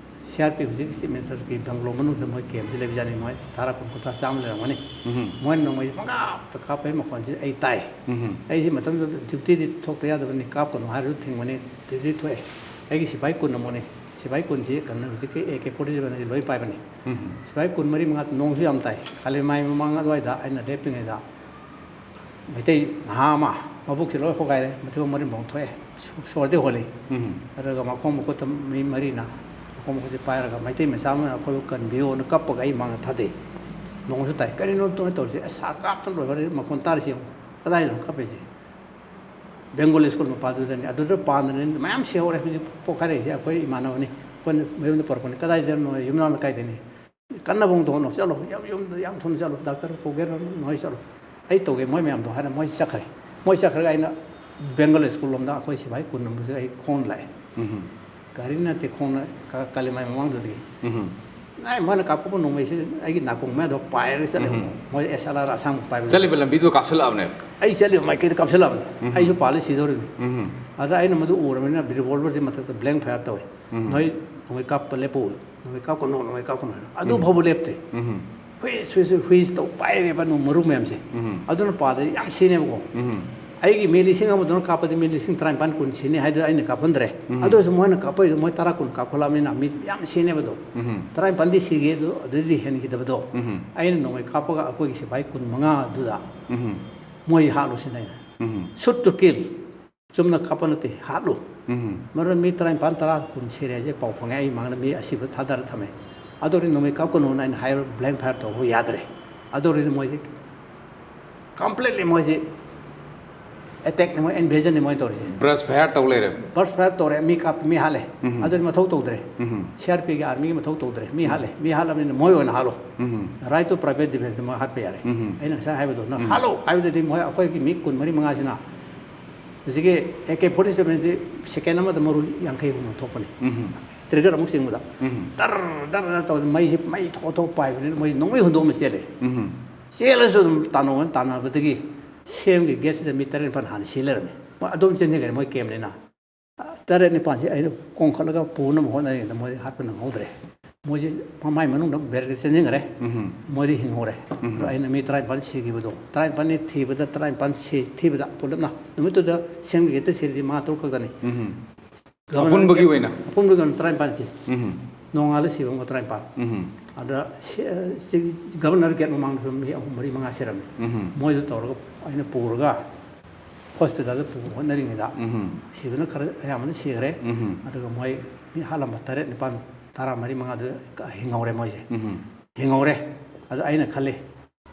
ꯁꯤ ꯑꯥꯔ ꯄꯤ ꯍꯧꯖꯤꯛ ꯆꯤꯐ ꯃꯤꯅꯤꯁꯇꯔꯒꯤ ꯕꯪꯒ꯭ꯂꯣ ꯃꯅꯨꯡꯗ ꯃꯣꯏ ꯀꯦꯝꯁꯤ ꯂꯩꯕꯖꯥꯠꯅꯤ, ꯃꯣꯏ ꯇꯔꯥ, ꯀꯨꯟ, ꯀꯨꯟꯊ꯭ꯔꯥ, ꯆꯥꯝꯃ ꯂꯩꯔꯝꯒꯅꯤ꯫ ꯎꯝ꯫ ꯃꯣꯏꯅ ꯅꯣꯡꯃꯩꯁꯦ ꯄꯪꯀꯥꯞꯇ ꯀꯥꯞꯄꯒꯤ ꯃꯈꯣꯟꯁꯤ ꯑꯩ ꯇꯥꯏ꯫ ꯎꯝ꯫ ꯑꯩꯁꯤ ꯃꯇꯝꯗꯨꯗ ꯗ꯭ꯌꯨꯇꯤꯗꯤ ꯊꯣꯛꯇ ꯌꯥꯗꯕꯅꯤ, ꯀꯥꯞꯀꯅꯨ ꯍꯥꯏꯔꯁꯨ ꯊꯤꯡꯕꯅꯤ, ꯗ꯭ꯌꯨꯇꯤ ꯊꯣꯛꯑꯦ꯫ ꯑꯩꯒꯤ ꯁꯤꯐꯥꯏ ꯀꯨꯟ ꯑꯃꯨꯛꯅꯤ꯫ ꯁꯤꯐꯥꯏ ꯀꯨꯟꯁꯤ ꯀꯩꯅꯣ, ꯍꯧꯖꯤꯛꯀꯤ ꯑꯦ ꯀꯦ ꯐꯣꯔꯇꯤ ꯁꯚꯦꯟ ꯑꯁꯤ ꯂꯣꯏ ꯄꯥꯏꯕꯅꯤ꯫ ꯎꯝ꯫ ꯁꯤꯐꯥꯏ ꯀꯨꯟ ꯃꯔꯤ ꯃꯉꯥ, ꯅꯣꯡꯁꯨ ꯌꯥꯝ ꯇꯥꯏ꯫ ꯀꯥꯂꯦꯟ ꯃꯥꯏ ꯃꯃꯥꯡ ꯑꯗꯨꯋꯥꯏꯗ ꯑꯩꯅ ꯂꯦꯞꯄꯤꯉꯩꯗ ꯃꯩꯇꯩ ꯅꯍꯥ ꯑꯃ, ꯃꯕꯨꯛꯁꯤ ꯂꯣꯏ ꯍꯣꯒꯥꯏꯔꯦ, ꯃꯊꯤꯕꯣꯡ ꯃꯔꯤꯟꯐꯥꯎ ꯊꯣꯛꯑꯦ, ꯁꯣꯔꯗꯤ ꯍꯣꯜꯂꯤ꯫ ꯎꯝ꯫ ꯑꯗꯨꯒ ꯃꯈꯣꯡ ꯃꯈꯨꯠꯇ ꯃꯤ ꯃꯔꯤꯅ ꯃꯈꯣꯡ ꯃꯈꯨꯠꯁꯤ ꯄꯥꯏꯔꯒ ꯃꯩꯇꯩ ꯃꯆꯥ ꯑꯃꯅ ꯑꯩꯈꯣꯏꯕꯨ ꯀꯟꯕꯤꯌꯣꯅ ꯀꯞꯄꯒ ꯑꯩ ꯃꯥꯡꯗ ꯊꯥꯗꯩ꯫ ꯅꯣꯡꯁꯨ ꯇꯥꯏ꯫ "ꯀꯔꯤꯅꯣ ꯅꯣꯏ ꯇꯧꯔꯤꯁꯦ?" "ꯑꯁ, ꯁꯥꯔ ꯀꯥꯞꯇꯅ ꯂꯣꯏꯈ꯭ꯔꯦ, ꯃꯈꯣꯟ ꯇꯥꯔꯤꯁꯤ ꯌꯦꯡꯉꯨ꯫ ꯀꯗꯥꯏꯗꯅꯣ ꯀꯞꯄꯤꯁꯦ?" ꯕꯦꯡꯒꯣꯂꯤ ꯁ꯭ꯀꯨꯜ ꯃꯄꯥꯗꯨꯗꯅꯤ꯫ ꯑꯗꯨꯗ ꯄꯥꯟꯗꯅ ꯃꯌꯥꯝ ꯁꯤꯍꯧꯔꯦ꯫ ꯍꯧꯖꯤꯛ ꯄꯣꯛꯈꯥꯏꯔꯛꯏꯁꯦ ꯑꯩꯈꯣꯏ ꯏꯃꯥꯟꯅꯕꯅꯤ, ꯑꯩꯈꯣꯏꯅ ꯃꯌꯨꯝꯗ ꯄꯨꯔꯛꯄꯅꯤ꯫ "ꯀꯗꯥꯏꯗꯅꯣ? ꯌꯨꯝꯅꯥꯝ ꯂꯩꯀꯥꯏꯗꯅꯤ꯫ ꯀꯟꯅꯕ ꯍꯣꯡꯗꯣꯛꯑꯣ, ꯆꯠꯂꯣ, ꯌꯥꯝ ꯌꯨꯝꯗ ꯌꯥꯝ ꯊꯨꯅ ꯆꯠꯂꯣ, ꯗꯥꯛꯇꯔ ꯀꯧꯒꯦꯔꯥ, ꯅꯣꯏ ꯆꯠꯂꯣ꯫ ꯑꯩ ꯇꯧꯒꯦ, ꯃꯣꯏ ꯃꯌꯥꯝꯗꯣ" ꯍꯥꯏꯅ ꯃꯣꯏ ꯆꯠꯈ꯭ꯔꯦ꯫ ꯃꯣꯏ ꯆꯠꯈ꯭ꯔꯒ ꯑꯩꯅ ꯕꯦꯡꯒꯣꯂꯤ ꯁ꯭ꯀꯨꯜ ꯂꯣꯝꯗ ꯑꯩꯈꯣꯏ ꯁꯤꯐꯥꯏ ꯀꯨꯟ ꯑꯃꯁꯨ ꯑꯩ ꯈꯣꯡꯅ ꯂꯥꯛꯑꯦ꯫ ꯎꯝ꯫ ꯒꯥꯔꯤ ꯅꯠꯇꯦ, ꯈꯣꯡꯅ ꯀ-, ꯀꯥꯂꯤꯃꯥꯏ ꯃꯃꯥꯡꯗꯨꯗꯒꯤ꯫ ꯎꯝ꯫ ꯑꯩ ꯃꯣꯏꯅ ꯀꯥꯞꯄꯛꯄ ꯅꯣꯡꯃꯩꯁꯤ ꯑꯩꯒꯤ ꯅꯥꯀꯣꯡ ꯃꯌꯥꯗꯣ ꯄꯥꯏꯔꯒ ꯆꯠꯂꯦ꯫ ꯎꯝ꯫ ꯃꯣꯏ ꯑꯦꯁ ꯑꯦꯜ ꯑꯥꯔ ꯑꯁꯥꯡꯕ ꯄꯥꯏꯕ꯫ ꯆꯠꯂꯤꯕ ꯂꯝꯕꯤꯗꯨ ꯀꯥꯞꯁꯤꯜꯂꯛꯑꯕꯅꯦ꯫ ꯑꯩ ꯆꯠꯂꯤꯕ ꯃꯥꯏꯀꯩꯗ ꯀꯥꯞꯁꯤꯜꯂꯛꯑꯕꯅꯤ꯫ ꯎꯝ꯫ ꯑꯩꯁꯨ ꯄꯥꯜꯂ ꯁꯤꯗꯧꯔꯤꯕꯅꯤ꯫ ꯎꯝ꯫ ꯑꯗ ꯑꯩꯅ ꯃꯗꯨ ꯎꯔꯕꯅꯤꯅ ꯔꯤꯚꯣꯜꯚꯔꯁꯤ ꯃꯊꯛꯇ ꯕ꯭ꯂꯦꯡ ꯐꯥꯌꯔ ꯇꯧꯋꯤ꯫ ꯎꯝ꯫ "ꯅꯣꯏ ꯅꯣꯡꯃꯩ ꯀꯥꯞꯄ ꯂꯦꯞꯄꯛꯎ, ꯅꯣꯡꯃꯩ ꯀꯥꯞꯀꯅꯨ, ꯅꯣꯡꯃꯩ ꯀꯥꯞꯀꯅꯨ" ꯍꯥꯏꯅ꯫ ꯑꯗꯨ ꯎꯝ꯫ ꯐꯥꯎꯕ ꯂꯦꯞꯇꯦ꯫ ꯎꯝ꯫ ꯍꯨꯏꯁ, ꯍꯨꯏꯁ, ꯍꯨꯏꯁ ꯇꯧ ꯄꯥꯏꯔꯦꯕ ꯅꯣꯡ ꯃꯔꯨ ꯃꯌꯥꯝꯁꯦ꯫ ꯎꯝ꯫ ꯑꯗꯨꯅ ꯄꯥꯗꯗꯤ ꯌꯥꯝ ꯁꯤꯅꯦꯕꯀꯣ꯫ ꯎꯝ꯫ ꯑꯩꯒꯤ ꯃꯤ ꯂꯤꯁꯤꯡ ꯑꯃꯗꯨꯅ ꯀꯥꯞꯄꯗꯤ ꯃꯤ ꯂꯤꯁꯤꯡ ꯇꯔꯥꯅꯤꯄꯥꯟ ꯀꯨꯟ ꯁꯤꯅꯤ ꯍꯥꯏꯗꯨ ꯑꯩꯅ ꯀꯥꯞꯍꯟꯗ꯭ꯔꯦ꯫ ꯎꯝ꯫ ꯑꯗꯨ ꯑꯣꯏꯔꯁꯨ ꯃꯣꯏꯅ ꯀꯥꯞꯄꯛꯏꯗꯣ ꯃꯣꯏ ꯇꯔꯥ ꯀꯨꯟ ꯀꯥꯞꯈꯠꯂꯛꯑꯕꯅꯤꯅ ꯃꯤ ꯌꯥꯝ ꯁꯤꯅꯦꯕ ꯑꯗꯣ꯫ ꯎꯝ꯫ ꯇꯔꯥꯅꯤꯄꯥꯟꯗꯤ ꯁꯤꯒꯦ, ꯑꯗꯨ ꯑꯗꯨꯗꯤ ꯍꯦꯟꯈꯤꯗꯕꯗꯣ꯫ ꯎꯝ꯫ ꯑꯩꯅ ꯅꯣꯡꯃꯩ ꯀꯥꯞꯄꯒ ꯑꯩꯈꯣꯏꯒꯤ ꯁꯤꯐꯥꯏ ꯀꯨꯟ ꯃꯉꯥꯗꯨꯗ ꯎꯝ꯫ ꯃꯣꯏꯁꯦ ꯍꯥꯠꯂꯨ ꯁꯤꯅꯦ ꯑꯩꯅ꯫ ꯎꯝ꯫ Shoot to kill꯫ ꯆꯨꯝꯅ ꯀꯥꯞꯄ ꯅꯠꯇꯦ, ꯍꯥꯠꯂꯨ꯫ ꯎꯝ꯫ ꯃꯔꯝꯅ ꯃꯤ ꯇꯔꯥꯅꯤꯄꯥꯟ, ꯇꯔꯥ, ꯀꯨꯟ ꯁꯤꯔꯦ ꯍꯥꯏꯁꯦ ꯄꯥꯎ ꯐꯪꯉꯦ꯫ ꯑꯩ ꯃꯥꯡꯗ ꯃꯤ ꯑꯁꯤꯕ ꯊꯥꯗꯔ ꯊꯝꯃꯦ꯫ ꯑꯗꯨ ꯑꯣꯏꯔꯗꯤ ꯅꯣꯡꯃꯩ ꯀꯥꯞꯀꯅꯨꯅ ꯑꯩꯅ ꯍꯥꯏꯕ, ꯕ꯭ꯂꯦꯡ ꯐꯥꯌꯔ ꯇꯧꯕ ꯌꯥꯗ꯭ꯔꯦ꯫ ꯑꯗꯨ ꯑꯣꯏꯔꯗꯤ ꯃꯣꯏꯁꯦ completely ꯃꯣꯏꯁꯦ attackꯅꯤ, ꯃꯣꯏ invasionꯅꯤ ꯃꯣꯏ ꯇꯧꯔꯤꯁꯦ꯫ Brush fire ꯇꯧ ꯂꯩꯔꯦ꯫ Brush fire ꯇꯧꯔꯦ, ꯃꯤ ꯀꯥꯞ-, ꯃꯤ ꯍꯥꯠꯂꯦ꯫ ꯎꯝ꯫ ꯑꯗꯨꯗꯤ ꯃꯊꯧ ꯇꯧꯗ꯭ꯔꯦ꯫ ꯎꯝ꯫ ꯁꯤ ꯑꯥꯔ ꯄꯤꯒꯤ, ꯑꯥꯔꯃꯤꯒꯤ ꯃꯊꯧ ꯇꯧꯗ꯭ꯔꯦ꯫ ꯃꯤ ꯍꯥꯠꯂꯦ, ꯃꯤ ꯍꯥꯠꯂꯕꯅꯤꯅ ꯃꯣꯏ ꯑꯣꯏꯅ ꯍꯥꯠꯂꯣ꯫ ꯎꯝ꯫ Right to private defenceꯇ ꯃꯣꯏ ꯍꯥꯠꯄ ꯌꯥꯔꯦ꯫ ꯎꯝ꯫ ꯑꯩꯅ ꯉꯁꯥꯏ ꯍꯥꯏꯕꯗꯣ, ꯅꯪ ꯎꯝ꯫ ꯍꯥꯠꯂꯣ ꯍꯥꯏꯕꯗꯗꯤ ꯃꯣꯏ ꯑꯩꯈꯣꯏꯒꯤ ꯃꯤ ꯀꯨꯟ ꯃꯔꯤ ꯃꯉꯥꯁꯤꯅ ꯍꯧꯖꯤꯛꯀꯤ ꯑꯦ ꯀꯦ ꯐꯣꯔꯇꯤ ꯁꯚꯦꯟꯁꯤ second ꯑꯃꯗ ꯃꯔꯨ ꯌꯥꯡꯈꯩ ꯍꯨꯝꯐꯨ ꯊꯣꯛꯄꯅꯤ꯫ ꯎꯝ꯫ Trigger ꯑꯃꯨꯛ ꯆꯤꯡꯕꯗ ꯎꯝ꯫ ꯗꯔ ꯗꯔ ꯗꯔ ꯇꯧꯗꯅ ꯃꯩꯁꯤ ꯃꯩ ꯊꯣꯛ ꯊꯣꯛ ꯄꯥꯏꯕꯅꯤꯅ ꯃꯣꯏ ꯅꯣꯡꯃꯩ ꯍꯨꯟꯗꯣꯛꯑꯝꯃ ꯆꯦꯜꯂꯦ꯫ ꯎꯝ꯫ ꯆꯦꯜꯂꯁꯨ ꯑꯗꯨꯝ ꯇꯥꯟꯅꯧ ꯇꯥꯟꯅꯕꯗꯒꯤ ꯁꯦꯝꯒꯤ ꯒꯦꯠꯁꯤꯗ ꯃꯤ ꯇꯔꯦꯠ ꯅꯤꯄꯥꯜ ꯍꯥꯟꯅ ꯁꯤ ꯂꯩꯔꯝꯃꯦ꯫ ꯃꯣꯏ ꯑꯗꯨꯝ ꯆꯦꯟꯁꯤꯟꯈ꯭ꯔꯦ ꯃꯣꯏ ꯀꯦꯝꯅꯤꯅ꯫ ꯇꯔꯦꯠ ꯅꯤꯄꯥꯜꯁꯤ ꯑꯩꯅ ꯀꯣꯡꯈꯠꯂꯒ ꯄꯨꯅꯕ ꯍꯣꯠꯅꯔꯤꯉꯩꯗ ꯃꯣꯏ ꯍꯥꯠꯄ ꯅꯪꯍꯧꯗ꯭ꯔꯦ꯫ ꯃꯣꯏꯁꯤ ꯃꯃꯥꯏ ꯃꯅꯨꯡꯗ ꯕꯦꯔꯦꯛꯇ ꯆꯦꯟꯁꯤꯟꯈ꯭ꯔꯦ꯫ ꯎꯝ꯫ ꯃꯣꯏꯗꯤ ꯍꯤꯡꯍꯧꯔꯦ꯫ ꯎꯝ꯫ ꯑꯗꯣ ꯑꯩꯅ ꯃꯤ ꯇꯔꯥꯅꯤꯄꯥꯜ ꯁꯤꯈꯤꯕꯗꯣ, ꯇꯔꯥꯅꯤꯄꯥꯜꯅꯤ ꯊꯤꯕꯗ ꯇꯔꯥꯅꯤꯄꯥꯜ ꯁꯤ-, ꯊꯤꯕꯗ ꯄꯨꯂꯞꯅ ꯅꯨꯃꯤꯠꯇꯨꯗ ꯁꯦꯝꯒꯤ ꯒꯦꯠꯇ ꯁꯤꯔꯗꯤ ꯃꯉꯥ ꯇꯔꯨꯛ ꯈꯛꯇꯅꯤ꯫ ꯎꯝ꯫ ꯑꯄꯨꯟꯕꯒꯤ ꯑꯣꯏꯅ? ꯑꯄꯨꯟꯕꯒꯤ ꯑꯣꯏꯅ ꯇꯔꯥꯅꯤꯄꯥꯟ ꯁꯤ꯫ ꯎꯝ꯫ ꯅꯣꯡꯉꯥꯜꯂ ꯁꯤꯕ ꯑꯃꯒ ꯇꯔꯥꯅꯤꯄꯥꯟ꯫ ꯎꯝ꯫ ꯑꯗ ꯁꯤ-, ꯁꯤ-, ꯒꯕꯔꯅꯔ ꯒꯦꯠ ꯃꯃꯥꯡꯗꯁꯨ ꯃꯤ ꯑꯍꯨꯝ, ꯃꯔꯤ, ꯃꯉꯥ ꯁꯤꯔꯝꯃꯤ꯫ ꯎꯝ꯫ ꯃꯣꯏꯗꯣ ꯇꯧꯔꯒ ꯑꯩꯅ ꯄꯨꯔꯒ ꯍꯣꯁꯄꯤꯇꯥꯜꯗ ꯄꯨꯕ ꯍꯣꯠꯅꯔꯤꯉꯩꯗ ꯎꯝ꯫ ꯁꯤꯕꯅ ꯈꯔ ꯑꯌꯥꯝꯕꯅ ꯁꯤꯈ꯭ꯔꯦ꯫ ꯎꯝ꯫ ꯑꯗꯨꯒ ꯃꯣꯏ ꯃꯤ ꯍꯥꯠꯂꯝꯕ ꯇꯔꯦꯠ, ꯅꯤꯄꯥꯟ, ꯇꯔꯥ ꯃꯔꯤ, ꯃꯉꯥꯗꯨ ꯍꯤꯡꯍꯧꯔꯦ ꯃꯣꯏꯁꯦ꯫ ꯎꯝ꯫ ꯍꯤꯡꯍꯧꯔꯦ꯫ ꯑꯗ ꯑꯩꯅ ꯈꯜꯂꯤ,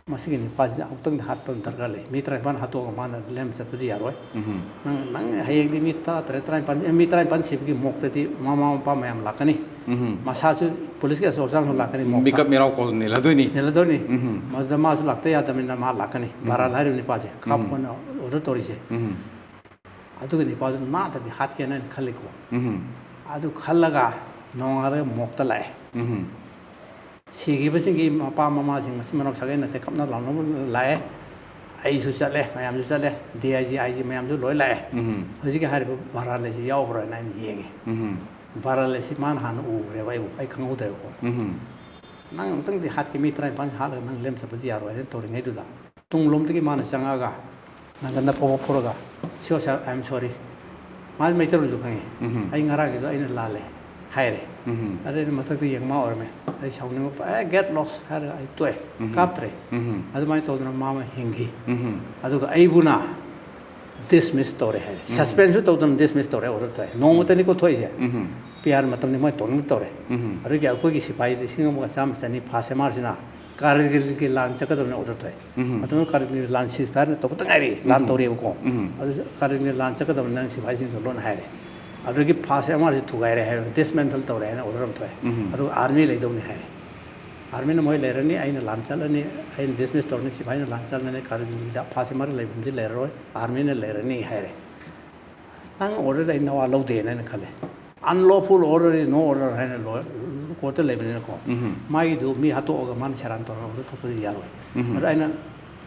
ꯃꯁꯤꯒꯤ ꯅꯤꯄꯥꯁꯤꯗꯤ ꯑꯃꯨꯛꯇꯪꯗꯤ ꯍꯥꯠꯄ ꯑꯃ ꯗꯔꯀꯥꯔ ꯂꯩ꯫ ꯃꯤ ꯇꯔꯥꯅꯤꯄꯥꯟ ꯍꯥꯠꯇꯣꯛꯑꯒ ꯃꯥꯅ ꯂꯦꯝ ꯆꯠꯄꯗꯤ ꯌꯥꯔꯣꯏ꯫ ꯎꯝ꯫ ꯅꯪ, ꯅꯪ ꯍꯌꯦꯡꯗꯤ ꯃꯤ ꯇꯔꯥꯇꯔꯦꯠ, ꯇꯔꯥꯅꯤꯄꯥꯟ, ꯑꯦ, ꯃꯤ ꯇꯔꯥꯅꯤꯄꯥꯟ ꯁꯤꯕꯒꯤ ꯃꯣꯛꯇꯗꯤ ꯃꯃꯥ ꯃꯄꯥ ꯃꯌꯥꯝ ꯂꯥꯛꯀꯅꯤ꯫ ꯎꯝ꯫ ꯃꯁꯥꯁꯨ ꯄꯨꯂꯤꯁꯀꯤ ꯑꯆꯧ ꯑꯁꯥꯡꯁꯨ ꯂꯥꯛꯀꯅꯤ ꯃꯣꯛꯇ꯫ ꯃꯤꯀꯞ ꯃꯤꯔꯥꯎ ꯀꯣꯜ ꯅꯤꯜꯂꯗꯣꯏꯅꯤ꯫ ꯅꯤꯜꯂꯗꯣꯏꯅꯤ꯫ ꯎꯝ꯫ ꯃꯗꯨꯗ ꯃꯥꯁꯨ ꯂꯥꯛꯇ ꯌꯥꯗꯕꯅꯤꯅ ꯃꯥ ꯂꯥꯛꯀꯅꯤ꯫ ꯎꯝ꯫ ꯕꯥꯔꯥꯜ ꯍꯥꯏꯔꯤꯕ ꯅꯤꯄꯥꯁꯦ ꯎꯝ꯫ ꯈꯥꯞꯄ ꯑꯣꯏꯅ ꯑꯣꯔꯗꯔ ꯇꯧꯔꯤꯁꯦ꯫ ꯎꯝ꯫ ꯑꯗꯨꯒ ꯅꯤꯄꯥꯗꯨ ꯅꯥꯗꯗꯤ ꯍꯥꯠꯀꯦꯅ ꯑꯩꯅ ꯈꯜꯂꯤꯀꯣ꯫ ꯎꯝ꯫ ꯑꯗꯨ ꯈꯜꯂꯒ ꯅꯣꯡꯉꯥꯜꯂꯒ ꯃꯣꯛꯇ ꯂꯥꯛꯑꯦ꯫ ꯎꯝ꯫ ꯁꯤꯈꯤꯕꯁꯤꯡꯒꯤ ꯃꯄꯥ ꯃꯃꯥꯁꯤꯡ, ꯃꯆꯤꯟ ꯃꯅꯥꯎ ꯁꯥꯒꯩ ꯅꯥꯇꯩ ꯀꯞꯅ ꯂꯥꯎꯅꯕ ꯂꯥꯛꯑꯦ꯫ ꯑꯩꯁꯨ ꯆꯠꯂꯦ, ꯃꯌꯥꯝꯁꯨ ꯆꯠꯂꯦ, D I G, I G ꯃꯌꯥꯝꯁꯨ ꯂꯣꯏ ꯂꯥꯛꯑꯦ꯫ ꯎꯝ꯫ ꯍꯧꯖꯤꯛꯀꯤ ꯍꯥꯏꯔꯤꯕ ꯕꯥꯔꯥꯜ ꯑꯁꯤ ꯌꯥꯎꯕ꯭ꯔꯥꯅ ꯑꯩꯅ ꯌꯦꯡꯉꯦ꯫ ꯎꯝ꯫ ꯕꯥꯔꯥꯜ ꯑꯁꯤ ꯃꯥꯅ ꯍꯥꯟꯅ ꯎꯈ꯭ꯔꯦꯕ ꯑꯩꯕꯨ, ꯑꯩ ꯈꯪꯍꯧꯗ꯭ꯔꯦꯕꯀꯣ꯫ ꯎꯝ꯫ "ꯅꯪ ꯑꯃꯨꯛꯇꯪꯗꯤ ꯍꯥꯠꯀꯦ, ꯃꯤ ꯇꯔꯥꯅꯤꯄꯥꯟ ꯍꯥꯠꯂꯒ ꯅꯪ ꯂꯦꯝ ꯆꯠꯄꯗꯤ ꯌꯥꯔꯣꯏ" ꯍꯥꯏꯅ ꯇꯧꯔꯤꯉꯩꯗꯨꯗ, ꯇꯨꯡꯂꯣꯝꯗꯒꯤ ꯃꯥꯅ ꯆꯪꯉꯛꯑꯒ ꯅꯪꯒꯟꯗ ꯄꯣꯛꯄ ꯐꯨꯔꯒ, "Sir, sir, I am sorry." ꯃꯥꯗꯤ ꯃꯩꯇꯩꯂꯣꯟꯁꯨ ꯈꯪꯉꯤ꯫ ꯎꯝ꯫ "ꯑꯩ ꯉꯔꯥꯡꯒꯤꯗꯣ ꯑꯩꯅ ꯂꯥꯜꯂꯦ" ꯍꯥꯏꯔꯦ꯫ ꯎꯝ꯫ ꯑꯗꯩꯗꯤ ꯃꯊꯛꯇ ꯌꯦꯡ ꯃꯥ ꯑꯣꯏꯔꯝꯃꯦ꯫ ꯑꯩ ꯁꯥꯎꯅꯤꯡꯕ, "ꯑꯦ, get lost" ꯍꯥꯏꯔꯒ ꯑꯩ ꯇꯣꯛꯑꯦ꯫ ꯎꯝ꯫ ꯀꯥꯞꯇ꯭ꯔꯦ꯫ ꯎꯝ꯫ ꯑꯗꯨꯃꯥꯏꯅ ꯇꯧꯗꯅ ꯃꯥ ꯑꯃ ꯍꯤꯡꯈꯤ꯫ ꯎꯝ꯫ ꯑꯗꯨꯒ ꯑꯩꯕꯨꯅ ꯗꯤꯁꯃꯤꯁ ꯇꯧꯔꯦ ꯍꯥꯏꯔꯦ꯫ ꯎꯝ꯫ ꯁꯁꯄꯦꯟꯁꯁꯨ ꯇꯧꯗꯅ ꯗꯤꯁꯃꯤꯁ ꯇꯧꯔꯦ, ꯑꯣꯔꯗꯔ ꯇꯧꯔꯦ꯫ ꯅꯣꯡꯃꯇꯅꯤꯀꯣ ꯊꯣꯛꯏꯁꯦ꯫ ꯎꯝ꯫ ꯄꯤ ꯑꯥꯔ ꯃꯇꯝꯅꯤ ꯃꯣꯏ ꯇꯧꯅꯤꯡ ꯇꯧꯔꯦ꯫ ꯎꯝ꯫ ꯑꯗꯨꯒꯤ ꯑꯩꯈꯣꯏꯒꯤ ꯁꯤꯐꯥꯏ ꯂꯤꯁꯤꯡ ꯑꯃꯒ ꯆꯥꯝꯃ ꯆꯅꯤ ꯐꯥꯔꯁ ꯑꯦꯝ ꯑꯥꯔꯁꯤꯅ ꯀꯥꯔꯒꯤꯜꯒꯤ ꯂꯥꯟ ꯆꯠꯀꯗꯕꯅꯤ ꯑꯣꯔꯗꯔ ꯊꯣꯛꯑꯦ꯫ ꯎꯝ꯫ ꯃꯇꯝꯗꯨꯗ ꯀꯥꯔꯒꯤꯜꯒꯤ ꯂꯥꯟ ꯁꯤꯐꯥꯏꯅ ꯇꯧꯕꯇ ꯉꯥꯏꯔꯤ, ꯂꯥꯟ ꯎꯝ꯫ ꯇꯧꯔꯤꯕꯀꯣ꯫ ꯎꯝ꯫ ꯑꯗꯨ ꯀꯥꯔꯒꯤꯜꯒꯤ ꯂꯥꯟ ꯆꯠꯀꯗꯕꯅꯤ ꯅꯪ ꯁꯤꯐꯥꯏꯁꯤꯡꯗꯣ ꯂꯣꯟ ꯍꯥꯏꯔꯦ꯫ ꯑꯗꯨꯗꯒꯤ ꯐꯥꯔꯁ ꯑꯦꯝ ꯑꯥꯔꯁꯤ ꯊꯨꯒꯥꯏꯔꯦ ꯍꯥꯏꯔꯦ, ꯗꯤꯁꯃꯦꯟꯊꯜ ꯇꯧꯔꯦ ꯍꯥꯏꯅ ꯑꯣꯔꯗꯔ ꯑꯃ ꯊꯣꯛꯑꯦ꯫ ꯎꯝ꯫ ꯑꯗꯨꯒ ꯑꯥꯔꯃꯤ ꯂꯩꯗꯧꯅꯤ ꯍꯥꯏꯔꯦ꯫ ꯑꯥꯔꯃꯤꯅ ꯃꯣꯏ ꯂꯩꯔꯅꯤ, ꯑꯩꯅ ꯂꯥꯟ ꯆꯠꯂꯅꯤ, ꯑꯩꯅ ꯗꯤꯁꯃꯤꯁ ꯇꯧꯔꯅꯤ, ꯁꯤꯐꯥꯏꯅ ꯂꯥꯟ ꯆꯠꯂꯅꯤ, ꯀꯥꯔꯒꯤꯜꯒꯤꯗ ꯐꯥꯔꯁ ꯑꯦꯝ ꯑꯥꯔ ꯂꯩꯐꯝꯗꯤ ꯂꯩꯔꯔꯣꯏ, ꯑꯥꯔꯃꯤꯅ ꯂꯩꯔꯅꯤ ꯍꯥꯏꯔꯦ꯫ ꯅꯪ ꯑꯣꯔꯗꯔꯗ ꯑꯩ ꯅꯋꯥ ꯂꯧꯗꯦꯅ ꯑꯩꯅ ꯈꯜꯂꯦ꯫ Unlawful order is no order ꯍꯥꯏꯅ ꯂꯣ-, ꯀꯣꯔꯠꯇ ꯂꯩꯕꯅꯤꯅꯀꯣ꯫ ꯎꯝ꯫ ꯃꯥꯒꯤꯗꯨ ꯃꯤ ꯍꯥꯠꯇꯣꯛꯑꯒ ꯃꯥꯅ ꯁꯦꯔꯥꯟ ꯇꯧꯔꯒ ꯑꯣꯔꯗꯔ ꯊꯣꯛꯄꯗꯤ ꯌꯥꯔꯣꯏ꯫ ꯎꯝ꯫ ꯑꯗ ꯑꯩꯅ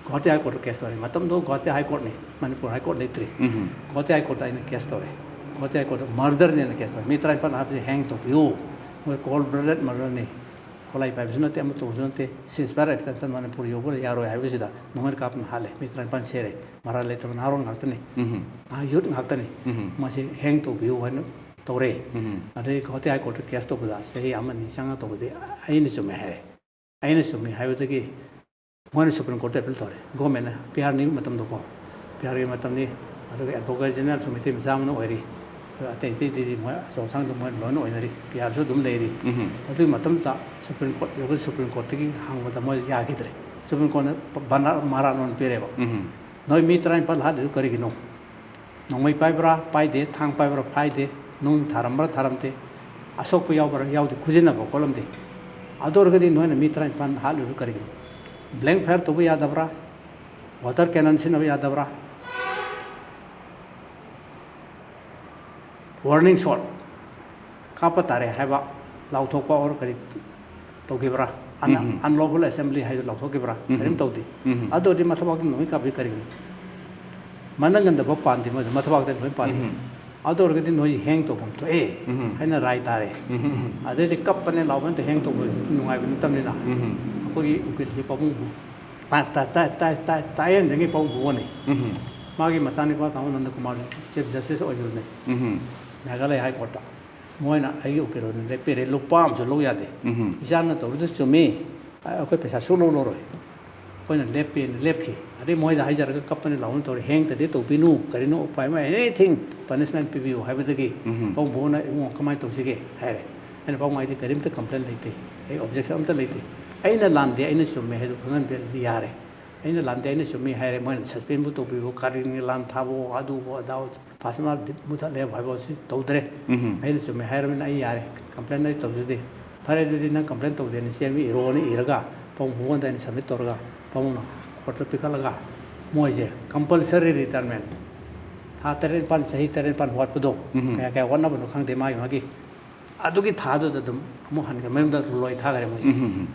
ꯒꯨꯋꯥꯍꯥꯇꯤ ꯍꯥꯏ ꯀꯣꯔꯠꯇ ꯀꯦꯁ ꯇꯧꯔꯦ꯫ ꯃꯇꯝꯗꯣ ꯒꯨꯋꯥꯍꯥꯇꯤ ꯍꯥꯏ ꯀꯣꯔꯠꯅꯤ, ꯃꯅꯤꯄꯨꯔ ꯍꯥꯏ ꯀꯣꯔꯠ ꯂꯩꯇ꯭ꯔꯤ꯫ ꯎꯝ꯫ ꯒꯨꯋꯥꯍꯥꯇꯤ ꯍꯥꯏ ꯀꯣꯔꯠꯇ ꯑꯩꯅ ꯀꯦꯁ ꯇꯧꯔꯦ꯫ ꯒꯨꯋꯥꯍꯥꯇꯤ ꯍꯥꯏ ꯀꯣꯔꯠꯇ ꯃꯔꯗꯔꯅꯦꯅ ꯀꯦꯁ ꯇꯧꯔꯦ꯫ ꯃꯤ ꯇꯔꯥꯅꯤꯄꯥꯟ ꯍꯥꯠꯄꯁꯦ ꯍꯦꯡ ꯇꯧꯕꯤꯌꯨ, ꯃꯣꯏ ꯀꯣꯜ ꯕ꯭ꯂꯗꯦꯗ ꯃꯔꯗꯔꯅꯤ꯫ ꯈꯣꯂꯥꯏ ꯄꯥꯏꯕꯁꯨ ꯅꯠꯇꯦ, ꯑꯃ ꯇꯧꯕꯁꯨ ꯅꯠꯇꯦ, ceasefire extension ꯃꯅꯤꯄꯨꯔ ꯌꯧꯕ ꯌꯥꯔꯣꯏ ꯍꯥꯏꯕꯁꯤꯗ ꯅꯣꯡꯃꯩ ꯀꯥꯞꯇꯅ ꯍꯥꯠꯂꯦ꯫ ꯃꯤ ꯇꯔꯥꯅꯤꯄꯥꯟ ꯁꯤꯔꯦ꯫ ꯃꯔꯥꯜ ꯂꯩꯇꯕ ꯅꯍꯥꯔꯣꯜ ꯉꯥꯛꯇꯅꯤ꯫ ꯎꯝ꯫ ꯅꯍꯥ ꯌꯨꯠ ꯉꯥꯛꯇꯅꯤ꯫ ꯎꯝ꯫ ꯃꯁꯤ ꯍꯦꯡ ꯇꯧꯕꯤꯌꯨ ꯍꯥꯏꯅ ꯇꯧꯔꯦ꯫ ꯑꯗꯩ ꯒꯨꯋꯥꯍꯥꯇꯤ ꯍꯥꯏ ꯀꯣꯔꯠꯇ ꯀꯦꯁ ꯇꯧꯕꯗ ꯆꯍꯤ ꯑꯃ ꯑꯅꯤ ꯆꯪꯉ ꯇꯧꯕꯗꯤ ꯑꯩꯅ ꯆꯨꯝꯃꯦ ꯍꯥꯏꯔꯦ꯫ ꯑꯩꯅ ꯆꯨꯝꯃꯤ ꯍꯥꯏꯕꯗꯒꯤ ꯃꯣꯏꯅ ꯁꯨꯄ꯭ꯔꯤꯝ ꯀꯣꯔꯠꯇ ꯑꯦꯄꯤꯜ ꯇꯧꯔꯦ꯫ ꯒꯣꯔꯃꯦꯟꯅ ꯄꯤ ꯑꯥꯔ ꯅꯤꯕ ꯃꯇꯝꯗꯀꯣ, ꯄꯤ ꯑꯥꯔꯒꯤ ꯃꯇꯝꯅꯤ꯫ ꯑꯗꯨꯒ ꯑꯦꯗꯚꯣꯀꯦꯠ ꯖꯦꯅꯔꯦꯜꯁꯨ ꯃꯩꯇꯩ ꯃꯆꯥ ꯑꯃꯅ ꯑꯣꯏꯔꯤ꯫ ꯑꯗꯨꯒ ꯑꯇꯩ ꯑꯇꯩꯗꯤ ꯃꯣꯏ ꯑꯆꯧ ꯑꯁꯥꯡꯗꯣ ꯃꯣꯏ ꯂꯣꯏꯅ ꯑꯣꯏꯅꯔꯤ, ꯄꯤ ꯑꯥꯔꯁꯨ ꯑꯗꯨꯝ ꯂꯩꯔꯤ꯫ ꯑꯗꯨꯒꯤ ꯃꯇꯝꯗ ꯁꯨꯄ꯭ꯔꯤꯝ ꯀꯣꯔꯠ ꯌꯧꯕꯗ ꯁꯨꯄ꯭ꯔꯤꯝ ꯀꯣꯔꯠꯇꯒꯤ ꯍꯪꯕꯗ ꯃꯣꯏ ꯌꯥꯈꯤꯗ꯭ꯔꯦ꯫ ꯁꯨꯄ꯭ꯔꯤꯝ ꯀꯣꯔꯠꯅ ꯕꯅꯥ ꯃꯔꯥꯟ ꯑꯣꯏꯅ ꯄꯤꯔꯦꯕ꯫ ꯅꯣꯏ ꯃꯤ ꯇꯔꯥꯅꯤꯄꯥꯜ ꯍꯥꯠꯂꯤꯗꯨ ꯀꯔꯤꯒꯤꯅꯣ? ꯅꯣꯡꯃꯩ ꯄꯥꯏꯕ꯭ꯔꯥ ꯄꯥꯏꯗꯦ, ꯊꯥꯡ ꯄꯥꯏꯕ꯭ꯔꯥ ꯄꯥꯏꯗꯦ, ꯅꯨꯡ ꯊꯥꯔꯝꯕ꯭ꯔꯥ ꯊꯥꯔꯝꯗꯦ, ꯑꯁꯣꯛꯄ ꯌꯥꯎꯕ꯭ꯔꯥ ꯌꯥꯎꯗꯦ, ꯈꯨꯖꯤꯟꯅꯕ ꯈꯣꯠꯂꯝꯗꯦ꯫ ꯑꯗꯨ ꯑꯣꯏꯔꯒꯗꯤ ꯅꯣꯏꯅ ꯃꯤ ꯇꯔꯥꯅꯤꯄꯥꯜ ꯍꯥꯠꯂꯤꯗꯨ ꯀꯔꯤꯒꯤꯅꯣ? ꯕ꯭ꯂꯦꯡ ꯐꯥꯌꯔ ꯇꯧꯕ ꯌꯥꯗꯕ꯭ꯔꯥ? ꯋꯥꯇꯔ ꯀꯦꯅꯟ ꯁꯤꯖꯤꯟꯅꯕ ꯌꯥꯗꯕ꯭ꯔꯥ? ꯋꯥꯔꯅꯤꯡ ꯁꯣꯠ ꯀꯥꯞꯄ ꯇꯥꯔꯦ ꯍꯥꯏꯕ ꯂꯥꯎꯊꯣꯛꯄ ꯑꯣꯔ ꯀꯔꯤ ꯇꯧꯈꯤꯕ꯭ꯔꯥ? ꯑꯟ-, ꯎꯝ ꯍꯝ꯫ ꯑꯟꯂꯣꯐꯨꯜ ꯑꯦꯁꯦꯝꯕ꯭ꯂꯤ ꯍꯥꯏꯗꯨ ꯂꯥꯎꯊꯣꯛꯈꯤꯕ꯭ꯔꯥ? ꯎꯝ ꯍꯝ꯫ ꯀꯔꯤꯝ ꯇꯧꯗꯦ꯫ ꯎꯝ ꯍꯝ꯫ ꯑꯗꯨ ꯑꯣꯏꯔꯗꯤ ꯃꯊꯕꯥꯛꯇ ꯅꯣꯡꯃꯩ ꯀꯥꯞꯄꯤ ꯀꯔꯤꯒꯤꯅꯣ? ꯃꯅꯪꯒꯟꯗ ꯐꯥꯎ ꯄꯥꯟꯗꯦ, ꯃꯣꯏꯗꯣ ꯃꯊꯕꯥꯛꯇ ꯂꯣꯏ ꯄꯥꯜꯂꯤ꯫ ꯎꯝ ꯍꯝ꯫ ꯑꯗꯨ ꯑꯣꯏꯔꯒꯗꯤ ꯅꯣꯏ ꯍꯦꯡ ꯇꯧꯐꯝ ꯊꯣꯛꯑꯦ ꯎꯝ ꯍꯝ꯫ ꯍꯥꯏꯅ ꯔꯥꯏ ꯇꯥꯔꯦ꯫ ꯎꯝ ꯍꯝ꯫ ꯑꯗꯩꯗꯤ ꯀꯞꯄꯅꯦ ꯂꯥꯎꯕ ꯅꯠꯇꯦ, ꯍꯦꯡ ꯇꯧꯕꯁꯤꯗꯤ ꯅꯨꯡꯉꯥꯏꯕ ꯅꯠꯇꯕꯅꯤꯅ꯫ ꯎꯝ ꯍꯝ꯫ ꯑꯩꯈꯣꯏꯒꯤ ꯎꯀꯤꯜꯁꯤ ꯄꯥꯕꯨꯡꯕꯨ ꯇꯥ-, ꯇꯥ-, ꯇꯥ-, ꯇꯥ-, ꯇꯥ-, ꯇꯥꯏꯌꯦꯟꯗ꯭ꯔꯤꯉꯩ ꯄꯥꯕꯨꯡꯕꯨ ꯑꯣꯟꯅꯩ꯫ ꯎꯝ ꯍꯝ꯫ ꯃꯥꯒꯤ ꯃꯆꯥꯅꯨꯄꯥ ꯇꯥꯃꯣ ꯅꯟꯗ ꯀꯨꯃꯥꯔ ꯆꯤꯐ ꯖꯁꯇꯤꯁ ꯑꯣꯏꯈꯤꯕꯅꯤ ꯎꯝ ꯍꯝ꯫ ꯃꯦꯘꯥꯂꯌ ꯍꯥꯏ ꯀꯣꯔꯠꯇ꯫ ꯃꯣꯏꯅ ꯑꯩꯒꯤ ꯎꯀꯤꯜ ꯑꯣꯏꯅ ꯂꯦꯞꯄꯤꯔꯦ, ꯂꯨꯄꯥ ꯑꯃꯁꯨ ꯂꯧ ꯌꯥꯗꯦ꯫ ꯎꯝ ꯍꯝ꯫ ꯏꯆꯥꯅ ꯇꯧꯔꯤꯗꯨ ꯆꯨꯝꯃꯤ, ꯑꯩꯈꯣꯏ ꯄꯩꯁꯥ ꯁꯨꯛꯂꯧ ꯂꯧꯔꯣꯏ꯫ ꯑꯩꯈꯣꯏꯅ ꯂꯦꯞꯄꯦꯅ ꯂꯦꯞꯈꯤ꯫ ꯑꯗꯩ ꯃꯣꯏꯗ ꯍꯥꯏꯖꯔꯒ ꯀꯞꯄꯅ ꯂꯥꯎꯅ ꯇꯧꯔꯦ, ꯍꯦꯡꯇꯗꯤ ꯇꯧꯕꯤꯅꯨ, ꯀꯔꯤꯅꯣ ꯎꯄꯥꯏ ꯑꯃ, ꯑꯦꯅꯤꯊꯤꯡ ꯄꯅꯤꯁꯃꯦꯟ ꯄꯤꯕꯤꯌꯨ ꯍꯥꯏꯕꯗꯒꯤ ꯎꯝ ꯍꯝ꯫ ꯄꯥꯕꯨꯡꯕꯨ ꯑꯣꯟꯅ ꯏꯕꯨꯡꯉꯣ ꯀꯃꯥꯏꯅ ꯇꯧꯁꯤꯒꯦ ꯍꯥꯏꯔꯦ꯫ ꯑꯩꯅ ꯄꯥꯕꯨꯡ ꯑꯩꯗꯤ ꯀꯔꯤꯝꯇ ꯀꯝꯄ꯭ꯂꯦꯟ ꯂꯩꯇꯦ, ꯑꯩ ꯑꯣꯕꯖꯦꯛꯁꯟ ꯑꯝꯇ ꯂꯩꯇꯦ, ꯑꯩꯅ ꯂꯥꯟꯗꯦ, ꯑꯩꯅ ꯆꯨꯝꯃꯦ ꯍꯥꯏꯗꯨ ꯈꯪꯍꯟꯕꯤꯔꯗꯤ ꯌꯥꯔꯦ꯫ ꯑꯩꯅ ꯂꯥꯟꯗꯦ, ꯑꯩꯅ ꯆꯨꯝꯃꯤ ꯍꯥꯏꯔꯦ, ꯃꯣꯏꯅ ꯁꯁꯄꯦꯟꯕꯨ ꯇꯧꯕꯤꯕ, ꯀꯥꯔꯤꯅꯤ ꯂꯥꯟ ꯊꯥꯕ, ꯑꯗꯨꯕꯨ ꯑꯗꯥ ꯐꯥꯁ ꯃꯥꯔꯛ ꯃꯨꯊꯠꯂꯦ ꯍꯥꯏꯕ ꯑꯁꯤ ꯇꯧꯗ꯭ꯔꯦ꯫ ꯎꯝ ꯍꯝ꯫ ꯑꯩꯅ ꯆꯨꯝꯃꯦ ꯍꯥꯏꯔꯕꯅꯤꯅ ꯑꯩ ꯌꯥꯔꯦ, ꯀꯝꯄ꯭ꯂꯦꯟ ꯑꯩ ꯇꯧꯖꯗꯦ꯫ ꯐꯔꯦ, ꯑꯗꯨꯗꯤ ꯅꯪ ꯀꯝꯄ꯭ꯂꯦꯟ ꯇꯧꯗꯦꯅ ꯆꯦ ꯑꯃ ꯏꯔꯣꯅ ꯏꯔꯒ ꯄꯥꯕꯨꯡ ꯃꯉꯣꯟꯗ ꯑꯩꯅ ꯁꯕꯃꯤꯠ ꯇꯧꯔꯒ ꯄꯥꯕꯨꯡꯅ ꯀꯣꯔꯠꯇ ꯄꯤꯈꯠꯂꯒ ꯃꯣꯏꯁꯦ ꯀꯝꯄꯜꯁꯔꯤ ꯔꯤꯇꯥꯌꯔꯃꯦꯟ ꯊꯥ ꯇꯔꯦꯠ ꯅꯤꯄꯥꯜ, ꯆꯍꯤ ꯇꯔꯦꯠ ꯅꯤꯄꯥꯜ ꯋꯥꯠꯄꯗꯣ ꯎꯝ ꯍꯝ꯫ ꯀꯌꯥ ꯀꯌꯥ ꯋꯥꯠꯅꯕꯅꯣ ꯈꯪꯗꯦ ꯃꯥꯒꯤ ꯃꯥꯒꯤ꯫ ꯑꯗꯨꯒꯤ ꯊꯥꯗꯨꯗ ꯑꯗꯨꯝ ꯑꯃꯨꯛ ꯍꯟꯈ꯭ꯔꯦ, ꯃꯌꯨꯝꯗ ꯂꯣꯏ ꯊꯥꯈ꯭ꯔꯦ ꯃꯣꯏꯁꯦ꯫ ꯎꯝ ꯍꯝ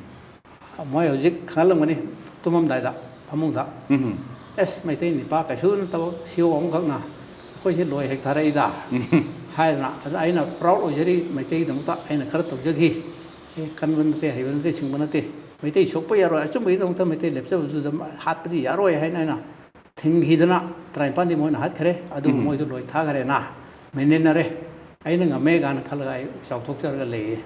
ꯍꯝ꯫ ꯃꯣꯏ ꯍꯧꯖꯤꯛ ꯈꯪꯍꯜꯂꯝꯒꯅꯤ ꯇꯨꯝꯃꯝꯗꯥꯏꯗ ꯐꯃꯨꯡꯗ, ꯎꯝ ꯍꯝ꯫ "ꯑꯦꯁ, ꯃꯩꯇꯩ ꯅꯤꯄꯥ ꯀꯩꯁꯨ ꯅꯠꯇꯕ ꯁꯤ ꯑꯣ ꯑꯃꯈꯛꯅ ꯑꯩꯈꯣꯏꯁꯦ ꯂꯣꯏ ꯍꯦꯛ ꯊꯥꯔꯛꯏꯗ" ꯎꯝ ꯍꯝ꯫ ꯍꯥꯏꯗꯅ꯫ ꯑꯗ ꯑꯩꯅ ꯄ꯭ꯔꯥꯎꯗ ꯑꯣꯏꯖꯔꯤ, ꯃꯩꯇꯩꯒꯤꯗꯃꯛꯇ ꯑꯩꯅ ꯈꯔ ꯇꯧꯖꯈꯤ꯫ ꯑꯦ, ꯀꯟꯕ ꯅꯠꯇꯦ, ꯍꯩꯕ ꯅꯠꯇꯦ, ꯁꯤꯡꯕ ꯅꯠꯇꯦ, ꯃꯩꯇꯩ ꯁꯣꯛꯄ ꯌꯥꯔꯣꯏ, ꯑꯆꯨꯝꯕꯒꯤꯗꯃꯛꯇ ꯃꯩꯇꯩ ꯂꯦꯞꯆꯕꯗꯨꯗ ꯍꯥꯠꯄꯗꯤ ꯌꯥꯔꯣꯏ ꯍꯥꯏꯅ ꯑꯩꯅ ꯊꯤꯡꯈꯤꯗꯅ ꯇꯔꯥꯅꯤꯄꯥꯟꯗꯤ ꯃꯣꯏꯅ ꯍꯥꯠꯈ꯭ꯔꯦ꯫ ꯑꯗꯨꯕꯨ ꯎꯝ꯫ ꯃꯣꯏꯗꯨ ꯂꯣꯏ ꯊꯥꯈ꯭ꯔꯦꯅ ꯃꯦꯟꯃꯤꯟꯅꯔꯦ꯫ ꯑꯩꯅ ꯉꯝꯃꯦ ꯀꯥꯏꯅ ꯈꯜꯂꯒ ꯑꯩ ꯆꯥꯎꯊꯣꯛꯆꯔꯒ ꯂꯩꯌꯦ꯫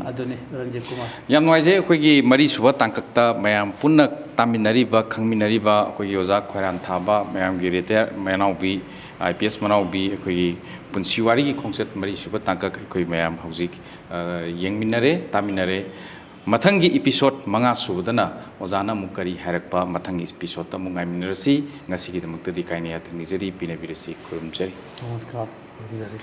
ꯑꯗꯨꯅꯤ, ꯔꯟꯖꯤꯠ ꯀꯨꯃꯥꯔ꯫ ꯌꯥꯝ ꯅꯨꯡꯉꯥꯏꯖꯩ꯫ ꯑꯩꯈꯣꯏꯒꯤ ꯃꯔꯤꯁꯨꯕ ꯇꯥꯡꯀꯛꯇ ꯃꯌꯥꯝ ꯄꯨꯟꯅ ꯇꯥꯃꯤꯟꯅꯔꯤꯕ, ꯈꯪꯃꯤꯟꯅꯔꯤꯕ ꯑꯩꯈꯣꯏꯒꯤ ꯑꯣꯖꯥ ꯈꯣꯏꯔꯥꯟ ꯊꯥꯕ, ꯃꯌꯥꯝꯒꯤ ꯔꯤꯇꯥꯌꯔ ꯃꯅꯥꯎꯕꯤ, ꯑꯥꯏ ꯄꯤ ꯑꯦꯁ ꯃꯅꯥꯎꯕꯤ, ꯑꯩꯈꯣꯏꯒꯤ ꯄꯨꯟꯁꯤ ꯋꯥꯔꯤꯒꯤ ꯈꯣꯡꯆꯠ ꯃꯔꯤꯁꯨꯕ ꯇꯥꯡꯀꯛ ꯑꯩꯈꯣꯏ ꯃꯌꯥꯝ ꯍꯧꯖꯤꯛ, ꯑ, ꯌꯦꯡꯃꯤꯟꯅꯔꯦ, ꯇꯥꯃꯤꯟꯅꯔꯦ꯫ ꯃꯊꯪꯒꯤ ꯏꯄꯤꯁꯣꯠ ꯃꯉꯥ ꯁꯨꯕꯗꯅ ꯑꯣꯖꯥꯅ ꯑꯃꯨꯛ ꯀꯔꯤ ꯍꯥꯏꯔꯛꯄ, ꯃꯊꯪꯒꯤ ꯏꯄꯤꯁꯣꯠꯇ ꯑꯃꯨꯛ ꯉꯥꯏꯃꯤꯟꯅꯔꯁꯤ꯫ ꯉꯁꯤꯒꯤꯗꯃꯛꯇꯗꯤ ꯀꯥꯏꯅ ꯌꯥꯊꯪ ꯅꯤꯖꯔꯤ, ꯄꯤꯅꯕꯤꯔꯁꯤ, ꯈꯨꯔꯨꯝꯖꯔꯤ꯫ ꯅꯃꯁꯀꯥꯔ, ꯈꯨꯔꯨꯝꯖꯔꯤ꯫